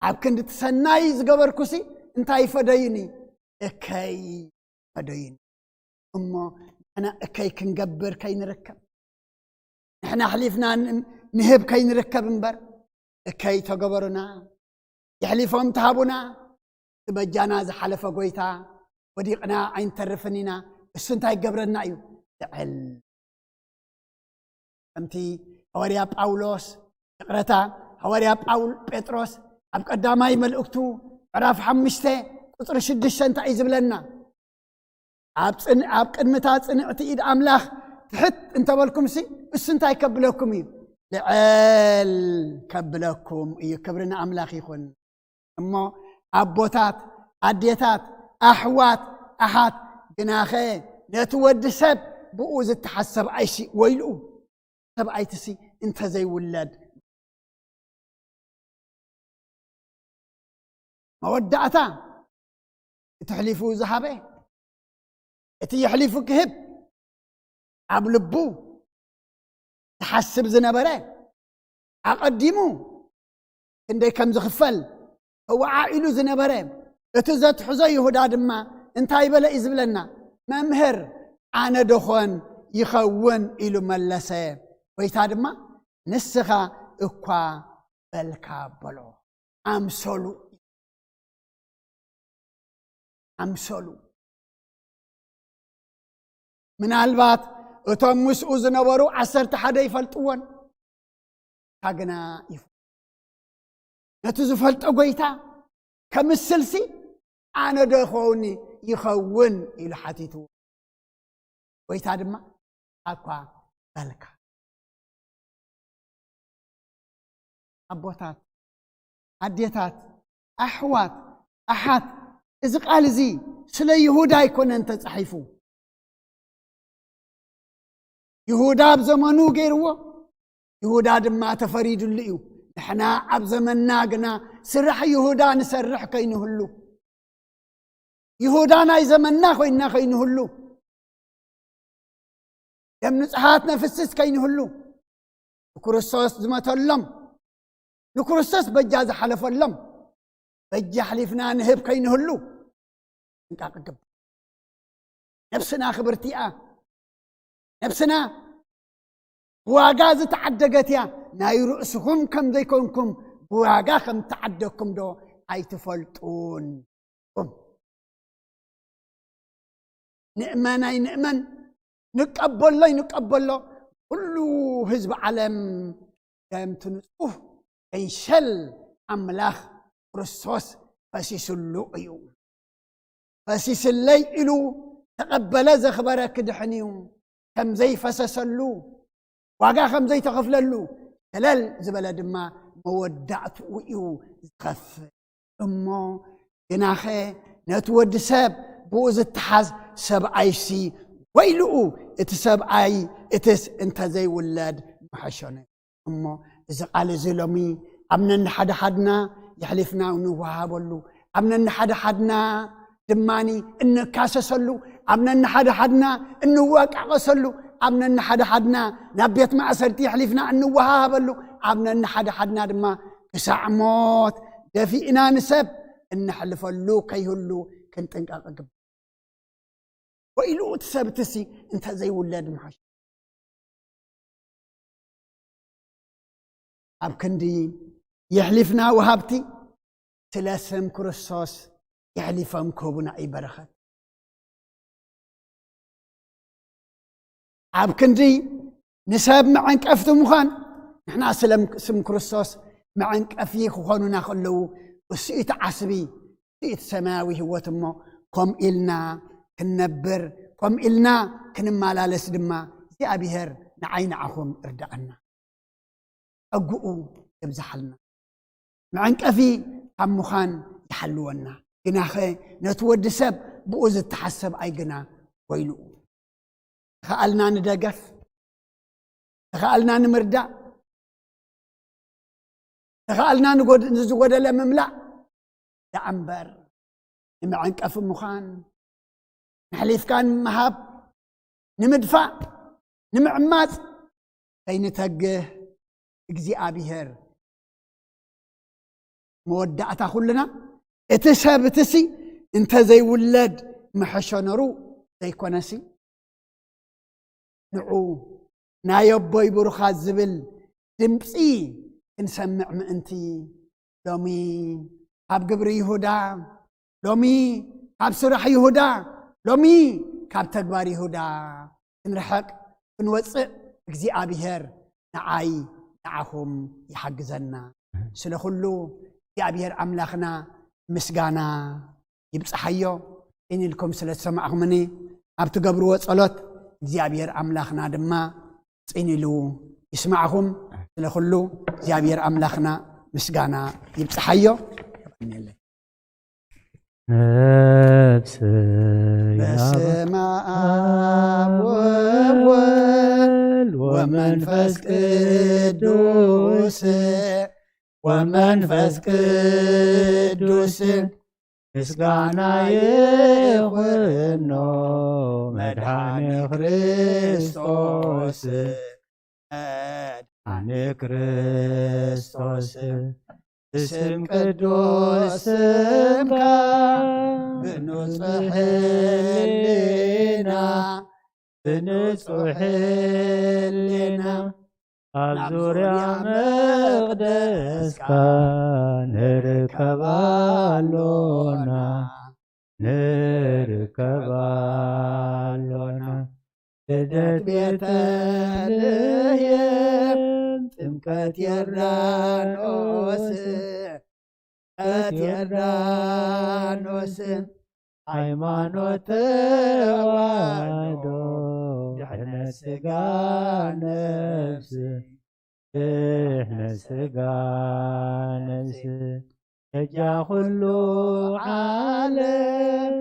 ኣብ ክንዲ እቲ ሰናይ ዝገበርኩሲ እንታይ ፈደዩኒ? እከይ ፈደዩኒ። እሞ ንሕና እከይ ክንገብር ከይንርከብ፣ ንሕና ኣሕሊፍና ን-፣ ንህብ ከይንርከብ እምበር፣ እከይ ተገበሩና፣ የሕሊፎም ተሃቡና፣ እቲ በጃና ዝሓለፈ ጎይታ ወዲቕና ኣይንተርፍን ኢና። እሱ እንታይ ይገብረና እዩ? ልዕል። ከምቲ ሃዋርያ ጳውሎስ፣ ይቕረታ፣ ሃዋርያ ጳውል-፣ ጴጥሮስ ኣብ ቀዳማይ መልእክቱ ምዕራፍ ሓሙሽተ ቁጽሪ ሽዱሽተ እንታይ እዩ ዝብለና? ኣብ ጽን-፣ ኣብ ቅድሚታ ጽንዕቲ ኢድ ኣምላኽ ትሕት እንተበልኩምሲ፣ እሱ እንታይ ከብለኩም እዩ? ልዕል ከብለኩም እዩ። ክብሪ ንኣምላኽ ይኹን። እሞ ኣቦታት፣ ኣዴታት፣ ኣሕዋት፣ ኣሓት፣ ግናኸ ነቲ ወዲ ሰብ ብኡ ዝተሓዝ ሰብኣይሲ ወይልኡ። ሰብኣይትሲ እንተዘይውለድ፣ መወዳእታ እቲ ሕሊፉ ዝሃበ፣ እቲ የሕሊፉ ክህብ ኣብ ልቡ ዝሓስብ ዝነበረ፣ ኣቐዲሙ ክንደይ ከም ዝኽፈል ተወዓኢሉ ዝነበረ፣ እቲ ዘትሕዞ ይሁዳ ድማ እንታይ በለ እዩ ዝብለና? "መምህር፣ ኣነ ደኾን ይኸውን?" ኢሉ መለሰ። ጎይታ ድማ፣ "ንስኻ እኳ በልካ" በሎ። ኣምሰሉ፣ ኣምሰሉ። ምናልባት እቶም ምስኡ ዝነበሩ ዓሰርተ ሓደ ይፈልጥዎን፣ እታ ግና ይፍ-፣ ነቲ ዝፈልጦ ጎይታ ከምስልሲ፣ "ኣነ ዶ ይኸውን፣ ይኸውን?" ኢሉ ሓቲቱ። ጎይታ ድማ፣ "ኣኳ በልካ." ኣቦታት፣ ኣዴታት፣ ኣሕዋት፣ ኣሓት፣ እዚ ቃል እዚ ስለ ይሁዳ ኣይኮነን ተጻሒፉ። ይሁዳ ኣብ ዘመኑ ገይርዎ፣ ይሁዳ ድማ ተፈሪድሉ እዩ። ንሕና ኣብ ዘመንና ግና ስራሕ ይሁዳ ንሰርሕ ከይንህሉ፣ ይሁዳ ናይ ዘመንና ኮይንና ከይንህሉ፣ ደም ንጹሓት ነፍስስ ከይንህሉ፣ ንክርስቶስ ዝመተሎም፣ ንክርስቶስ በጃ ዝሓለፈሎም፣ በጃ ኣሕሊፍና ንህብ ከይንህሉ ጥንቃቕ ይግባእ። ነብስና ክብርቲ እያ። ነብስና ብዋጋ ዝተዓደገት እያ። ናይ ርእስኹም ከም ዘይኮንኩም ብዋጋ ከም ተዓደግኩም ዶ ኣይትፈልጡን? ቁም። ንእመን ኣይንእመን፣ ንቀበሎ ኣይንቀበሎ፣ ኩሉ ህዝቢ ዓለም ደምቲ ንጹህ ገንሸል ኣምላኽ ክርስቶስ ፈሲስሉ እዩ። ፈሲስለይ ኢሉ ተቐበለ ዘኽበረ ክድሕን እዩ። ከም ዘይፈሰሰሉ፣ ዋጋ ከም ዘይተኸፍለሉ፣ ገለል ዝበለ ድማ መወዳእትኡ እዩ ዝኸፍል። እሞ ግናኸ ነቲ ወዲ ሰብ ብኡ ዝተሓዝ ሰብኣይሲ ወይልኡ፣ እቲ ሰብኣይ እትስ እንተዘይውለድ ምሐሾ ነይሩ። እሞ እዚ ቃል እዚ ሎሚ ኣብ ነንሓድሓድና የሕሊፍና እንወሃበሉ፣ ኣብ ነንሓድሓድና ድማኒ እንካሰሰሉ፣ ኣብ ነንሓድሓድና እንወቃቀሰሉ፣ ኣብ ነንሓድሓድና ናብ ቤት ማእሰርቲ የሕሊፍና እንወሃሃበሉ፣ ኣብ ነንሓድሓድና ድማ ክሳዕ ሞት ደፊእና ንሰብ እነሕልፈሉ ከይህሉ ክንጥንቀቕ ይግባእ። ወይሉ እቲ ሰብ እትሲ እንተዘይውለድ ምሓሽ። ኣብ ክንዲ የሕሊፍና ወሃብቲ፣ ስለ ስም ክርስቶስ የሕሊፎም ክህቡና እዩ በረኸት። ኣብ ክንዲ ንሰብ መዐንቀፍቲ ምዃን፣ ንሕና ስለ ስም ክርስቶስ መዐንቀፊ ክኾኑና ከለዉ፣ እሱ እቲ ዓስቢ፣ እቲ ሰማያዊ ህይወት እሞ፣ ከምኡ ኢልና ክንነብር፣ ከምኡ ኢልና ክንመላለስ ድማ እግዚኣብሔር ንዓይ ንዓኹም እርዳኣና። ጸግኡ የብዝሓልና። መዐንቀፊ ካብ ምዃን ይሓልወና። ግናኸ ነቲ ወዲ ሰብ ብኡ ዝተሓሰብ ኣይ ግና ወይልኡ። ተኸኣልና ንደገፍ፣ ተኸኣልና ንምርዳእ፣ ተኸኣልና ንጎድ-፣ ንዝጎደለ ምምላእ ደኣ እምበር፣ ንመዐንቀፊ ምዃን፣ ንሕሊፍካ ንምሃብ፣ ንምድፋእ፣ ንምዕማጽ ከይንተግህ እግዚኣብሔር መወዳእታ ኩልና፣ እቲ ሰብ እትሲ እንተዘይውለድ ምሐሾ ነሩ ዘይኮነሲ፣ ንዑ ናይ ኣቦይ ብሩኻት ዝብል ድምፂ ክንሰምዕ ምእንቲ፣ ሎሚ ካብ ግብሪ ይሁዳ፣ ሎሚ ካብ ስራሕ ይሁዳ፣ ሎሚ ካብ ተግባር ይሁዳ ክንርሕቕ ክንወፅእ እግዚኣብሔር ንዓይ ንዓኹም ይሓግዘና። ስለ ኩሉ እግዚኣብሔር ኣምላኽና ምስጋና ይብፅሓዮ። ጽን ኢልኩም ስለ ዝሰማዕኹምኒ፣ ኣብ ትገብርዎ ጸሎት እግዚኣብሔር ኣምላኽና ድማ ጽን ኢሉ ይስማዕኹም። ስለ ኩሉ እግዚኣብሔር ኣምላኽና ምስጋና ይብፅሓዮ። የቐንየለይ። ነፍሰይ በስመ ኣብ ወወልድ ወመንፈስ ቅዱስ፣ ወመንፈስ ቅዱስ ምስጋና ይኹኖ መድኃኒ ክርስቶስ፣ መድኃኒ ክርስቶስ። ብስም ቅዱስ ስምካ ብንጹሕ ሕሊና፣ ብንጹሕ ሕሊና ኣብ ዙርያ መቕደስካ ንርከብ ኣሎና፣ ንርከብ ኣሎና። ልደት ቤተልሔም፣ ጥምቀት ዮርዳኖስ፣ ጥምቀት ዮርዳኖስ፣ ሃይማኖት ተዋህዶ፣ ድሕነት ሥጋ ነፍስ፣ ድሕነት ሥጋ ነፍስ። በጃ ኩሉ ዓለም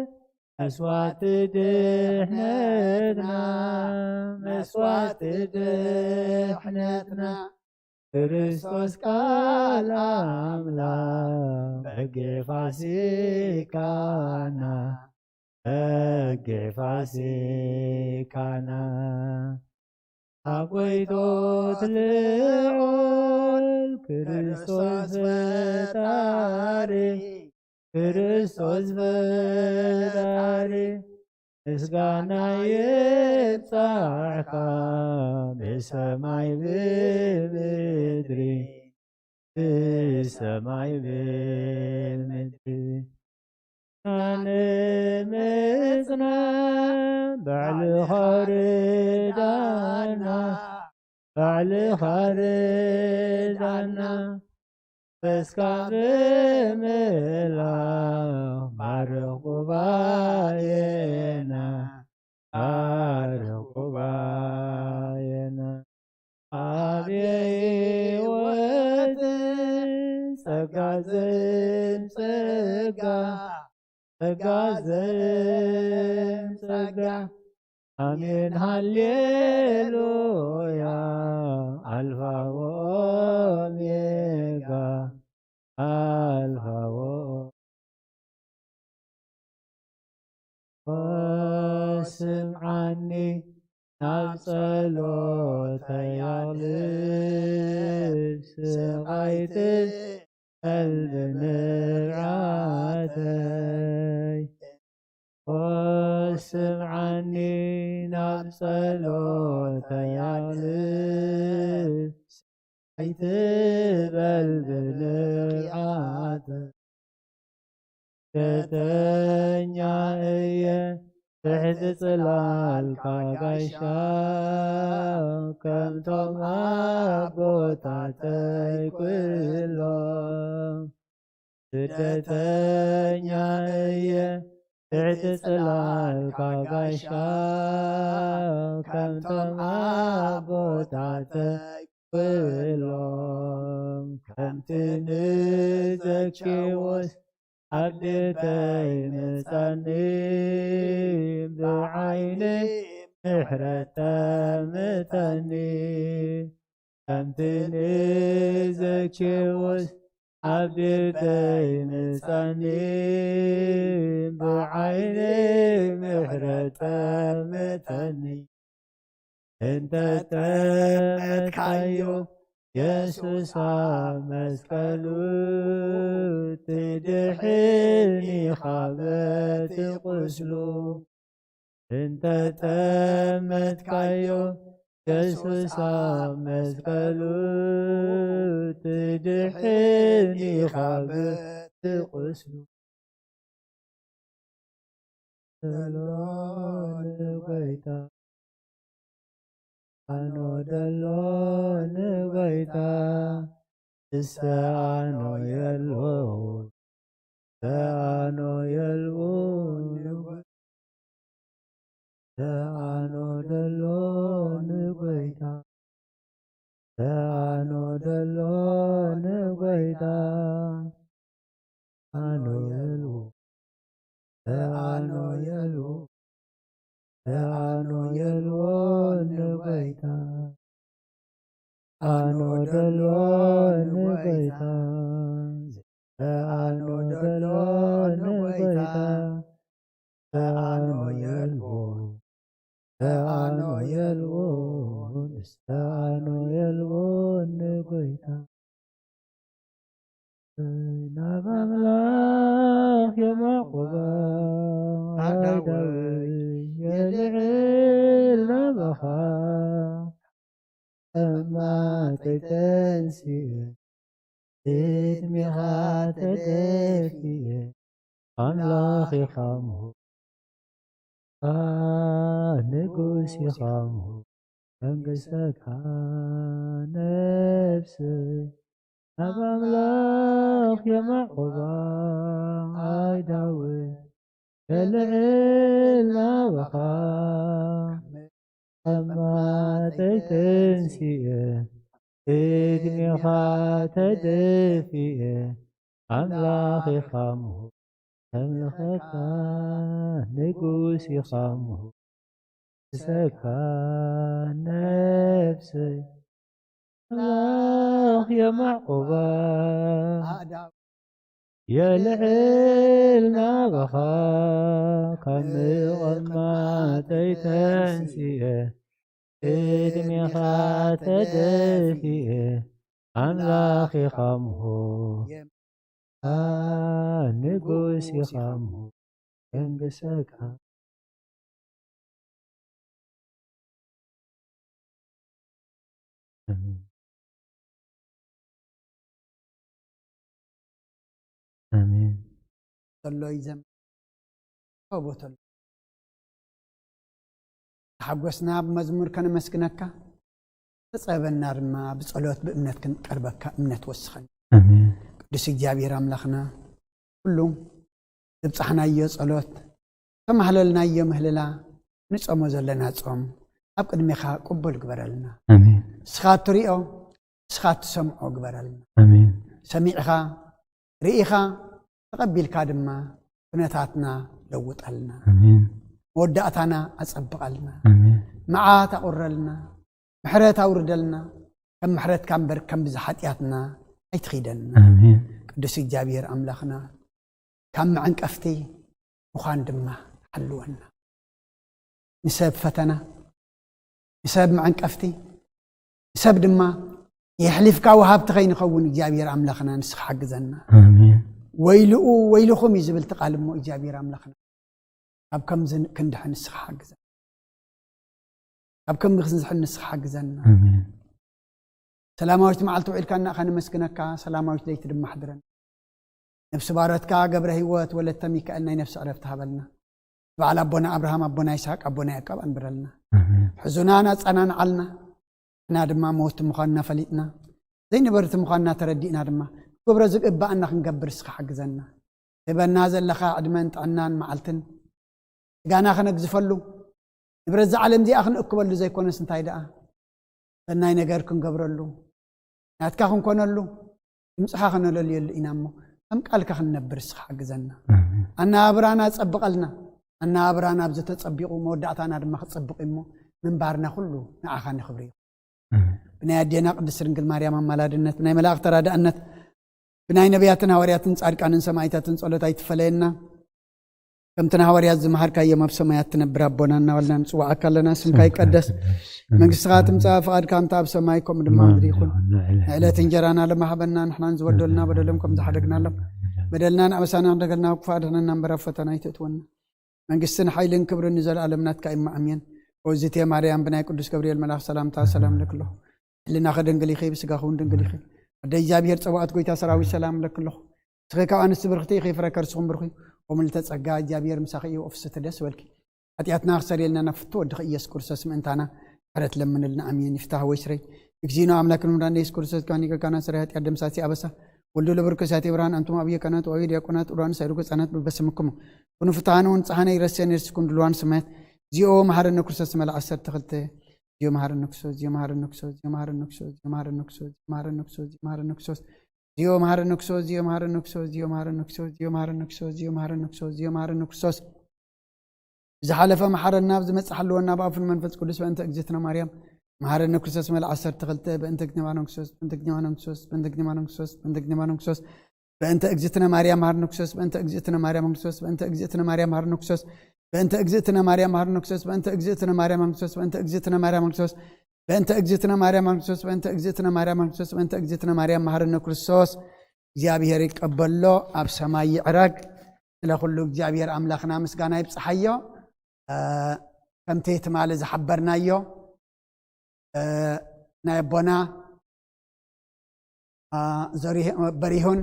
መስዋዕቲ ድሕነትና፣ መስዋዕቲ ድሕነትና። ክርስቶስ ቃል ኣምላኽ በጌ ፋሲካና፣ በጌ ፋሲካና። ኣብ ጎይቶት ልዑል ክርስቶስ ፈጣሪ፣ ክርስቶስ ፈጣሪ፣ ምስጋና ይብጻሕካ ብሰማይ ብምድሪ፣ ብሰማይ ብምድሪ። ንምጽና ባዕልኻ ርዳና፣ ባዕልኻ ርዳና። መንፈስካ ብምልኣኽ ባርኽ ጉባኤና፣ ባርኽ ጉባኤና። ኣብ የህይወት ጸጋ ዘምጸጋ፣ ጸጋ ዘምጸጋ። ኣሜን ሃሌሉያ፣ ኣልፋ ወኦሜጋ፣ ኣልፋ ወኦ-፣ ስምዓኒ ናብ ጸሎተይ ኣቕልብ፣ ስቓይ ትቐልብ ንብዓተይ። ስምዓኒ ናብ ጸሎተይ ኣቕልብ፣ ኣይትበል ብንብዓተይ። ስደተኛ እየ ትሕቲ ጽላልካ ጋሻ፣ ከምቶም ኣቦታተይ ኩሎም። ስደተኛ እየ ትሕቲ ጽላልካ ጋሻ፣ ከምቶም ኣቦታተይ ኩሎም። ከምቲ ንዘኬዎስ ኣብ ቤተይ ምጻኒ፣ ብዓይኒ ምሕረት ጠምተኒ። ከምቲ ንዘኬዎስ ኣብ ቤተይ ምጻኒ፣ ብዓይኒ ምሕረት ጠምተኒ። እንተ ጠመትካዮ የሱስ ኣብ መስቀሉ፣ ትድሕን ኢኻ በቲ ቁስሉ። እንተ ጠመትካዮ የሱስ ኣብ መስቀሉ፣ ትድሕን ኢኻ በቲ ቁስሉ። ደሎ ንጎይታ፣ ኣኖ ደሎ ንጎይታ፣ እሰኣኖ የልቦ፣ እሰኣኖ የልቦ ንጎይታ። ተኣኖ ደሎ ንጎይታ፣ ተኣኖ ደሎ ንጎይታ። ኣኖ የልቦ፣ ተኣኖ የልቦ፣ ተኣኖ የልቦ ንጎይታ። ኣኖ ደሎ ንጎይታ፣ ኣኖ ደሎ ንጎይታ፣ ተኣኖ የልቦ፣ ተኣኖ የልቦ፣ ተኣኖ የልቦ ንጎይታ። ናብ ኣምላኽ የማዕቆባ ኣዳወይ የልዕል ናባኻ። እማተይ ተንስየ፣ ቅድሜኻ ተደፊየ፣ ኣምላኽ ኢኻ ምሁር፣ ንጉስ ኢኻ ምሁር፣ መንግስተካ ነፍሰይ። ናብ ኣምላኽ የማዕቆባ ኣይዳወይ፣ የልዕል ናባኻ። እማተይ ተንስየ፣ ቅድሜኻ ተደፊየ፣ ኣምላኽ ኢኻ ምሁር፣ ከምልኸካ ንጉስ ኢኻ ምሁር፣ ንሰካ ነፍሰይ። ኣምላኽ የማዕቆባ የልዕል ናባኻ፣ ካብ ምቕማጠይ ተንስየ፣ ቅድሜኻ ተደፊየ፣ ኣምላኽ ኢኻ ምሁር፣ ንጉስ ኢኻ ምሁር፣ የንግሰካ። ኣሜን። ኣሜን። ተሎ ይዘም-፣ ተሎ። ተሓጎስና ብመዝሙር ከነመስግነካ፣ ተጸበና ድማ ብጸሎት ብእምነት ክንቀርበካ እምነት ወስኸን። ኣሜን። ቅዱስ እግዚኣብሔር ኣምላኽና፣ ኩሉ ዘብጻሕናዮ ጸሎት፣ ተማህለልናዮ ምህልላ፣ ንጾሞ ዘለና ጾም፣ ኣብ ቅድሜኻ ቅቡል ግበረልና። ኣሜን። ንስኻ እትሪኦ፣ ንስኻ እትሰምዖ ግበረልና። ኣሜን። ሰሚዕኻ፣ ርኢኻ፣ ተቐቢልካ ድማ ኩነታትና ለውጠልና። ኣሜን። መወዳእታና ኣጸብቐልና። ኣሜን። መዓት ኣቑረልና። ምሕረት ኣውርደልና። ከም ምሕረትካ እምበር ከም ብዛ ሓጢኣትና ኣይትኺደልና። ኣሜን። ቅዱስ እግዚኣብሔር ኣምላኽና፣ ካብ መዐንቀፍቲ ምዃን ድማ ሓልወና። ንሰብ ፈተና፣ ንሰብ መዐንቀፍቲ፣ ንሰብ ድማ የሕሊፍካ ወሃብቲ ከይንኸውን እግዚኣብሔር ኣምላኽና ንስኻ ሓግዘና። ኣሜን። ወይልኡ ወይልኹም እዩ ዝብል እቲ ቃል እሞ እግዚኣብሔር ኣምላኽና ካብ ከምዚ ክንድሕን ንስኻ ሓግዘና። ካብ ከምዚ ክንድሕን ንስኻ ሓግዘና። ኣሜን። ሰላማዊት መዓልቲ ውዒልካ እናኻ ነመስግነካ፣ ሰላማዊት ለይቲ ድማ ኣሕድረና። ነብሲ ባሮትካ ገብረ ህይወት ወለተ ሚካኤል ናይ ነፍሲ ዕረፍቲ ሃበልና። በዓል ኣቦና ኣብርሃም፣ ኣቦና ይስሐቅ፣ ኣቦና ያዕቆብ ኣንብረልና። ኣሜን። ሕዙናን ኣጸናንዓልና። ንሕና ድማ መወቲ ምዃንና ፈሊጥና፣ ዘይነበርቲ ምዃንና ተረዲእና ድማ ክገብሮ ዝግባኣና ክንገብር እስኻ ሓግዘና። ትህበና ዘለኻ ዕድመን ጥዕናን መዓልትን ስጋና ከነግዝፈሉ፣ ንብረት እዛ ዓለም እዚኣ ክንእክበሉ ዘይኮነስ እንታይ ደኣ ሰናይ ነገር ክንገብረሉ፣ ናትካ ክንኮነሉ፣ ድምፅኻ ከነለልየሉ ኢና እሞ ከም ቃልካ ክንነብር እስኻ ሓግዘና። ኣሜን። ኣነባብራና ጸብቐልና። ኣነባብራና ኣብዚ ተጸቢቑ መወዳእታና ድማ ክጸብቕ እዩ እሞ ምንባርና ኩሉ ንዓኻ ንኽብሪ እዩ። ኣሜን። ብናይ ኣዴና ቅድስት ድንግል ማርያም ኣማላድነት፣ ብናይ መላእኽቲ ተራዳእነት፣ ብናይ ነቢያትን ሃዋርያትን ጻድቃንን ሰማዕታትን ጸሎት ኣይትፈለየና። ከምቲ ንሃዋርያት ዝመሃርካዮም ኣብ ሰማያት ትነብር ኣቦና እናበልና ንጽውዓካ ኣለና። ስምካ ይቀደስ፣ መንግስትኻ ትምጻእ፣ ፍቓድካ ከምቲ ኣብ ሰማይ ከምኡ ድማ ኣብ ምድሪ ይኹን። ንዕለት እንጀራና ሎሚ ሃበና፣ ንሕናን ዝበደሉና በደሎም ከም ዝሓደግናሎም፣ በደልናን ኣበሳናን ደገልና፣ ክፉእ ኣድሕነና እምበር ኣብ ፈተና ኣይተእትወና። መንግስትን ሓይልን ክብርን ንዘለኣለም ናትካ እዩ፣ ኣሜን። ኦዚቴ ማርያም፣ ብናይ ቅዱስ ገብርኤል መልኣኽ ሰላምታ ሰላም እልኪ ኣለኹ። ሕልናኺ ድንግል ኢኺ፣ ብስጋኺ እውን ድንግል ኢኺ። ኣደ እግዚኣብሔር ጸባኦት፣ ጎይታ ሰራዊት፣ ሰላም እለኪ ኣለኹ። ንስኺ ካብ ኣንስቲ ብርኽቲ ኢኺ፣ ፍረ ከርስኺ እውን ብሩኽ እዩ። ወምልዕተ ጸጋ፣ እግዚኣብሔር ምሳኺ እዩ፣ ኦፍስቲ ደስ በልኪ። ሓጢኣትና ክሰርየልና ናብ ፍቱ ወድኺ ኢየሱስ ክርስቶስ ምእንታና ምሕረት ለምንልና። ኣሜን። ይፍታህ ወይ ስረይ። እግዚእነ ኣምላክን መድኃኒነ ኢየሱስ ክርስቶስ፣ ካን ይቅርካና ስረይ ሓጢኣት ደምሳሲ ኣበሳ። ወልዱ ለብርኩ ሳቴ ብርሃን፣ ኣንቱም ኣብየ ካህናት ወኣብየ ዲያቆናት፣ ኡራን ሳይሩኩ ህጻናት በበስምኩም ኩኑ ፍትሓነ ወንጽሓነ ይረስየን የርስኩም ድልዋን ሰማያት። እግዚኦ መሐረነ ክርስቶስ መልኣ ዓሰርተ ክልተ። እግዚኦ መሐረነ ክርስቶስ፣ እግዚኦ መሐረነ ክርስቶስ፣ እግዚኦ መሐረነ ክርስቶስ፣ እግዚኦ መሐረነ ክርስቶስ፣ እግዚኦ መሐረነ ክርስቶስ፣ እግዚኦ መሐረነ ክርስቶስ፣ እግዚኦ መሐረነ ክርስቶስ፣ እግዚኦ መሐረነ ክርስቶስ፣ እግዚኦ መሐረነ ክርስቶስ፣ እግዚኦ መሐረነ ክርስቶስ፣ እግዚኦ መሐረነ ክርስቶስ። ብዝሓለፈ መሓረና፣ ብዝመጽእ ሓልወና፣ ብኣፉን መንፈስ ቅዱስ። በእንተ እግዝእትነ ማርያም መሓረነ ክርስቶስ መልኣ ዓሰርተ ክልተ። በእንተ እግዝእትነ ማርያም ክርስቶስ፣ በእንተ እግዝእትነ ማርያም ክርስቶስ፣ በእንተ እግዝእትነ ማርያም ክርስቶስ፣ በእንተ እግዝእትነ ማርያም መሓረነ ክርስቶስ፣ በእንተ እግዝእትነ ማርያም ክርስቶስ፣ በእንተ እግዝእትነ ማርያም መሓረነ ክርስቶስ፣ በእንተ እግዝእትነ ማርያም መሓረነ ክርስቶስ፣ በእንተ እግዝእትነ ማርያም ክርስቶስ፣ በእንተ እግዝእትነ ማርያም ክርስቶስ፣ በእንተ እግዝእትነ ማርያም ክርስቶስ፣ በእንተ እግዝእትነ ማርያም ክርስቶስ፣ በእንተ እግዝእትነ ማርያም መሓረነ ክርስቶስ። እግዚኣብሔር ይቀበሎ፣ ኣብ ሰማይ ይዕረግ። ስለ ኩሉ እግዚኣብሔር ኣምላኽና ምስጋና ይብጽሓዮ። እ፣ ከምቲ ትማሊ ዝሓበርናዮ፣ እ፣ ናይ ኣቦና፣ እ፣ ዘሪህ-፣ በሪሁን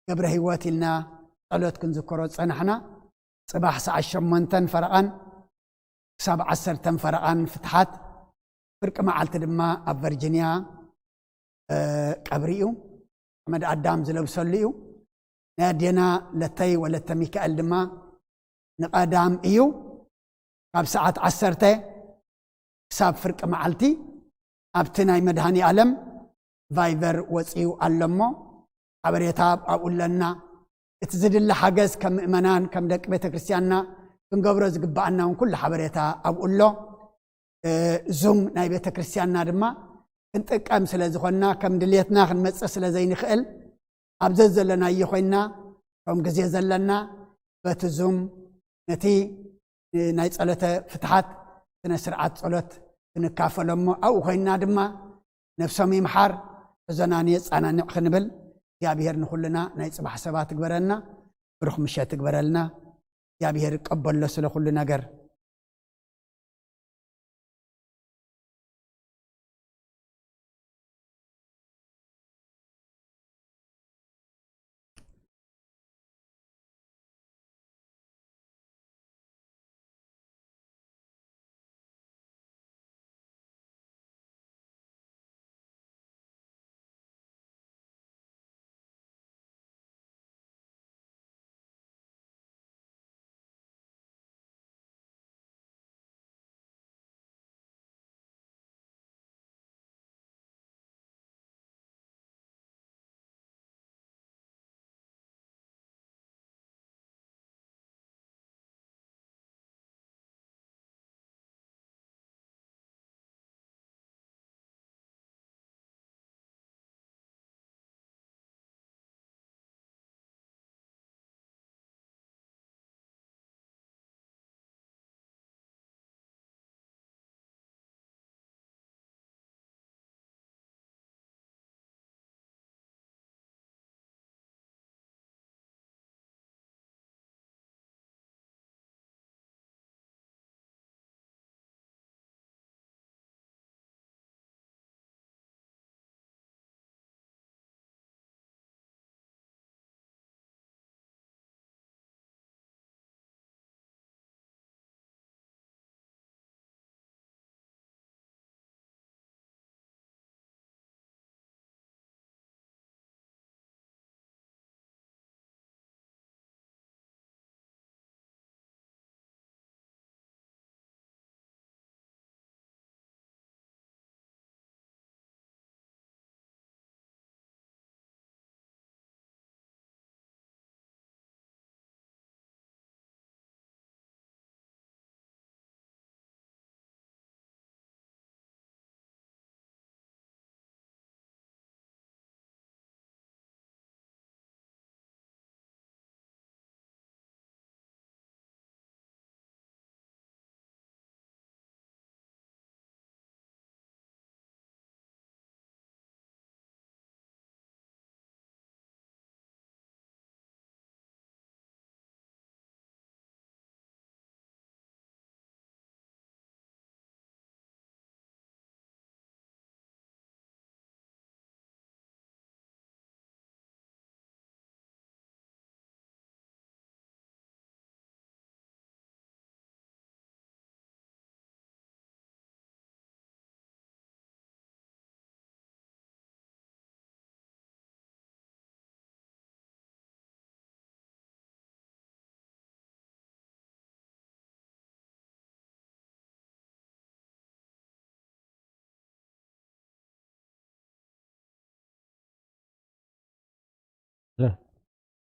ገብረ ህይወት ኢልና ጸሎት ክንዝክሮ ዝጸናሕና፣ ጽባሕ ሰዓት ሸሞንተን ፈረቓን ክሳብ ዓሰርተን ፈረቓን ፍትሓት፣ ፍርቂ መዓልቲ ድማ ኣብ ቨርጂንያ፣ እ፣ ቀብሪ እዩ። ሓመድ ኣዳም ዝለብሰሉ እዩ። ናይ ኣዴና ለተይ ወለተ ሚካኤል ድማ ንቐዳም እዩ። ካብ ሰዓት ዓሰርተ ክሳብ ፍርቂ መዓልቲ ኣብቲ ናይ መድኃኔ ዓለም ቫይበር ወጺኡ ኣሎ እሞ፣ ሓበሬታ ኣብኡ ኣለና። እቲ ዝድለ ሓገዝ ከም ምእመናን፣ ከም ደቂ ቤተ ክርስቲያንና ክንገብሮ ዝግብኣና እውን ኩሉ ሓበሬታ ኣብኡ ኣሎ። እ፣ ዙም ናይ ቤተ ክርስቲያንና ድማ ክንጥቀም ስለ ዝኾንና፣ ከም ድልየትና ክንመጽእ ስለ ዘይንኽእል፣ ኣብ ዘዘለናዮ ኮይንና፣ ከም ግዜ ዘለና፣ በቲ ዙም ነቲ፣ እ፣ ናይ ጸሎተ ፍትሓት ስነ ስርዓት ጸሎት ክንካፈሎ እሞ፣ ኣብኡ ኮይንና ድማ ነፍሶም ይምሓር፣ ሕዞናን የጻናንዕ ክንብል፣ እግዚኣብሔር ንኹልና ናይ ጽባሕ ሰባት ይግበረና፣ ብሩኽ ምሸት ይግበረልና። እግዚኣብሔር ይቀበሎ ስለ ኩሉ ነገር።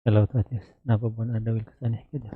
ጸላውታት እዮስ ናብ ኣቦና ደው ኢልካ ጸኒሕካ ዲኻ?